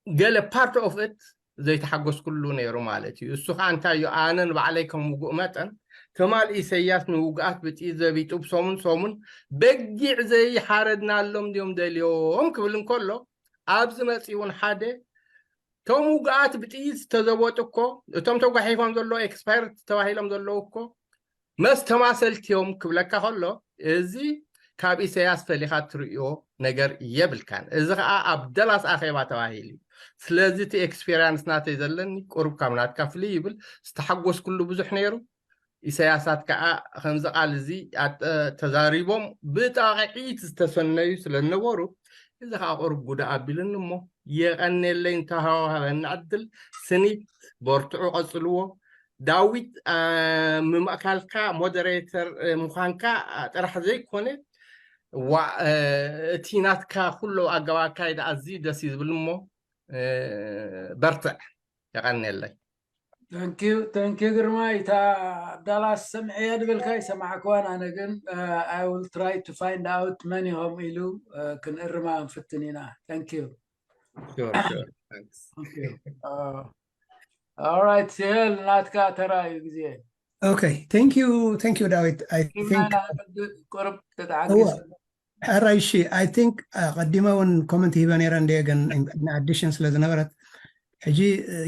ገለ ፓርት ኦፍ እት ዘይተሓጎስኩሉ ነይሩ ማለት እዩ። እሱ ከዓ እንታይ እዩ፣ ኣነ ንባዕለይ ከም ውጉእ መጠን ትማል ኢሰያስ ንውግኣት ብጥይት ዘቢጡ ብሰሙን ሰሙን በጊዕ ዘይሓረድናሎም ድዮም ደልዮም ክብል እንከሎ፣ ኣብዚ መፂ እውን ሓደ እቶም ውግኣት ብጥይት ዝተዘበጡ እኮ፣ እቶም ተጓሒፎም ዘለዉ ኤክስፓየርት ተባሂሎም ዘለዉ እኮ መስተማሰልቲ እዮም ክብለካ ከሎ፣ እዚ ካብ ኢሰያስ ፈሊኻ ትርእዮ ነገር የብልካን። እዚ ከዓ ኣብ ደላስ ኣኼባ ተባሂሉ እዩ። ስለዚ እቲ ኤክስፔሪንስ ናተይ ዘለኒ ቁሩብ ካብ ናትካ ፍልይ ይብል። ዝተሓጎስኩሉ ብዙሕ ነይሩ። ኢሰያሳት ከዓ ከምዚ ቃል እዚ ኣጠ-፣ ተዛሪቦም ብጣቕዒት ዝተሰነዩ ስለ ዝነበሩ፣ እዚ ከዓ ቁሩብ ጉዳ ኣቢሉኒ እሞ የቐኔለይ እንተሃዋሃበኒ ዕድል። ስኒት በርትዑ ቀጽልዎ። ዳዊት፣ አ፣ ምምእካልካ ሞደሬተር፣ እ፣ ምዃንካ፣ አ፣ ጥራሕ ዘይኮነ፣ ዋ፣ እ፣ እቲ ናትካ ኩሉ ኣገባብ ኣካይዳ ኣዝዩ ደስ እዩ ዝብል እሞ፣ እ፣ በርትዕ። የቐንየለይ። Thank you, thank you ግርማይ። እታ ኣብ ዳላስ ሰምዐያ ድበልካ ይሰማዕክዋን፣ ኣነ ግን፣ እ፣ I will try to find out መን ኢኹም ኢሉ፣ እ፣ ክንእርማ ንፍትን ኢና። Thank you። Sure, sure. Thanks. Thank you. እ፣ All right ሲሄል፣ ናትካ ተራ እዩ ግዜ። Okay, thank you, thank you ዳዊት። I think ቁርብ ተተዓገስ። ሕራይ እሺ። I think ኣቐዲመ እውን ኮመንት ሂበ ነይረ እንደ ግን፣ addition ስለ ዝነበረት፣ ሕጂ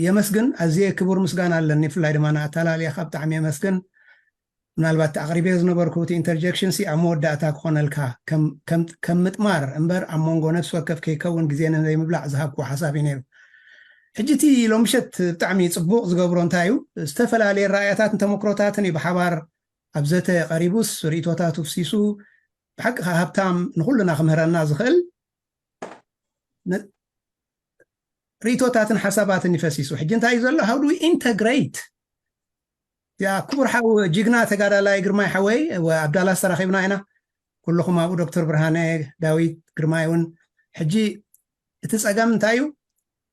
የመስግን፣ ኣዝየ ክቡር ምስጋና ኣለኒ። ብፍላይ ድማ ንኣተላልያኻ ብጣዕሚ የመስግን። ምናልባት ኣቕሪበዮ ዝነበርኩ እቲ ኢንተርጀክሽን ሲ ኣብ መወዳእታ ክኾነልካ፣ ከም ከም ከም ምጥማር እምበር ኣብ መንጎ ነፍሲ ወከፍ ከይከውን ግዜ ንዘይምብላዕ ዝሃብኩ ሓሳብ እዩ ነይሩ። ሕጂ እቲ ሎምሸት ብጣዕሚ ጽቡቕ ዝገብሮ እንታይ እዩ? ዝተፈላለየ ራእያታትን ተመክሮታትን እዩ ብሓባር ኣብ ዘተ ቀሪቡስ ርእይቶታቱ ፍሲሱ፣ ብሓቂ ከኣ ሃብታም፣ ንኹልና ክምህረና ዝኽእል ነ-፣ ርእይቶታትን ሓሳባትን ይፈሲሱ። ሕጂ እንታይ እዩ ዘሎ? How do we integrate? ያ ክቡር ሓው ጅግና ተጋዳላይ ግርማይ ሓወይ፣ ወ-፣ ኣብ ዳላስ ተራኺብና ኢና። ኩልኹም ኣብኡ፣ ዶክተር ብርሃነ፣ ዳዊት፣ ግርማይ እውን። ሕጂ እቲ ጸገም እንታይ እዩ?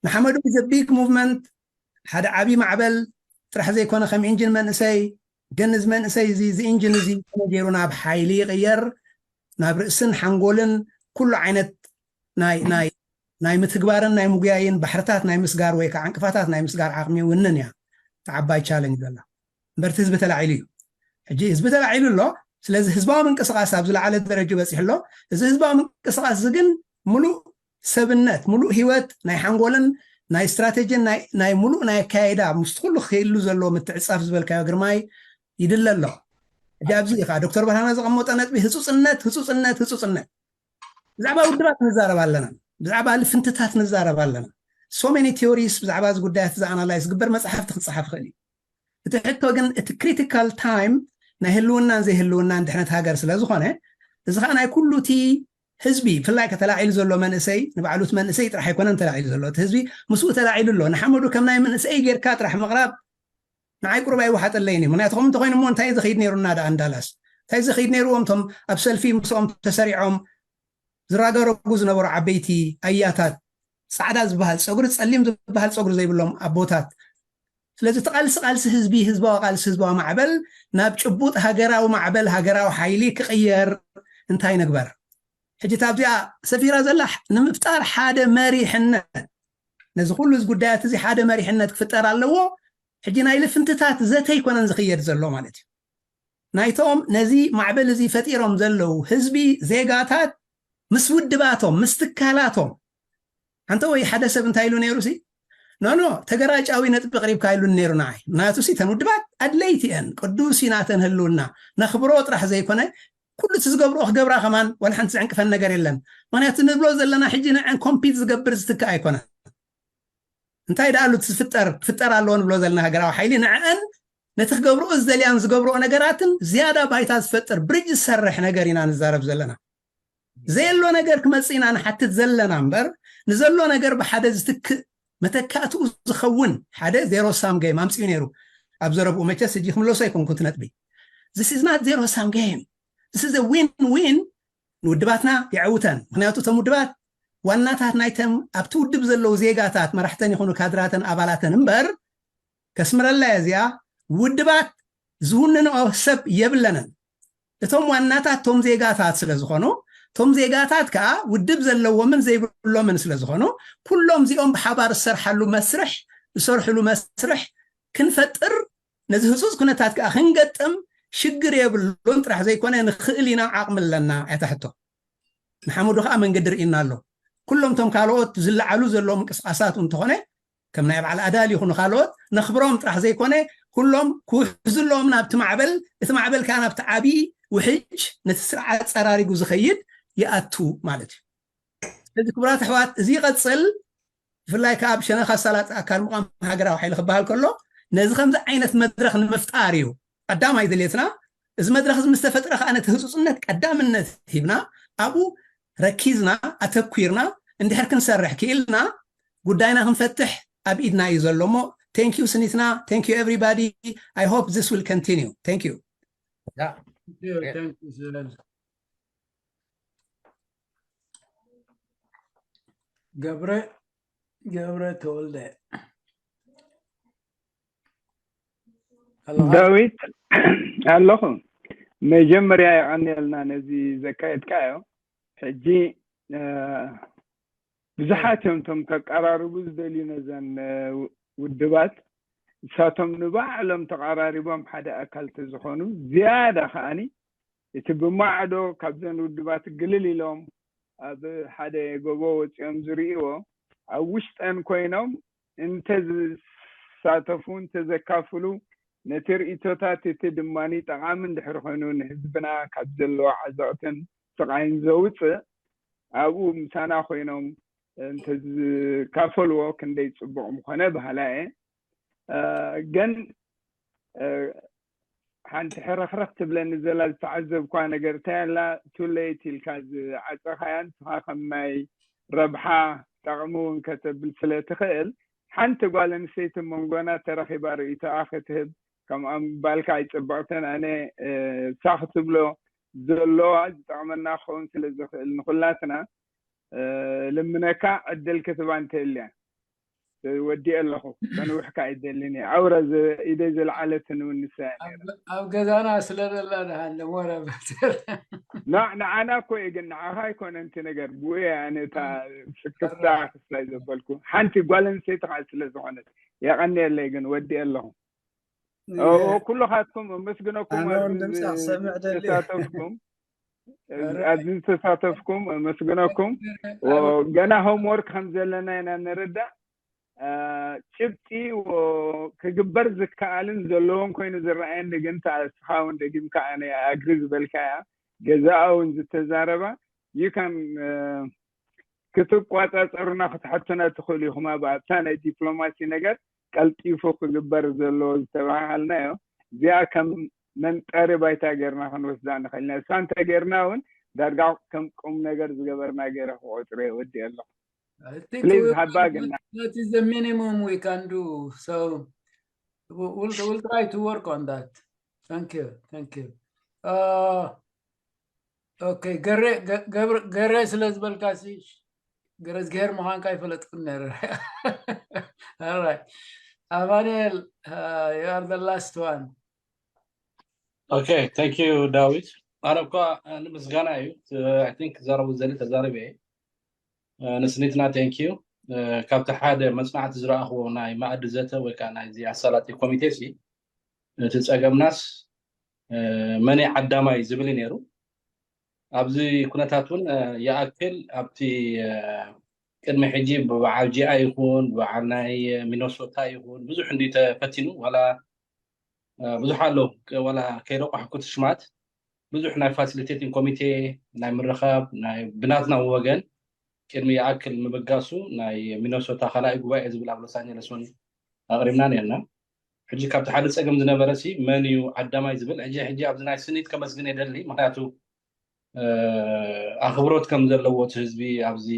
ንሓመዱ is a big movement፣ ሓደ ዓቢ ማዕበል ጥራሕ ዘይኮነ፣ ከም ኢንጂን መንእሰይ፣ ግን እዚ መንእሰይ እዚ፣ እዚ ኢንጂን እዚ ከመይ ገይሩ ናብ ሓይሊ ይቕየር፣ ናብ ርእስን ሓንጎልን ኩሉ ዓይነት ናይ ናይ ናይ ምትግባርን ናይ ምጉያይን ባሕርታት ናይ ምስጋር ወይ ከዓ ዕንቅፋታት ናይ ምስጋር ዓቕሚ ይውንን እያ። እቲ ዓባይ ቻለንጅ ዘላ እምበር እቲ ህዝቢ ተላዒሉ እዩ። ሕጂ ህዝቢ ተላዒሉ ኣሎ። ስለዚ ህዝባዊ ምንቅስቃስ ኣብ ዝለዓለ ደረጃ በፂሑ ኣሎ። እዚ ህዝባዊ ምንቅስቃስ እዚ ግን ሙሉእ ሰብነት፣ ሙሉእ ህይወት ናይ ሓንጎልን ናይ ስትራቴጂን ናይ ናይ ሙሉእ ናይ ኣካያይዳ ምስቲ ኩሉ ክህሉ ዘለዎ ምትዕፃፍ ዝበልካዮ ግርማይ ይድለ ኣሎ። ሕጂ ኣብዚ ኢኻ ዶክተር ብርሃነ ዘቐመጦ ነጥቢ ህፁፅነት፣ ህፁፅነት፣ ህፁፅነት። ብዛዕባ ውድባት ንዛረብ ኣለና፣ ብዛዕባ ልፍንትታት ንዛረብ ኣለና። So many theories ብዛዕባ እዚ ጉዳያት እዚ ኣናላይዝ ዝግበር መፅሓፍቲ ክፀሓፍ ይኽእል እዩ። እቲ ሕቶ ግን እቲ ክሪቲካል ታይም ናይ ህልውናን ዘይህልውናን ድሕነት ሃገር ስለ ዝኾነ፣ እዚ ከዓ ናይ ኩሉ እቲ ህዝቢ፣ ብፍላይ ከተላዒሉ ዘሎ መንእሰይ፣ ንባዕሉ እቲ መንእሰይ ጥራሕ ኣይኮነን ተላዒሉ ዘሎ፣ እቲ ህዝቢ ምስኡ ተላዒሉ ኣሎ። ንሓመዱ ከም ናይ መንእሰይ ጌርካ ጥራሕ ምቕራብ ንዓይ ቁሩብ ኣይወሓጠለይን እዩ። ምክንያቱ ከምኡ እንተኮይኑ እሞ እንታይ እዩ ዝኸይድ ነይሩ እና ደኣ ንዳላስ? እንታይ እዩ ዝኸይድ ነይርዎም እቶም ኣብ ሰልፊ ምስኦም ተሰሪዖም ዝራገረጉ ዝነበሩ ዓበይቲ ኣያታት፣ ጻዕዳ ዝበሃል ጸጉሪ፣ ጸሊም ዝበሃል ጸጉሪ ዘይብሎም ኣቦታት? ስለዚ እቲ ቃልሲ ቃልሲ ህዝቢ፣ ህዝባዊ ቃልሲ፣ ህዝባዊ ማዕበል ናብ ጭቡጥ ሃገራዊ ማዕበል፣ ሃገራዊ ሓይሊ ክቕየር እንታይ ንግበር? ሕጂ እታ ኣብዚኣ ሰፊራ ዘላ ንምፍጣር ሓደ መሪሕነት፣ ነዚ ኩሉ እዚ ጉዳያት እዚ ሓደ መሪሕነት ክፍጠር ኣለዎ። ሕጂ ናይ ልፍንትታት ዘተ ኣይኮነን ዝኽየድ ዘሎ ማለት እዩ። ናይቶም ነዚ ማዕበል እዚ ፈጢሮም ዘለዉ ህዝቢ፣ ዜጋታት ምስ ውድባቶም፣ ምስ ትካላቶም። ሓንተ ወይ ሓደ ሰብ እንታይ ኢሉ ነይሩ ሲ? ኖ፣ ኖ፣ ተገራጫዊ ነጥቢ ኣቕሪብካ ኢሉኒ ነይሩ ንዓይ። ምክንያቱ ሲ እተን ውድባት ኣድለይቲ እየን፣ ቅዱስ እዩ ናተን ህልውና። ነኽብሮ ጥራሕ ዘይኮነ፣ ኩሉ እቲ ዝገብርኦ ክገብራ ከማን ዋላ ሓንቲ ዝዕንቅፈን ነገር የለን። ምክንያቱ ንብሎ ዘለና ሕጂ ንዐን ኮምፒት ዝገብር ዝትክእ ኣይኮነን። እንታይ ደኣ ኣሎ እቲ ዝፍጠር፣ ክፍጠር ኣለዎ ንብሎ ዘለና ሃገራዊ ሓይሊ ንዐን ነቲ ክገብርኦ ዝደልያን ዝገብርኦ ነገራትን ዝያዳ ባይታ ዝፈጥር ብሪጅ ዝሰርሕ ነገር ኢና ንዛረብ ዘለና። ዘየሎ ነገር ክመጽእ ኢና ንሓትት ዘለና እምበር፣ ንዘሎ ነገር ብሓደ ዝትክእ መተካእትኡ ዝኸውን ሓደ ዜሮ ሳም ጌም ኣምጺኡ ነይሩ። ኣብ ዘረብኡ መቸስ ሕጂ ክምለሶ ኣይኮንኩን እቲ ነጥቢ። This is not zero sum game. This is a win win ንውድባትና የዐውተን። ምክንያቱ እቶም ውድባት ዋናታት ናይተን ኣብቲ ውድብ ዘለዉ ዜጋታት፣ መራሕተን ይኹኑ ካድራተን ኣባላተን እምበር፣ ከስምረላ እየ እዚኣ፣ ውድባት ዝውንንኦ ሰብ የብለንን። እቶም ዋናታት እቶም ዜጋታት ስለ ዝኾኑ፣ እቶም ዜጋታት ከዓ ውድብ ዘለዎምን ዘይብሎምን ስለ ዝኾኑ፣ ኩሎም እዚኦም ብሓባር ዝሰርሓሉ መስርሕ፣ ዝሰርሕሉ መስርሕ ክንፈጥር፣ ነዚ ህጹጽ ኩነታት ከዓ ክንገጥም ሽግር የብሉን ጥራሕ ዘይኮነ ንኽእል ኢና፣ ዓቕሚ ኣለና እያ እታ ሕቶ። ንሓመዱ ከዓ መንገዲ ርኢና ኣሎ። ኩሎም እቶም ካልኦት ዝለዓሉ ዘለዉ ምንቅስቃሳት እንተኾነ ከም ናይ በዓል ኣዳል ይኹኑ ካልኦት ነኽብሮም ጥራሕ ዘይኮነ ኩሎም ክውሕዙ ኣለዎም ናብቲ ማዕበል፣ እቲ ማዕበል ከዓ ናብቲ ዓብዪ ውሕጅ ነቲ ስርዓት ፀራሪጉ ዝኸይድ ይኣቱ ማለት እዩ። ስለዚ ክቡራት ኣሕዋት እዚ ይቐፅል። ብፍላይ ከዓ ኣብ ሸነኽ ኣሳላጢ ኣካል ምቋም ሃገራዊ ሓይሊ ክበሃል ከሎ ነዚ ከምዚ ዓይነት መድረኽ ንምፍጣር እዩ ቀዳማይ ድሌትና። እዚ መድረኽ እዚ ምስ ተፈጥረ ከዓ ነቲ ህፁፅነት ቀዳምነት ሂብና ኣብኡ ረኪዝና ኣተኲርና እንድሕር ክንሰርሕ ክኢልና ጉዳይና ክንፈትሕ ኣብ ኢድና እዩ ዘሎ እሞ። Thank you ስኒትና። Thank you everybody. I hope this will continue. Thank you. Yeah. Thank you, thank you, Sulel. ገብረ ገብረ ተወልደ ኣለኻ? ዳዊት ኣለኹ። መጀመርያ የቐንየልና ነዚ ዘካየድካዮ። ሕጂ እ፣ ብዙሓት እዮም እቶም ከቀራርቡ ዝደልዩ ነዘን እ፣ ውድባት። ንሳቶም ንባዕሎም ተቐራሪቦም ሓደ ኣካል ተዝኾኑ ዝያዳ ከዓኒ እቲ ብማዕዶ ካብዘን ውድባት ግልል ኢሎም ኣብ ሓደ ጎቦ ወፂኦም ዝርእይዎ ኣብ ውሽጠን ኮይኖም እንተዝሳተፉ እንተዘካፍሉ ነቲ ርእቶታት እቲ ድማኒ ጠቓሚ እንድሕር ኮይኑ ንህዝብና ካብ ዘለዎ ዓዘቕትን ስቓይን ዘውፅእ ኣብኡ ምሳና ኮይኖም እንተዝካፈልዎ ክንደይ ፅቡቕ ምኾነ በሃላይ እየ። እ፣ ግን እ፣ ሓንቲ ሕርኽርኽ ትብለኒ ዘላ ዝተዓዘብኳ ነገር እንታይ ኣላ፣ too late ኢልካ ዝዓፀኻያ ንስኻ ከም ናይ ረብሓ ጠቕሚ እውን ከተብል ስለ ትኽእል ሓንቲ ጓል ኣንስተይቲ መንጎና ተረኺባ ርእይቶኣ ክትህብ ከም ኣምባልካ ኣይፅብቕትን ኣነ እ፣ እሳ ክትብሎ ዘለዋ ዝጠቕመና ክኸውን ስለ ዝኽእል ንኹላትና እ፣ ልምነካ ዕድል ክትባ እንተልያ ወዲኤ ኣለኹ። ከንውሕካ ኣይደልን እየ። ኣውራ ዘ- ኢደይ ዘልዓለትን እውን ንሳ እያ ነይራ። ኣብ ገዛና ስለ ዘላ ደሃለ ወረ በትር ና- ንዓና እኮ እየ ግን ንዓኻ ኣይኮነ እቲ ነገር ብኡ እየ ኣነ እታ ስክፍታ ክስታይ ዘበልኩ ሓንቲ ጓል ኣንስተይቲ ከዓ ስለ ዝኾነት የቐንየለይ ግን ወዲኤ ኣለኹ። ኦ፣ ኩልኻትኩም ኣመስግነኩም ኣነ ኣለኹ እውን ድምፂ ክሰምዕ ደልየ ዝተሳተፍኩም ኣብዚ ዝተሳተፍኩም ኣመስግነኩም። ገና ሆምወርክ ከም ዘለና ኢና ንርዳእ። አ፣ ጭብጢ ወ- ክግበር ዝከኣልን ዘለዎን ኮይኑ ዝረኣየኒ ግን ተኣስኻ እውን ደጊምካ ኣነ ኣግሪ ዝበልካያ ገዛኣ እውን ዝተዛረባ you can ክትቋፃፀሩና ክትሓቱና ትኽእሉ ኢኹም። ኣብ ኣብታ ናይ ዲፕሎማሲ ነገር ቀልጢፉ ክግበር ዘለዎ ዝተባሃልናዮ እዚኣ ከም መንጠሪ ባይታ ጌርና ክንወስዳ ንኽእል ኢና። እሳ እንተ ጌርና እውን ዳርጋ ከም ቁም ነገር ዝገበርና ገይረ ክቆፅሮ እየ። ወዲእ ኣለኹ። I think Please we ሃባ can ግና do, that is the minimum we can do. So we'll, we'll, we'll try to work on that. Thank you. Thank you. Uh, okay. ገሬ ገ- ገብረ- ገሬ ስለ ዝበልካ ሲ ገረ ዝገር ምዃንካ ይፈለጥኩን ነረ። All right. ኣማኑኤል, uh, you are the last one. Okay, thank you ዳዊት። ኣነ እኳ ንምስጋና እዩ። I think ክዛረቡ ዘሊ ተዛሪበ እየ። ንስኒትና thank you። ካብቲ ሓደ መፅናዕቲ ዝረኣኽዎ ናይ መኣዲ ዘተ ወይ ከዓ ናይዚ ኣሳላጢ ኮሚቴ ሲ እቲ ፀገምናስ መን ዓዳማይ ዝብል እዩ ነይሩ። ኣብዚ ኩነታት እውን ይኣክል ኣብቲ ቅድሚ ሕጂ ብበዓል ጂኣ ይኹን ብበዓል ናይ ሚነሶታ ይኹን ብዙሕ እንዲ ተፈቲኑ ዋላ ብዙሕ ኣሎ ዋላ ከይረቋሕኩ ትሽማት ብዙሕ ናይ ፋሲሊቴቲንግ ኮሚቴ ናይ ምርኻብ ናይ ብናትና ወገን ቅድሚ ይኣክል ምብጋሱ ናይ ሚነሶታ ካልኣይ ጉባኤ ዝብል ኣብ ሎስ ኣንጀለስ እውን ኣቕሪብና ነርና። ሕጂ ካብቲ ሓደ ፀገም ዝነበረ ሲ መን እዩ ዓዳማይ ዝብል ሕጂ ሕጂ ኣብዚ ናይ ስኒት ከመስግን የደሊ ምክንያቱ ኣኽብሮት ከም ዘለዎ እቲ ህዝቢ ኣብዚ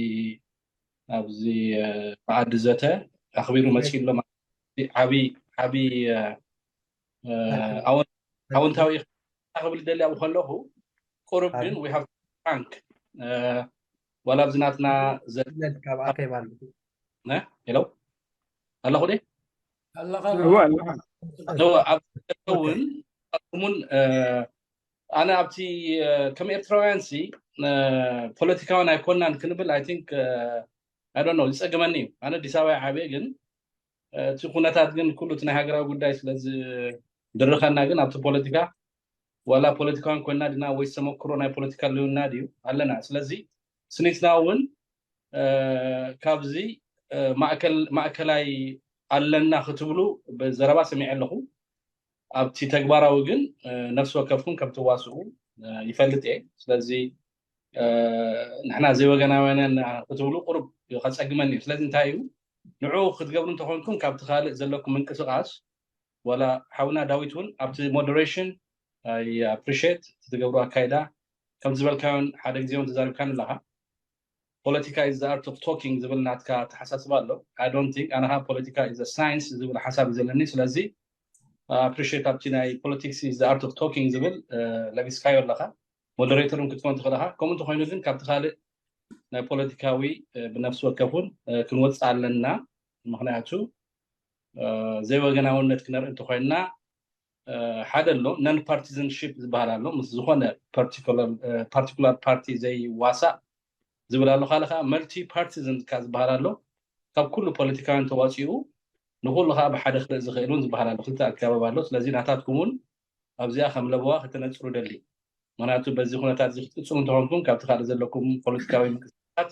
ኣብዚ መዓዲ ዘተ ኣኽቢሩ መፂኡ ኣሎ። ዓብይ ዓብይ ኣወንታዊ ክብል ደሊ ኣብኡ ከለኹ ቁሩብ ግን we have to thank ዋላ ኣብዚ ናትና ካብ ኣኬባ ኣለኹ ሄሎ ኣለኹ ደ ኣለኻ እወ ኣለኻ ኣብ እውን ኣቁሙን ኣነ ኣብቲ ከም ኤርትራውያን ሲ ፖለቲካውያን ኣይኮናን ክንብል I think I don't know ይፀግመኒ እዩ። ኣነ ኣዲስ ኣበባ ዓብየ ግን እቲ ኩነታት ግን ኩሉ እቲ ናይ ሃገራዊ ጉዳይ ስለዝድርኸና ግን ኣብቲ ፖለቲካ ዋላ ፖለቲካውያን ኮይና ድና ወይስ ተመክሮ ናይ ፖለቲካ ኣለና ድዩ ኣለና። ስለዚ ስኒትና እውን ካብዚ ማእከላይ ኣለና ክትብሉ ብዘረባ ሰሚዐ ኣለኹ። ኣብቲ ተግባራዊ ግን ነፍሲ ወከፍኩም ከም ትዋስኡ ይፈልጥ እየ። ስለዚ ንሕና ዘይወገናውያን ክትብሉ ቁሩብ ከፀግመኒ እዩ። ስለዚ እንታይ እዩ ንዑ ክትገብሩ እንተኾንኩም ካብቲ ካልእ ዘለኩም ምንቅስቃስ ዋላ ሓውና ዳዊት እውን ኣብቲ moderation I appreciate እቲ ትገብሩ ኣካይዳ ከም ዝበልካዮን ሓደ ግዜ እውን ተዛሪብካን ኣለኻ። ፖለቲካ is the art of talking ዝብል ናትካ ኣተሓሳስባ ኣሎ። I don't think ኣነ ከዓ ፖለቲካ is the science ዝብል ሓሳብ እዩ ዘለኒ። ስለዚ appreciate ኣብቲ ናይ politics is the art of talking ዝብል ለቢስካዮ ኣለኻ። ሞደሬተር እውን ክትኮን ትኽእል ኢኻ። ከምኡ እንተኮይኑ ግን ካብቲ ካልእ ናይ ፖለቲካዊ ብነፍሲ ወከፍ እውን ክንወፅእ ኣለና። ምክንያቱ ዘይወገናውነት ክነርኢ እንተኮይንና ሓደ ኣሎ non partisanship ዝበሃል ኣሎ ምስ ዝኾነ particular party ዘይዋሳእ ዝብል ኣሎ። ካልእ ከዓ multi partisan ዝበሃል ኣሎ ካብ ኩሉ ፖለቲካውያን ተዋፂኡ ንኩሉ ከዓ ብሓደ ክርኢ ዝኽእል እውን ዝበሃል ኣሎ። ክልተ ኣገባብ ኣሎ። ስለዚ ናታትኩም እውን ኣብዚኣ ከም ለበዋ ከተነፅሩ ደሊ። ምክንያቱ በዚ ኩነታት እዚ ክትቅፅሉ እንተኮንኩም ካብቲ ካልእ ዘለኩም ፖለቲካዊ ምንቅስቃሳት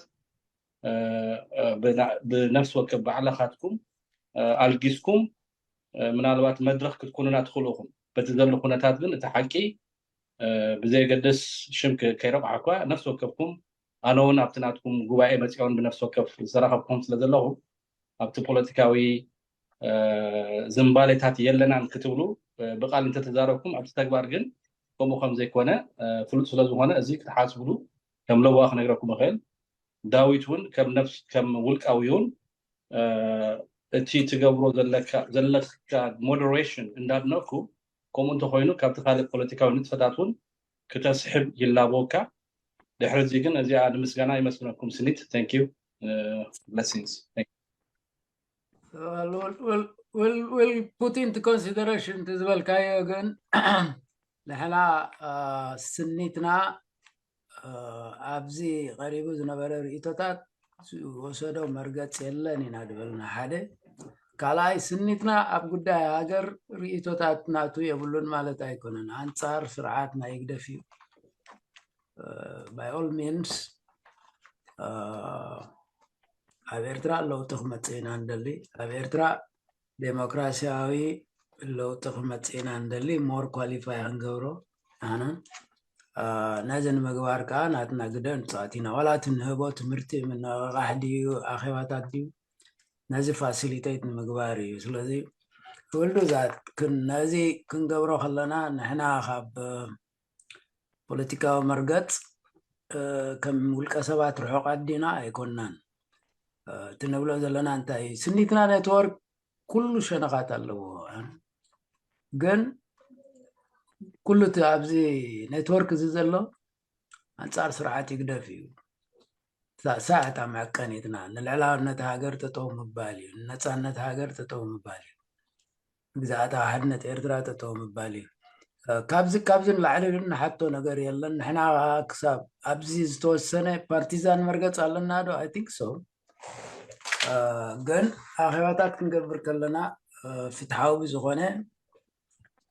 ብነፍሲ ወከፍ ባዕልኻትኩም ኣልጊስኩም ምናልባት መድረክ ክትኮኑና ትኽእሉ ኢኹም። በቲ ዘሎ ኩነታት ግን እቲ ሓቂ ብዘየገድስ ሽም ከይረቋሕ እኳ ነፍሲ ወከፍኩም ኣነ እውን ኣብቲ ናትኩም ጉባኤ መፂኦን ብነፍሲ ወከፍ ዝተራኸብኩም ስለ ዘለኹ ኣብቲ ፖለቲካዊ ዝንባሌታት የለናን ክትብሉ ብቃል እንተተዛረብኩም ኣብቲ ተግባር ግን ከምኡ ከም ዘይኮነ ፍሉጥ ስለ ዝኾነ እዚ ክትሓስብሉ ከም ለዋ ክነግረኩም እኽእል። ዳዊት እውን ከም ነፍስ ከም ውልቃዊ እውን እቲ ትገብሮ ዘለካ moderation እንዳድነኩ ከምኡ እንተኮይኑ ካብቲ ካልእ ፖለቲካዊ ንጥፈታት እውን ክተስሕብ ይላበወካ። ድሕሪ እዚ ግን እዚኣ ንምስጋና ይመስለኩም ስኒት። Thank you. Blessings. We'll put into consideration እቲ ዝበልካዮ ግን ንሕና ስኒትና ኣብዚ ቀሪቡ ዝነበረ ርእቶታት ዝወሰዶ መርገፅ የለን ኢና ዝበልና ሓደ ካልኣይ ስኒትና ኣብ ጉዳይ ሃገር ርእቶታት ናቱ የብሉን ማለት ኣይኮነን። ኣንፃር ስርዓት ናይ ህግደፍ እዩ። By all means ኣብ ኤርትራ ለውጢ ክመፅእ ኢና ንደሊ። ኣብ ኤርትራ ዴሞክራሲያዊ ለውጢ ክመፅእ ኢና ንደሊ። More qualify ክንገብሮ ኣነ ነዚ ንምግባር ከዓ ናትና ግደ ንፃወት ኢና። ዋላ እቲ ንህቦ ትምህርቲ ምንቕቓሕ ድዩ ኣኼባታት ድዩ ነዚ facilitate ንምግባር እዩ። ስለዚ ክብሉ ዛት ነዚ ክንገብሮ ከለና ንሕና ካብ ፖለቲካዊ መርገፅ ከም ውልቀ ሰባት ርሑቓት ዲና ኣይኮናን። እቲ ንብሎ ዘለና እንታይ እዩ? ስኒትና network ኩሉ ሸነኻት ኣለዎ። ግን ኩሉ እቲ ኣብዚ network እዚ ዘሎ ኣንፃር ስርዓት ይግደፍ እዩ። ሳእታ መዐቀኒትና ንልዕላውነት ሃገር ጠጠው ምባል እዩ። ንነፃነት ሃገር ጠጠው ምባል እዩ። ግዝኣታዊ ሓድነት ኤርትራ ጠጠው ምባል እዩ። ካብዚ ካብዚ ንላዕሊ ንሓቶ ነገር የለን። ንሕና ክሳብ ኣብዚ ዝተወሰነ ፓርቲዛን መርገፅ ኣለና ዶ? I think so። ግን ኣኼባታት ክንገብር ከለና ፍትሓዊ ብዝኾነ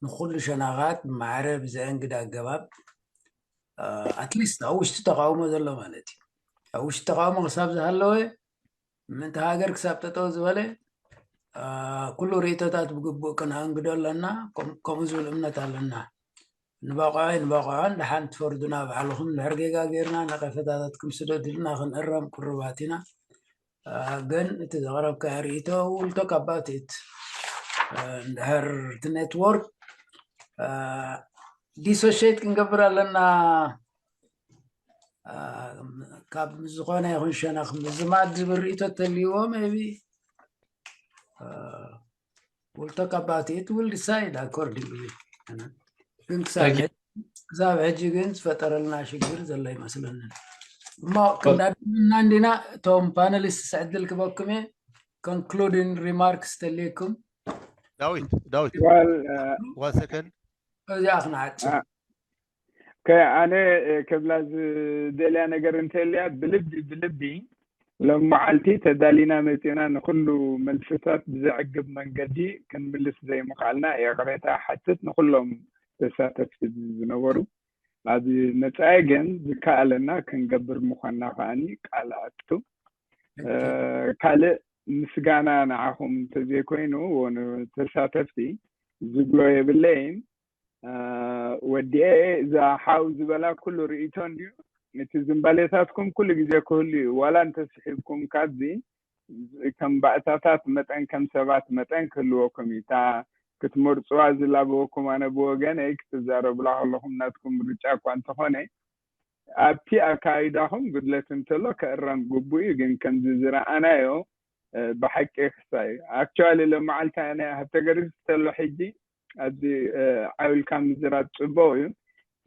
ንኩሉ ሸናኻት ብማዕረ ብዘእንግድ ኣገባብ at least ኣብ ውሽጢ ተቃውሞ ዘሎ ማለት እዩ። ኣብ ውሽጢ ተቃውሞ ክሳብ ዝሃለወ ምእንቲ ሃገር ክሳብ ጠጠው ዝበለ ኩሉ ርእቶታት ብግቡእ ክነእንግዶ ኣለና። ከምኡ ዝብል እምነት ኣለና። ንበቆዐ ንበቆዖን ደሓን ትፈርዱና ባዕልኹም ድሕር ጌጋ ጌርና ነቀፈታታትኩም ስደዱልና ክንእረም ቅሩባት ኢና። ግን እቲ ዘቕረብካዮ ርእቶ ውልቶ ካባትት እንድሕር እቲ network dissociate ክንገብር ኣለና። ካብ ዝኾነ ይኹን ሸነኽ ምዝማድ ዝብል ርእቶ ተልይዎ maybe ውልቶ ካባትት will decide accordingly። ግን ክሳብ ሕጂ ግን ዝፈጠረልና ሽግር ዘሎ ይመስለንን። እሞ ክንዳድና እንዲና እቶም panelists ዕድል ክበኩም እየ። Concluding remarks ተልየኩም። ዳዊት ዳዊት Well, one second እዚኣ ክንዓጽ ኣነ ክብላ ዝደልያ ነገር እንተልያ ብልቢ ብልቢ ሎም መዓልቲ ተዳሊና መፂና ንኩሉ መልስታት ብዘዕግብ መንገዲ ክንምልስ ዘይምኽኣልና ይቕሬታ ሓትት ንኩሎም ተሳተፍቲ ዝነበሩ። ኣብ መጻኢ ግን ዝከኣለና ክንገብር ምዃንና ከኣኒ ቃል ኣቱ። ካልእ ምስጋና ንዓኹም እንተዘይኮይኑ፣ ተሳተፍቲ ዝብሎ የብለይን። ወዲኤ እዛ ሓው ዝበላ ኩሉ ርእይቶ እንድዩ። እቲ ዝንባሌታትኩም ኩሉ ግዜ ክህሉ እዩ። ዋላ እንተስሒብኩም ካብዚ፣ ከም ባእታታት መጠን፣ ከም ሰባት መጠን ክህልወኩም እዩ። እታ ክትመርጽዋ ዝላበወኩም፣ ኣነ ብወገነይ ክትዛረቡላ ከለኹም ናትኩም ምርጫ እኳ እንተኾነ፣ ኣብቲ ኣካይዳኹም ጉድለት እንተሎ ክእረም ግቡእ እዩ። ግን ከምዚ ዝረኣናዮ ብሓቂ ክሳይ እዩ። ኣክቹዋሊ ሎመዓልቲ ኣነ ሃብተ ገርግስ ተሎ ሕጂ ኣብዚ ዓው ኢልካ ምዝራብ ጽቡቕ እዩ።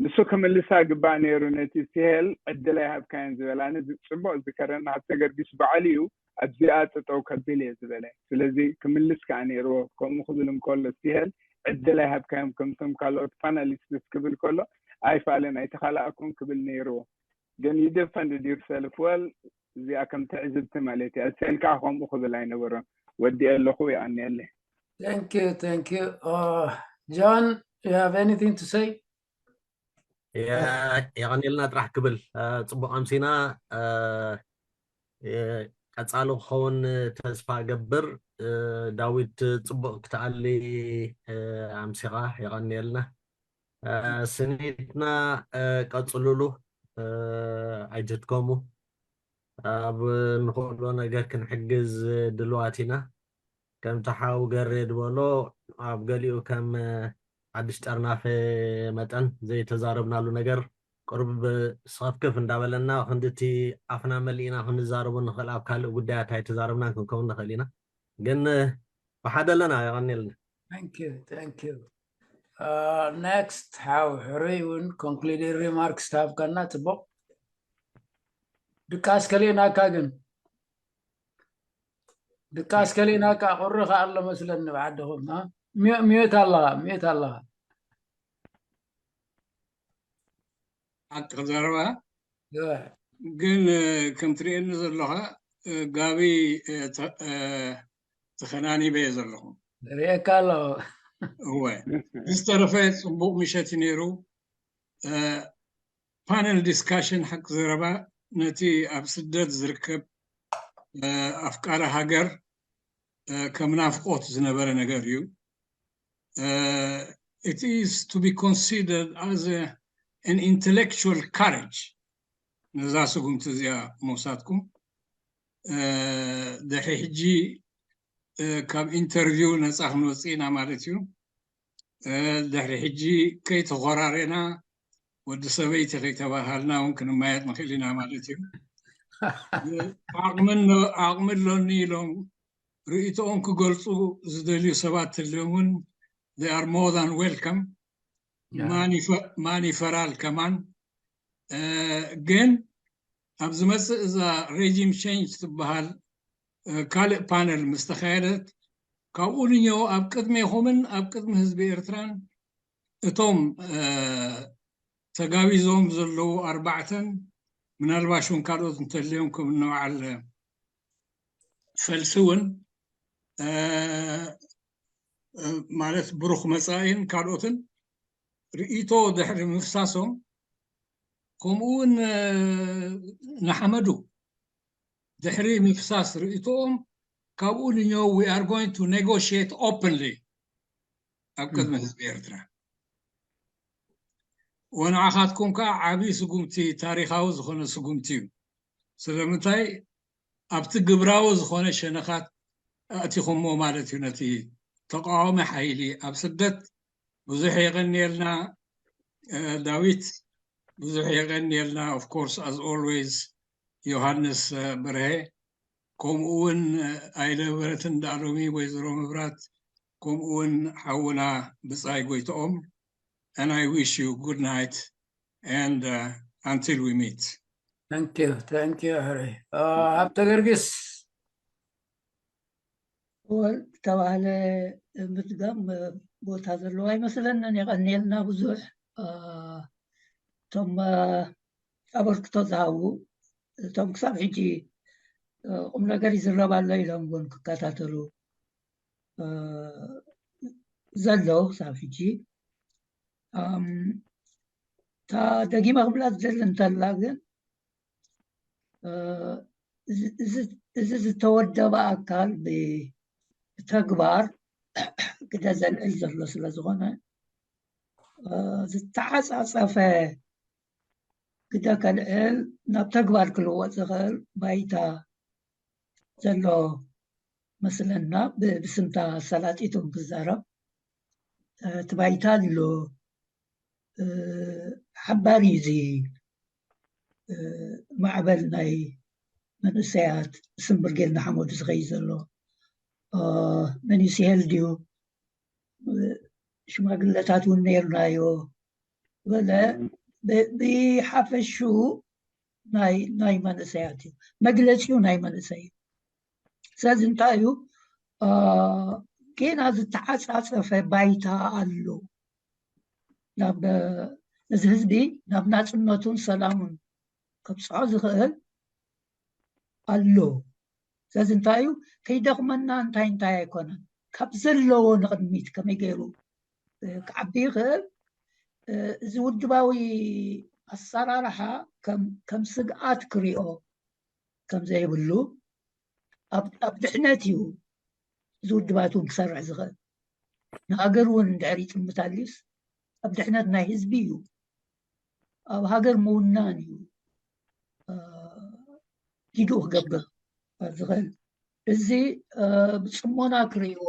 ንሱ ክምልሳ ግባእ ነይሩ። ነቲ ሲሄል ዕድል ኣይሃብካዮን ዝበል። ኣነ ጽቡቕ ዝከረኒ ሃብተ ገርግስ ባዕሉ እዩ ኣብዚኣ ጠጠው ከብል እየ ዝበለ። ስለዚ ክምልስ ከኣ ነይርዎ። ከምኡ ክብል እንከሎ ሲሄል ዕድል ኣይሃብካዮም ከምቶም ካልኦት ፓናሊስትስ ክብል ከሎ ኣይፋልን ኣይተኻላእኩን ክብል ነይርዎ። ግን you defended yourself well። እዚኣ ከም ትዕዝብቲ ማለት እያ። እሰን ከዓ ከምኡ ክብል ኣይነበሮን። ወዲኤ ኣለኹ። ይቐንየለይ። Thank you, thank you. Uh, John, you have anything to say? የቐንየልና ጥራሕ ክብል። ጽቡቕ ኣምሲና። ቀጻሊ ክኸውን ተስፋ ገብር። ዳዊት፣ ጽቡቕ ክትኣሊ ኣምሲኻ። የቐንየልና። ስኒትና ቀጽሉሉ። ኣይትድከሙ። ኣብ ንኽእሎ ነገር ክንሕግዝ ድልዋት ኢና። ከምቲ ሓው ገሬ ዝበሎ፣ ኣብ ገሊኡ ከም ሓድሽ ጠርናፈ መጠን ዘይተዛረብናሉ ነገር ቁሩብ ስኸፍክፍ እንዳበለና፣ ክንድቲ ኣፍና መሊእና ክንዛረቦ ንኽእል ኣብ ካልእ ጉዳያት ኣይተዛረብናን ክንከውን ንኽእል ኢና። ግን ብሓደ ኣለና። የቐንየልና። Thank you, thank you. Uh, next, ሓው ሕሩይ እውን concluding remarks ትሃብካና። ጽቡቕ። ድቃስ ከሊእናካ ግን። ድቃስ ከሊእናካ። ቁሪ ከኣ ኣሎ መስለኒ ብዓድኹም። ሚዮት ኣለኻ፣ ሚዮት ኣለኻ። ሓቂ ዘረባ። ግን ከም ትርእየኒ ዘለኻ፣ ጋቢ ተኸናኒበ እየ ዘለኹ። ርእየካ ኣለኹ። እወ። ዝተረፈ ጽቡቕ ምሸት እዩ ነይሩ። ፓነል ዲስካሽን፣ ሓቂ ዘረባ፣ ነቲ ኣብ ስደት ዝርከብ ኣፍቃሪ ሃገር ከም ናፍቆት ዝነበረ ነገር እዩ። It is to be considered as an intellectual courage፣ ነዛ ስጉምቲ እዚኣ ምውሳድኩም። ድሕሪ ሕጂ ካብ ኢንተርቪው ነፃ ክንወፅእ ኢና ማለት እዩ። ድሕሪ ሕጂ ከይተኾራሬና፣ ወዲ ሰበይቲ ከይተባሃልና እውን ክንመያየጥ ንኽእል ኢና ማለት እዩ። ዓቕሚ ኣሎኒ ኢሎም ርእይቶኦም ክገልፁ ዝደልዩ ሰባት ተልዮም እውን they are more than welcome። ማን ይፈራል ከማን። ግን ኣብ ዝመፅእ እዛ ሬጂም ቼንጅ ትበሃል ካልእ ፓነል ምስ ተኻየደት፣ ካብኡ ንዮ ኣብ ቅድሜኹምን ኣብ ቅድሚ ህዝቢ ኤርትራን እቶም ተጋቢዞም ዘለዉ ኣርባዕተን፣ ምናልባሽ እውን ካልኦት እንተልዮም ከም እነ በዓል ፈልሲ እውን ማለት ብሩኽ መጻኢን ካልኦትን ርእይቶ ድሕሪ ምፍሳሶም፣ ከምኡ እውን ንሓመዱ ድሕሪ ምፍሳስ ርእይቶኦም፣ ካብኡ ንዮ we are going to negotiate openly ኣብ ቅድሚ ህዝቢ ኤርትራ። ወንዓኻትኩም ከዓ ዓብዪ ስጉምቲ፣ ታሪኻዊ ዝኾነ ስጉምቲ እዩ። ስለምንታይ ኣብቲ ግብራዊ ዝኾነ ሸነኻት ኣእቲኹሞ ማለት እዩ። ነቲ ተቃዋሚ ሓይሊ ኣብ ስደት ብዙሕ የቐንየልና ዳዊት፣ ብዙሕ የቐንየልና። Of course, as always, ዮሃንስ በርሀ፣ ከምኡ እውን ኣይለ በረትን ዳሎሚ፣ ወይዘሮ መብራት፣ ከምኡ እውን ሓውና ብጻይ ጎይትኦም። And I wish you good night and until we meet. Thank you, thank you ሕሩይ። ሃብተ ገርጊስ። ዝተባህለ ምድጋም ቦታ ዘለዎ ኣይመስለንን። የቐንየልና ብዙሕ። እቶም ኣበርክቶ ዝሃቡ፣ እቶም ክሳብ ሕጂ ቁም ነገር ይዝረብ ኣሎ ኢሎም እውን ክከታተሉ ዘለዉ ክሳብ ሕጂ እታ ደጊመ ክብላ ዝደሊ እንተላ ግን፣ እዚ ዝተወደበ ኣካል ብተግባር ግደ ዘልዕል ዘሎ ስለ ዝኾነ፣ ዝተዓፃፀፈ ግደ ከልዕል፣ ናብ ተግባር ክልወጥ ዝኽእል ባይታ ዘሎ መስለና። ብስምታ ሰላጢት ክዛረብ፣ እቲ ባይታ ኣሎ፣ ሓባሪ እዚ ማዕበል ናይ መንእሰያት ስምብር ጌልና ሓመዱ ዝኸይድ ዘሎ፣ መን እዩ ሲሄል ድዩ? ሽማግለታት እውን ነይርናዮ በለ። ብሓፈሽኡ ናይ መንእሰያት እዩ፣ መግለፂኡ ናይ መንእሰይ እዩ። ስለዚ እንታይ እዩ፣ ጌና ዝተዓፃፀፈ ባይታ ኣሎ። ነዚ ህዝቢ ናብ ናፅነቱን ሰላሙን ከብፅሖ ዝኽእል ኣሎ። ስለዚ እንታይ እዩ፣ ከይደኽመና እንታይ እንታይ ኣይኮነን፣ ካብ ዘለዎ ንቕድሚት ከመይ ገይሩ ክዓቢ ይኽእል፣ እዚ ውድባዊ ኣሰራርሓ ከም ስግኣት ክሪኦ ከም ዘይብሉ፣ ኣብ ድሕነት እዩ እዚ ውድባት እውን ክሰርሕ ዝኽእል። ንሃገር እውን እንድሕር ይጥምት ኣልዩስ፣ ኣብ ድሕነት ናይ ህዝቢ እዩ፣ ኣብ ሃገር ምውናን እዩ ጊድኡ ክገብር ዝኽእል። እዚ ብፅሞና ክርእይዎ፣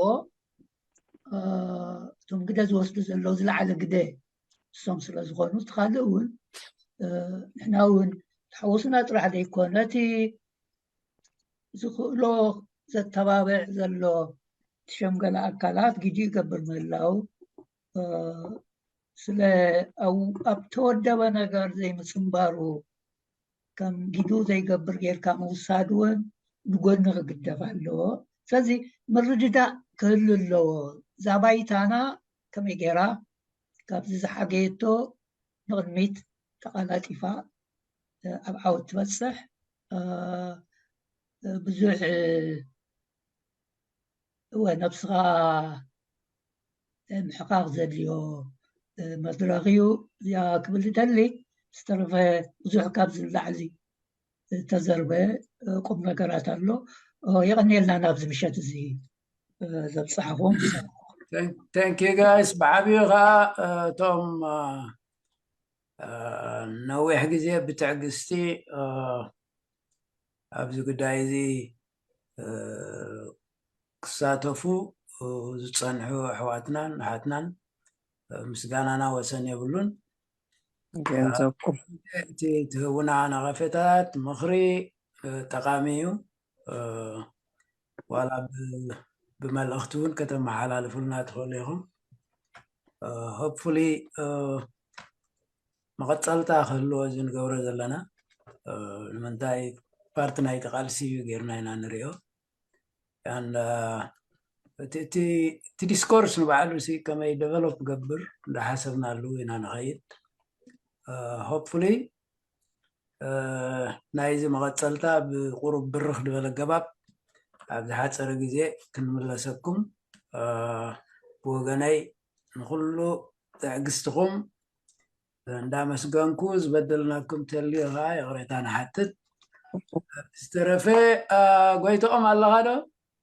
እቶም ግደ ዝወስዱ ዘለዉ ዝለዓለ ግደ እሶም ስለ ዝኾኑ፣ እቲ ካልእ እውን ንሕና እውን ተሓወስና ጥራሕ ዘይኮነ፣ እቲ ዝኽእሎ ዘተባብዕ ዘሎ ትሸምገለ ኣካላት ጊዲ ይገብር ምህላው፣ ስለ ኣብ ተወደበ ነገር ዘይምፅምባሩ ከም ጊዱ ዘይገብር ጌርካ ምውሳድ እውን ንጎኒ ክግደፍ ኣለዎ። ስለዚ ምርድዳእ ክህሉ ኣለዎ። እዛ ባይታና ከመይ ጌራ ካብዚ ዝሓገየቶ ንቕድሚት ተቓላጢፋ ኣብ ዓወት ትበፅሕ። ብዙሕ እወ፣ ነብስኻ ምሕቓቕ ዘድልዮ መድረኽ እዩ። እዚኣ ክብል ዝደሊ፣ ዝተረፈ ብዙሕ ካብዚ ንላዕሊ ዝተዘርበ ቁም ነገራት ኣሎ። የቐንየልና ናብዚ ምሸት እዚ ዘብፅሓኹም። Thank you guys። ብዓብዩ ከዓ እቶም ነዊሕ ግዜ ብትዕግስቲ ኣብዚ ጉዳይ እዚ ክሳተፉ ዝፀንሑ ኣሕዋትናን ኣሓትናን ምስጋናና ወሰን የብሉን። ገንዘብኩም እቲ ትህቡና ነቐፌታት፣ ምኽሪ ጠቓሚ እዩ። ዋላ ብመልእኽቲ እውን ከተመሓላልፉልና ትኽእሉ ኢኹም። Hopefully መቐፀልታ ክህልዎ እዚ ንገብሮ ዘለና፣ ንምንታይ ፓርቲ ናይቲ ቃልሲ እዩ ጌርና ኢና ንሪኦ። እቲ ዲስኮርስ ንባዕሉ ሲ ከመይ ዴቨሎፕ ገብር እንዳሓሰብናሉ ኢና ንኸይድ። Hopefully ናይዚ መቐፀልታ ብቁሩብ ብርኽ ዝበለ ገባብ ኣብ ዝሓፀረ ግዜ ክንምለሰኩም። ብወገነይ ንኩሉ ትዕግስትኹም እንዳመስገንኩ፣ ዝበደልናኩም ተልዩ ከዓ ይቕሬታ ንሓትት። ዝተረፈ ጎይትኦም ኣለኻ ዶ?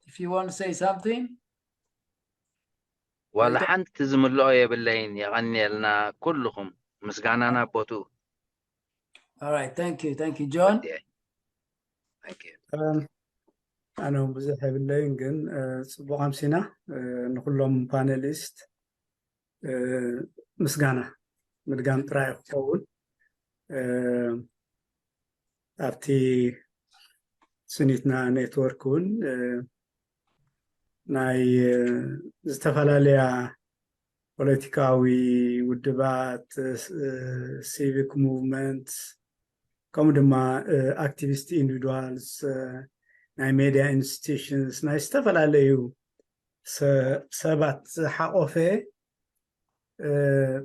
If you want to say something? ዋላ ሓንቲ ዝምልኦ የብለይን። የቐንየልና ኩልኹም፣ ምስጋናና ቦትኡ። Alright, thank you, thank you John። ኣነ እውን ብዙሕ የብለይን፣ ግን ፅቡቕ ኣምሲና። ንኩሎም ፓነሊስት ምስጋና ምድጋም ጥራይ ክኸውን። ኣብቲ ስኒትና ኔትወርክ እውን ናይ ዝተፈላለያ ፖለቲካዊ ውድባት፣ ሲቪክ ሙቭመንት፣ ከምኡ ድማ ኣክቲቪስት ኢንዲቪድዋልስ፣ ናይ ሜድያ ኢንስቲቱሽንስ፣ ናይ ዝተፈላለዩ ሰባት ዝሓቆፈ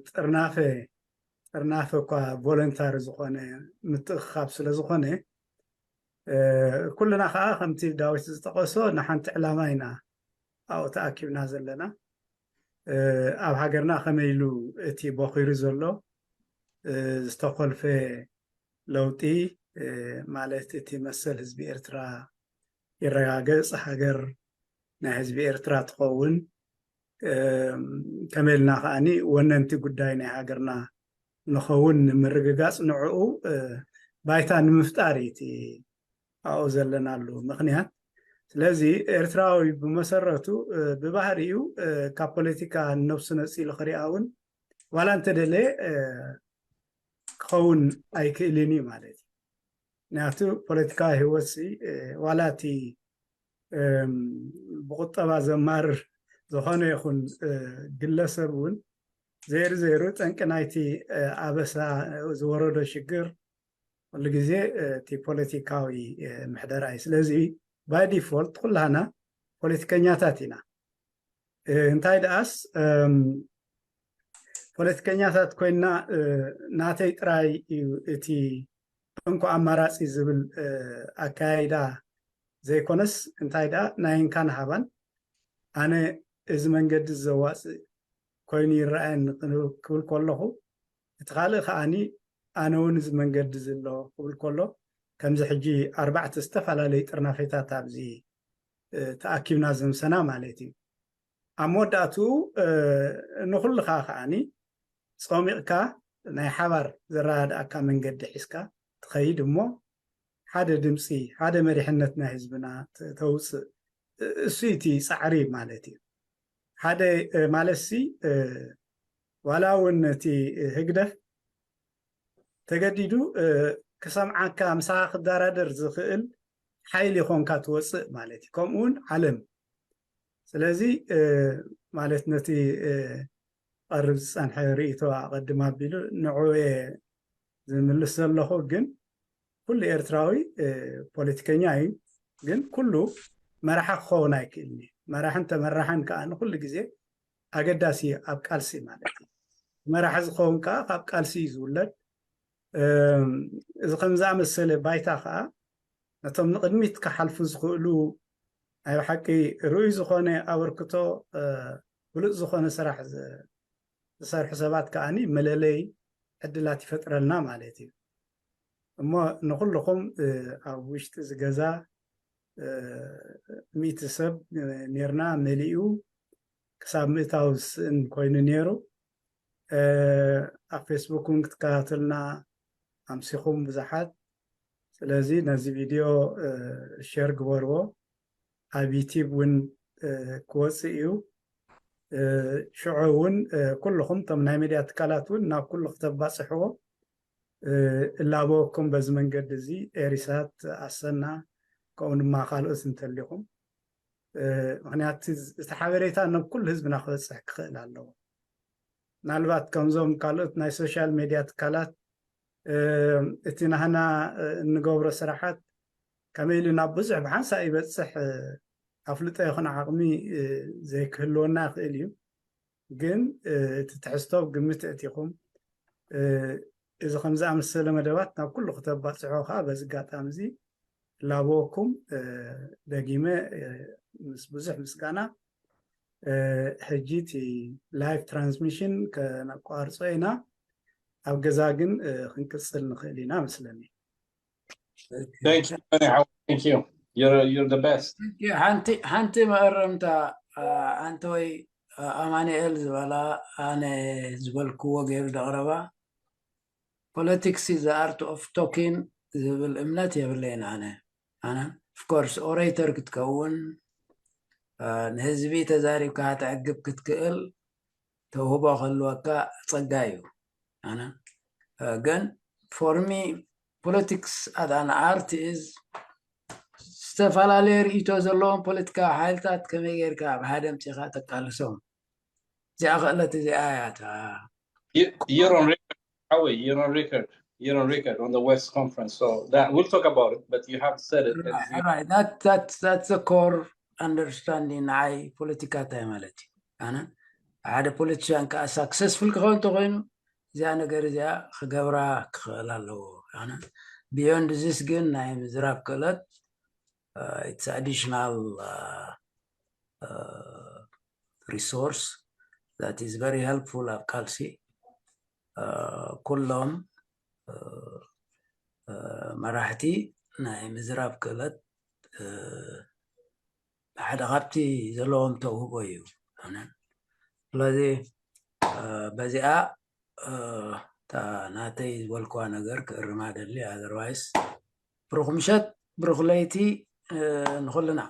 ጥርናፈ ጥርናፈ እኳ ቮለንታሪ ዝኾነ ምትእኽኻብ ስለ ዝኾነ፣ ኩልና ከዓ ከምቲ ዳዊት ዝጠቐሶ ንሓንቲ ዕላማ ኢና ኣብኡ ተኣኪብና ዘለና። ኣብ ሃገርና ከመይ ኢሉ እቲ ቦኺሩ ዘሎ ዝተኾልፈ ለውጢ ማለት እቲ መሰል ህዝቢ ኤርትራ ይረጋገጽ፣ ሃገር ናይ ህዝቢ ኤርትራ ትኸውን፣ ከመይ ኢልና ከዓኒ ወነንቲ ጉዳይ ናይ ሃገርና ንኸውን ንምርግጋጽ ንዕኡ ባይታ ንምፍጣር እዩ እቲ ኣብኡ ዘለናሉ ምኽንያት። ስለዚ ኤርትራዊ ብመሰረቱ ብባህሪኡ ካብ ፖለቲካ ንነብሱ ነጺሉ ክሪኣ እውን ዋላ እንተደለየ ክኸውን ኣይክእልን እዩ ማለት እዩ። ምክንያቱ ፖለቲካዊ ህይወት ሲ ዋላ እቲ ብቁጠባ ዘማርር ዝኾነ ይኹን ግለሰብ እውን ዘይሩ ዘይሩ ጠንቂ ናይቲ ኣበሳ ዝወረዶ ሽግር ኩሉ ግዜ እቲ ፖለቲካዊ ምሕደራ እዩ። ስለዚ ባይ ዲፎልት ኩላህና ፖለቲከኛታት ኢና። እንታይ ደኣስ ፖለቲከኛታት ኮይንና ናተይ ጥራይ እዩ እቲ እንኮ ኣማራፂ ዝብል ኣካያይዳ ዘይኮነስ እንታይ ደኣ ናይ እንካን ሃባን ኣነ እዚ መንገዲ ዘዋፅእ ኮይኑ ይረኣየኒ ክብል ከለኹ እቲ ካልእ ከዓኒ ኣነ እውን እዚ መንገዲ ዘሎ ክብል ከሎ ከምዚ ሕጂ ኣርባዕተ ዝተፈላለዩ ጥርናፌታት ኣብዚ ተኣኪብና ዘምሰና ማለት እዩ። ኣብ መወዳእትኡ ንኹልኻ ከዓኒ ፆሚቕካ ናይ ሓባር ዘረዳድኣካ መንገዲ ሒዝካ ትኸይድ እሞ ሓደ ድምፂ ሓደ መሪሕነት ናይ ህዝብና ተውፅእ እሱ እቲ ፃዕሪ ማለት እዩ። ሓደ ማለት ሲ ዋላ እውን እቲ ህግደፍ ተገዲዱ ክሰምዓካ ምሳኻ ክደራደር ዝኽእል ሓይሊ ይኾንካ ትወፅእ ማለት እዩ። ከምኡ እውን ዓለም ስለዚ ማለት ነቲ ቀርብ ዝፀንሐ ርእቶ ኣቐድም ኣቢሉ ንዕኡ ዝምልስ ዘለኹ ግን ኩሉ ኤርትራዊ ፖለቲከኛ እዩ። ግን ኩሉ መራሒ ክኸውን ኣይክእልን እዩ። መራሕን ተመራሕን ከዓ ንኩሉ ግዜ ኣገዳሲ እዩ ኣብ ቃልሲ ማለት እዩ። መራሒ ዝኸውን ከዓ ካብ ቃልሲ እዩ ዝውለድ። እዚ ከም ዝኣመሰለ ባይታ ከዓ ነቶም ንቕድሚት ክሓልፉ ዝኽእሉ ናይ ብሓቂ ርኡይ ዝኾነ ኣበርክቶ ብሉፅ ዝኾነ ስራሕ ዝሰርሑ ሰባት ከዓኒ መለለይ ዕድላት ይፈጥረልና ማለት እዩ። እሞ ንኩልኹም ኣብ ውሽጢ ዝገዛ ሚእቲ ሰብ ኔርና መሊኡ ክሳብ ምእታው ዝስእን ኮይኑ ነይሩ። ኣብ ፌስቡክ እውን ክትከታተልና ኣምሲኹም ብዙሓት። ስለዚ ነዚ ቪድዮ ሸር ግበርዎ። ኣብ ዩቲብ እውን ክወፅእ እዩ። ሽዑ እውን ኩልኹም እቶም ናይ ሚድያ ትካላት እውን ናብ ኩሉ ክተባፅሕዎ እላበወኩም። በዚ መንገዲ እዚ ኤሪሳት ኣሰና ከምኡ ድማ ካልኦት እንተሊኹም ምክንያቱ እቲ ሓበሬታ ናብ ኩሉ ህዝብና ክበፅሕ ክኽእል ኣለዎ። ምናልባት ከምዞም ካልኦት ናይ ሶሻል ሜድያ ትካላት እቲ ናህና እንገብሮ ስራሓት ከመይ ኢሉ ናብ ብዙሕ ብሓንሳእ ይበፅሕ ኣፍልጦ ይኹን ዓቕሚ ዘይክህልወና ይኽእል እዩ። ግን እቲ ትሕዝቶ ግምት እቲኹም እዚ ከም ዝኣመሰለ መደባት ናብ ኩሉ ክተባፅሖ ከዓ በዚ ኣጋጣሚ እዚ ላበወኩም ደጊመ ምስ ብዙሕ ምስጋና ሕጂ እቲ ላይቭ ትራንስሚሽን ከነቋርፆ ኢና። ኣብ ገዛ ግን ክንቅፅል ንኽእል ኢና መስለኒ። Thank you. Thank you. You're, you're the best. ሓንቲ ሓንቲ መእረምታ ኣንተ ወይ ኣማኑኤል ዝበላ ኣነ ዝበልክዎ ገይሩ ደቕረባ politics is the art of talking ዝብል እምነት የብለይን ኣነ ኣነ of course orator ክትከውን ንህዝቢ ተዛሪብካ ተዕግብ ክትክእል ተውህቦ ክህልወካ ፀጋ እዩ ኣነ ግን for me politics as an art is ዝተፈላለየ ርእይቶ ዘለዎም ፖለቲካዊ ሓይልታት ከመይ ጌርካ ኣብ ሓደ ኣምፂኻ ተቃልሶም እዚኣ ክእለት እዚኣ እያ እታ You're on record. You're on record. You're on record on the West Conference. So that we'll talk about it, but you have said it. Right, right. That, that, that's the core understanding ንዓይ ፖለቲካ እንታይ ማለት እዩ ኣነ ሓደ ፖለቲሽያን ከዓ ሳክሰስፉል ክኸውን እንተኮይኑ እዚኣ ነገር እዚኣ ክገብራ ክኽእል ኣለዎ ኣነ beyond this ግን ናይ ምዝራብ ክእለት it's additional resource that is very helpful ኣብ ቃልሲ። ኩሎም መራሕቲ ናይ ምዝራብ ክእለት ሓደ ካብቲ ዘለዎም ተውህቦ እዩ። ስለዚ በዚኣ እታ ናተይ ዝበልክዋ ነገር ክእርማ ደሊ። ኣዘርዋይስ ብሩኽ ምሸት፣ ብሩኽ ለይቲ ንኹልና።